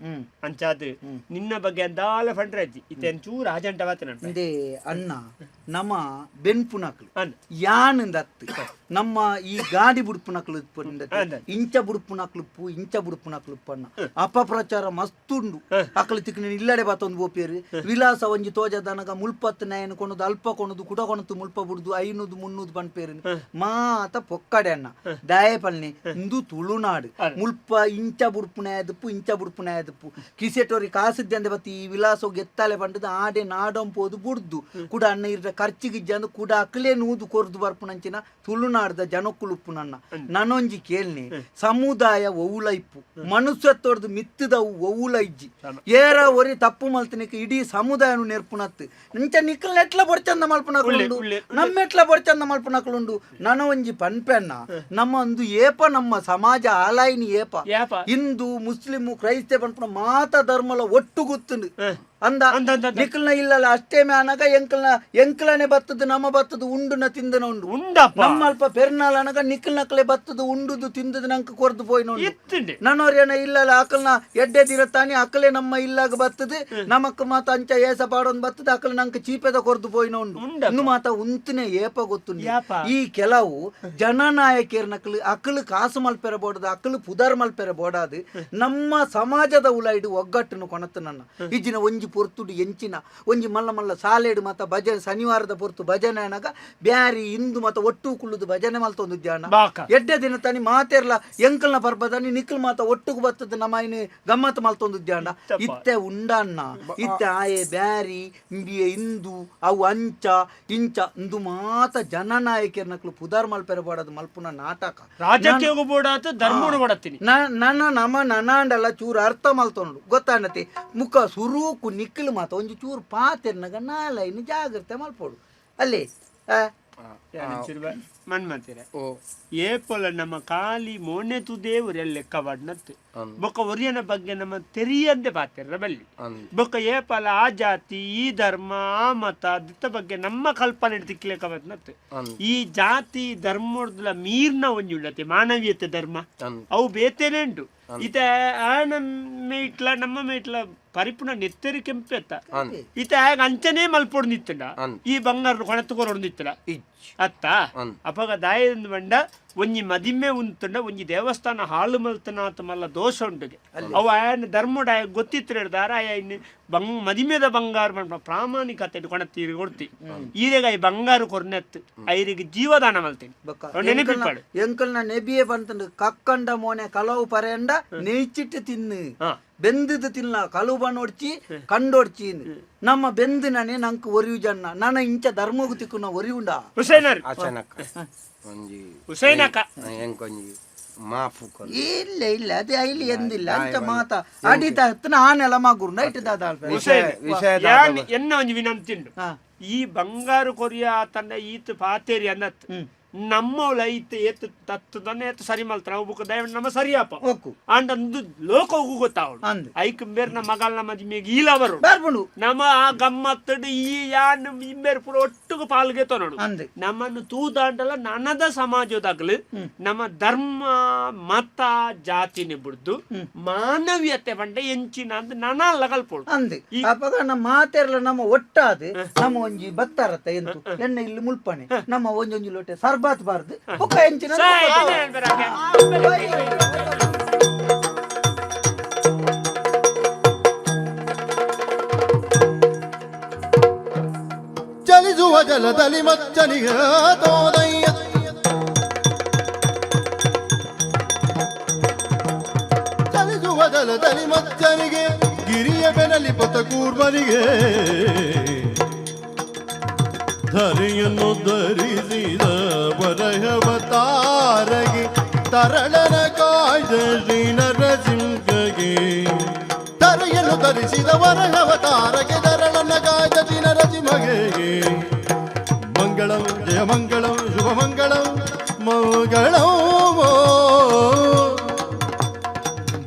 ಅಂಚಾದ್ ನಿನ್ನ ಬಗ್ಗೆ ಅಂದಾಲ ಫಂಡ್ರಾಜಿ ಇತ್ತೆ ಚೂರು ಆಜಂಟ ವಾತನ ಇಂದೇ ಅಣ್ಣ ನಮ್ಮ ಬೆನ್ಪುನಕ್ಲು ಯಾನಿಂದತ್ತು ನಮ್ಮ ಈ ಗಾಡಿ ಬುಡ್ಪುನಕ್ಲು ಇಂಚ ಬುಡ್ಪುನಕ್ಲುಪ್ಪು ಇಂಚ ಬುಡ್ಪುನಕ್ಲುಪ್ಪಣ್ಣ ಅಪಪ್ರಚಾರ ಮಸ್ತುಂಡು ಅಕ್ಲು ತಿಕ್ನ ಇಲ್ಲಡೆ ಬಾತೊಂದು ಬೋಪೇರು ವಿಲಾಸ ಒಂಜಿ ತೋಜದನಗ ಮುಲ್ಪತ್ತು ನಯನ ಕೊಣದು ಅಲ್ಪ ಕೊಣದು ಕುಡ ಕೊಣತು ಮುಲ್ಪ ಬುಡ್ದು 500 300 ಪನ್ಪೇರು ಮಾತ ಪೊಕ್ಕಡೆ ಅಣ್ಣ ದಾಯ ಪಲ್ನೆ ಇಂದು ತುಳುನಾಡು ಮುಲ್ಪ ಇಂಚ ಬುಡ್ಪುನಾಯದಪ್ಪು ಇಂಚ ಬುಡ್ಪುನಾಯದಪ್ಪು ಕಿಸೆಟೋರಿ ಕಾಸಿದ್ದಂದೆ ಬತ್ತಿ ಈ ವಿಲಾಸ ಗೆತ್ತಾಲೆ ಪಂಡದು ಆಡೆ ನಾಡಂಪೋದು ಬುಡ್ದು ಕುಡ ಅಣ್ಣ ಇರ್ದ ಖರ್ಚಿಗಿಜ್ಜಂದು ಕುಡ ಅಕ್ಲೆ ನೂದು ಕೊರ್ದು ಬರ್ಪುನಂಚಿನ ತುಳುನಾಡ್ದ ಜನಕ್ಕುಳುಪ್ಪು ನನ್ನ ನನೊಂಜಿ ಕೇಳ್ನಿ ಸಮುದಾಯ ಒವುಲ ಇಪ್ಪು ಮನುಷ್ಯತ್ವರ್ದು ಮಿತ್ತದವು ಒವುಲ ಇಜ್ಜಿ ಏರ ಒರಿ ತಪ್ಪು ಮಲ್ತನಿಕ್ ಇಡೀ ಸಮುದಾಯನು ನೆರ್ಪುನತ್ತು ಇಂಚ ನಿಕ್ಕಲ್ ಎಟ್ಲ ಬೊಡ್ಚಂದ ಮಲ್ಪುನಕ್ಲುಂಡು ನಮ್ಮೆಟ್ಲ ಬೊಡ್ಚಂದ ಮಲ್ಪುನಕ್ಲುಂಡು ನನ ಒಂಜಿ ಪನ್ಪೆನ್ನ ನಮ್ಮ ಒಂದು ಏಪ ನಮ್ಮ ಸಮಾಜ ಆಲಾಯಿನಿ ಏಪ ಹಿಂದೂ ಮುಸ್ಲಿಮು ಕ್ರೈಸ್ತ ಪನ್ಪುನ ಮಾತ ಧರ್ಮಲ ಒಟ್ಟು ಗುತ್ತುಂಡು ಅಂದ ನಿಕ್ಕಲ್ನ ಇಲ್ಲಲ್ಲ ಅಷ್ಟೇ ಮ್ಯಾನಗ ಎಂಕಲ್ನ ಎಂಕಲನೆ ಬತ್ತದು ನಮ್ಮ ಬತ್ತದು ಉಂಡುನ ತಿಂದನ ಉಂಡು ಉಂಡಪ್ಪ ನಮ್ಮ ಅಲ್ಪ ಪೆರ್ನಾಲ್ ಅನಗ ನಿಕ್ಕಲ್ ನಕ್ಕಲೆ ಬತ್ತದು ಉಂಡುದು ತಿಂದದು ನಂಕ ಕೊರ್ದು ಪೋಯ್ನ ನನ್ನೋರೇನ ಇಲ್ಲಲ್ಲ ಅಕಲ್ನ ಎಡ್ಡೆ ದಿರತಾನಿ ಅಕಲೆ ನಮ್ಮ ಇಲ್ಲಾಗ ಬತ್ತದು ನಮಕ್ ಮಾತ ಅಂಚ ಏಸ ಪಾಡೊಂದು ಬತ್ತದು ಅಕಲ್ ನಂಕ ಚೀಪೆದ ಕೊರ್ದು ಪೋಯ್ನ ಉಂಡು ಇನ್ನು ಮಾತ ಉಂತನೆ ಏಪ ಗೊತ್ತುಂಡು ಈ ಕೆಲವು ಜನನಾಯಕಿಯರ್ ನಕಲು ಅಕಲು ಕಾಸು ಮಲ್ಪೆರ ಬೋಡದು ಅಕಲು ಪುದರ್ ಮಲ್ಪೆರ ಬೋಡಾದು ನಮ್ಮ ಸಮಾಜದ ಉಲೈಡು ಒಗ್ಗಟ್ಟನ್ನು ಕೊಣತು ನನ್ನ ಇಜ್ಜಿನ ಒಂಜಿ ಪೊರ್ತುಡು ಎಂಚಿನ ಒಂಜಿ ಮಲ್ಲ ಮಲ್ಲ ಸಾಲೆಡು ಮಾತ ಭಜನೆ ಶನಿವಾರದ ಪೊರ್ತು ಭಜನೆ ಅನಗ ಬ್ಯಾರಿ ಹಿಂದೂ ಮಾತ ಒಟ್ಟು ಕುಳ್ಳುದು ಭಜನೆ ಮಲ್ತೊಂದು ಧ್ಯಾನ ಎಡ್ಡೆ ದಿನ ತಾನಿ ಮಾತೆರ್ಲ ಎಂಕಲ್ನ ಪರ್ಬದಾನಿ ನಿಕ್ಕಲ್ ಮಾತ ಒಟ್ಟುಗು ಬತ್ತದ ನಮ್ಮ ಇನ್ನು ಗಮ್ಮತ್ ಮಲ್ತೊಂದು ಧ್ಯಾನ ಇತ್ತೆ ಉಂಡಣ್ಣ ಇತ್ತೆ ಆಯೆ ಬ್ಯಾರಿ ಇಂಬಿಯ ಹಿಂದೂ ಅವು ಅಂಚ ಇಂಚ ಇಂದು ಮಾತ ಜನನಾಯಕಿಯರ್ ನಕ್ಲು ಪುದಾರ್ ಮಲ್ಪೆರ ಬೋಡದು ಮಲ್ಪುನ ನಾಟಕ ರಾಜಕೀಯ ಬೋಡಾತು ಧರ್ಮಡು ಬೋಡತ್ತೀನಿ ನನ್ನ ನಮ ನನಾಂಡಲ್ಲ ಚೂರು ಅರ್ಥ ಮಲ್ತೊಂಡು ಗೊತ್ತಾಂಡತಿ ಮುಖ ಸುರೂಕು ನಿಕ್ಕಲು ಮಾತ ಒಂಜಿ ಚೂರು ಪಾತೆರ್ನಗ ನಾಲೈನ್ ಜಾಗ್ರತೆ ಮಲ್ಪೋಡು ಅಲ್ಲಿ ಮನ್ಮತಿರ ಏಪೊಲ ನಮ್ಮ ಖಾಲಿ ಮೋನೆ ತುದೇವ್ರ ಲೆಕ್ಕ ವಾಡ್ನತ್ತು ಬೊಕ್ಕ ಒರಿಯನ ಬಗ್ಗೆ ನಮ್ಮ ತೆರಿಯಂದೆ ಪಾತೆರ ಬಲ್ಲಿ ಬೊಕ್ಕ ಏಪಲ ಆ ಜಾತಿ ಈ ಧರ್ಮ ಆ ಮತ ದಿತ್ತ ಬಗ್ಗೆ ನಮ್ಮ ಕಲ್ಪನೆ ತಿಕ್ಲೆಕ್ಕ ಬತ್ನತ್ತು ಈ ಜಾತಿ ಧರ್ಮದ ಮೀರ್ನ ಒಂಜಿ ಉಳ್ಳತೆ ಮಾನವೀಯತೆ ಧರ್ಮ ಅವು ಬೇತೇನೆ ಉಂಟು ಇತ ಆನ ಮೇಟ್ಲ ನಮ್ಮ ಮೇಟ್ಲ ಪರಿಪುಣ ನೆತ್ತರಿ ಕೆಂಪೆತ್ತ ಇತ ಆಗ ಅಂಚನೆ ಮಲ್ಪೊಡು ನಿತ್ತಂಡ ಈ ಬಂಗಾರ ಕೊಣತು ಕೊರೊಡು ನಿತ್ತಡ ಅತ್ತ ಅಪಗ ದಾಯದಿಂದ ಬಂಡ ಒಂಜಿ ಮದಿಮೆ ಉಂತುಂಡ ಒಂಜಿ ದೇವಸ್ಥಾನ ಹಾಳು ಮಲ್ತನಾತ ಮಲ್ಲ ದೋಷ ಉಂಟುಗೆ ಅವು ಆಯನ ಧರ್ಮಡ ಆಯ ಗೊತ್ತಿತ್ತು ಹೇಳ್ದಾರ ಆಯ ಇನ್ನು ಮದಿಮೆದ ಬಂಗಾರ ಮಲ್ಪ ಪ್ರಾಮಾಣಿಕತೆ ಕೊಣತೀರಿ ಕೊಡ್ತಿ ಈರೆಗ ಈ ಬಂಗಾರ ಕೊರ್ನೆತ್ತು ಐರಿಗೆ ಜೀವದಾನ ಮಲ್ತೀನಿ ನೆನಪಿಟ್ಪಾಡು ಎಂಕಲ್ನ ನೆಬಿಯೇ ಬಂತಂಡು ಕಕ್ಕಂಡ ಮೋನೆ ಕಲವು ಪರೆಂಡ ನೆಯ್ಚಿಟ್ಟು ತಿನ್ನು ಬೆಂದದು ತಿನ್ನ ಕಲುಬ ನೋಡ್ಚಿ ಕಂಡೋಡ್ಚಿ ನಮ್ಮ ಬೆಂದಿನೇ ನಂಗೆ ಒರಿಯು ಜನ ನನ್ನ ಇಂಚ ಧರ್ಮಗು ತಿಕ್ಕುನ ಒರಿಯುಂಡ ಹುಸೈನರ್ ಹುಸೈನಕ ಇಲ್ಲ ಇಲ್ಲ ಅದೇ ಇಲ್ಲಿ ಎಂದಿಲ್ಲ ಅಂಚ ಮಾತ ಅಡಿತ ಹತ್ತನ ಆನೆಲ ಮಗುರು ನೈಟ್ ದಾದ ಎನ್ನ ಒಂಜಿ ವಿನಂತಿ ಉಂಡು ಈ ಬಂಗಾರು ಕೊರಿಯ ತನ್ನ ಈತ ಪಾತೇರಿ ಅನ್ನತ್ ನಮ್ಮ ಐತೆ ಏತ್ ತತ್ತದನ್ನ ಏತ್ ಸರಿ ಮಲ್ತಾರ ಅವು ಬುಕ್ಕ ದಯವಿಟ್ಟು ನಮ್ಮ ಸರಿಯಾಪ. ಒಕ್ಕು. ಆಂಡ ಅಂದು ಲೋಕ ಹೋಗು ಗೊತ್ತಾವಳು. ಅಂದ್. ಐಕ್ ಬೇರ್ ನಮ್ಮ ಮಗಳ ಮದಿಮೆಗೆ ಈಲ ಬರು. ಬರ್ಪುಂಡು. ನಮ್ಮ ಆ ಗಮ್ಮತ್ತಡು ಈ ಯಾನ್ ಇಂಬೇರ್ ಪೂರ ಒಟ್ಟುಗು ಪಾಲ್ಗೆ ತೊನಡು. ಅಂದ್. ನಮ್ಮನ್ನು ತೂದಾಂಡಲ ನನದ ಸಮಾಜದಾಗಲು ನಮ್ಮ ಧರ್ಮ ಮತ ಜಾತಿನಿ ಬಿಡ್ದು ಮಾನವೀಯತೆ ಪಂಡ ಎಂಚಿನ ಅಂದ್ ನನಲ್ಲ ಕಲ್ಪೊಡು. ಅಂದ್. ಅಪಗ ನಮ್ಮ ಮಾತೆರ್ಲ ನಮ್ಮ ಒಟ್ಟಾದ್ ನಮ್ಮ ಒಂಜಿ ಬತ್ತಾರತ್ತ ಎಂತು ಎಣ್ಣೆ ಇಲ್ಲಿ ಮುಲ್ಪಣೆ ನಮ್ಮ ಒಂಜೊಂಜಿ ಲೋಟೆ ಸರ್ಬಾತ್ ಬಾರ್ದು ಬೊಕ್ಕ ಎಂಚಿನ. ಸಾಯ್, ಏನ್ ಹೇಳ್ಬೇರಾಗೆ? ಚಲಿಸುವ ಜಲದಲ್ಲಿ ಮಚ್ಚನಿಗೆ ತೋದಯ್ಯ, ಚಲಿಸುವ ಜಲದಲ್ಲಿ ಮಚ್ಚನಿಗೆ, ಗಿರಿಯ ಬೆನಲಿ ಪತ ಕೂರ್ಮನಿಗೆ, ಧರೆಯನ್ನು ಧರಿಸಿದ ವರಹವತಾರಗೆ, ತರಳನ ಕಾಯ್ದ ಶ್ರೀ ನರಸಿಂಹಗೆ. ಧರೆಯನ್ನು ಧರಿಸಿದ ವರಹವತಾರಗೆ, ತರಳನ ಕಾಯ್ದ ಶ್ರೀ ನರಸಿಂಹಗೆ. ಮಂಗಳಂ ಜಯ ಮಂಗಳಂ ಶುಭ ಮಂಗಳಂ ಮಂಗಳಂ,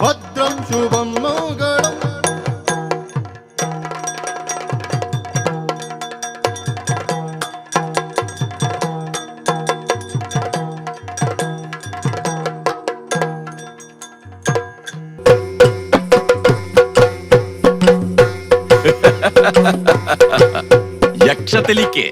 ಭದ್ರಂ ಶುಭಂ ಮಂಗಳಂ. ಯಕ್ಷ ತೆಲಿಕೆ.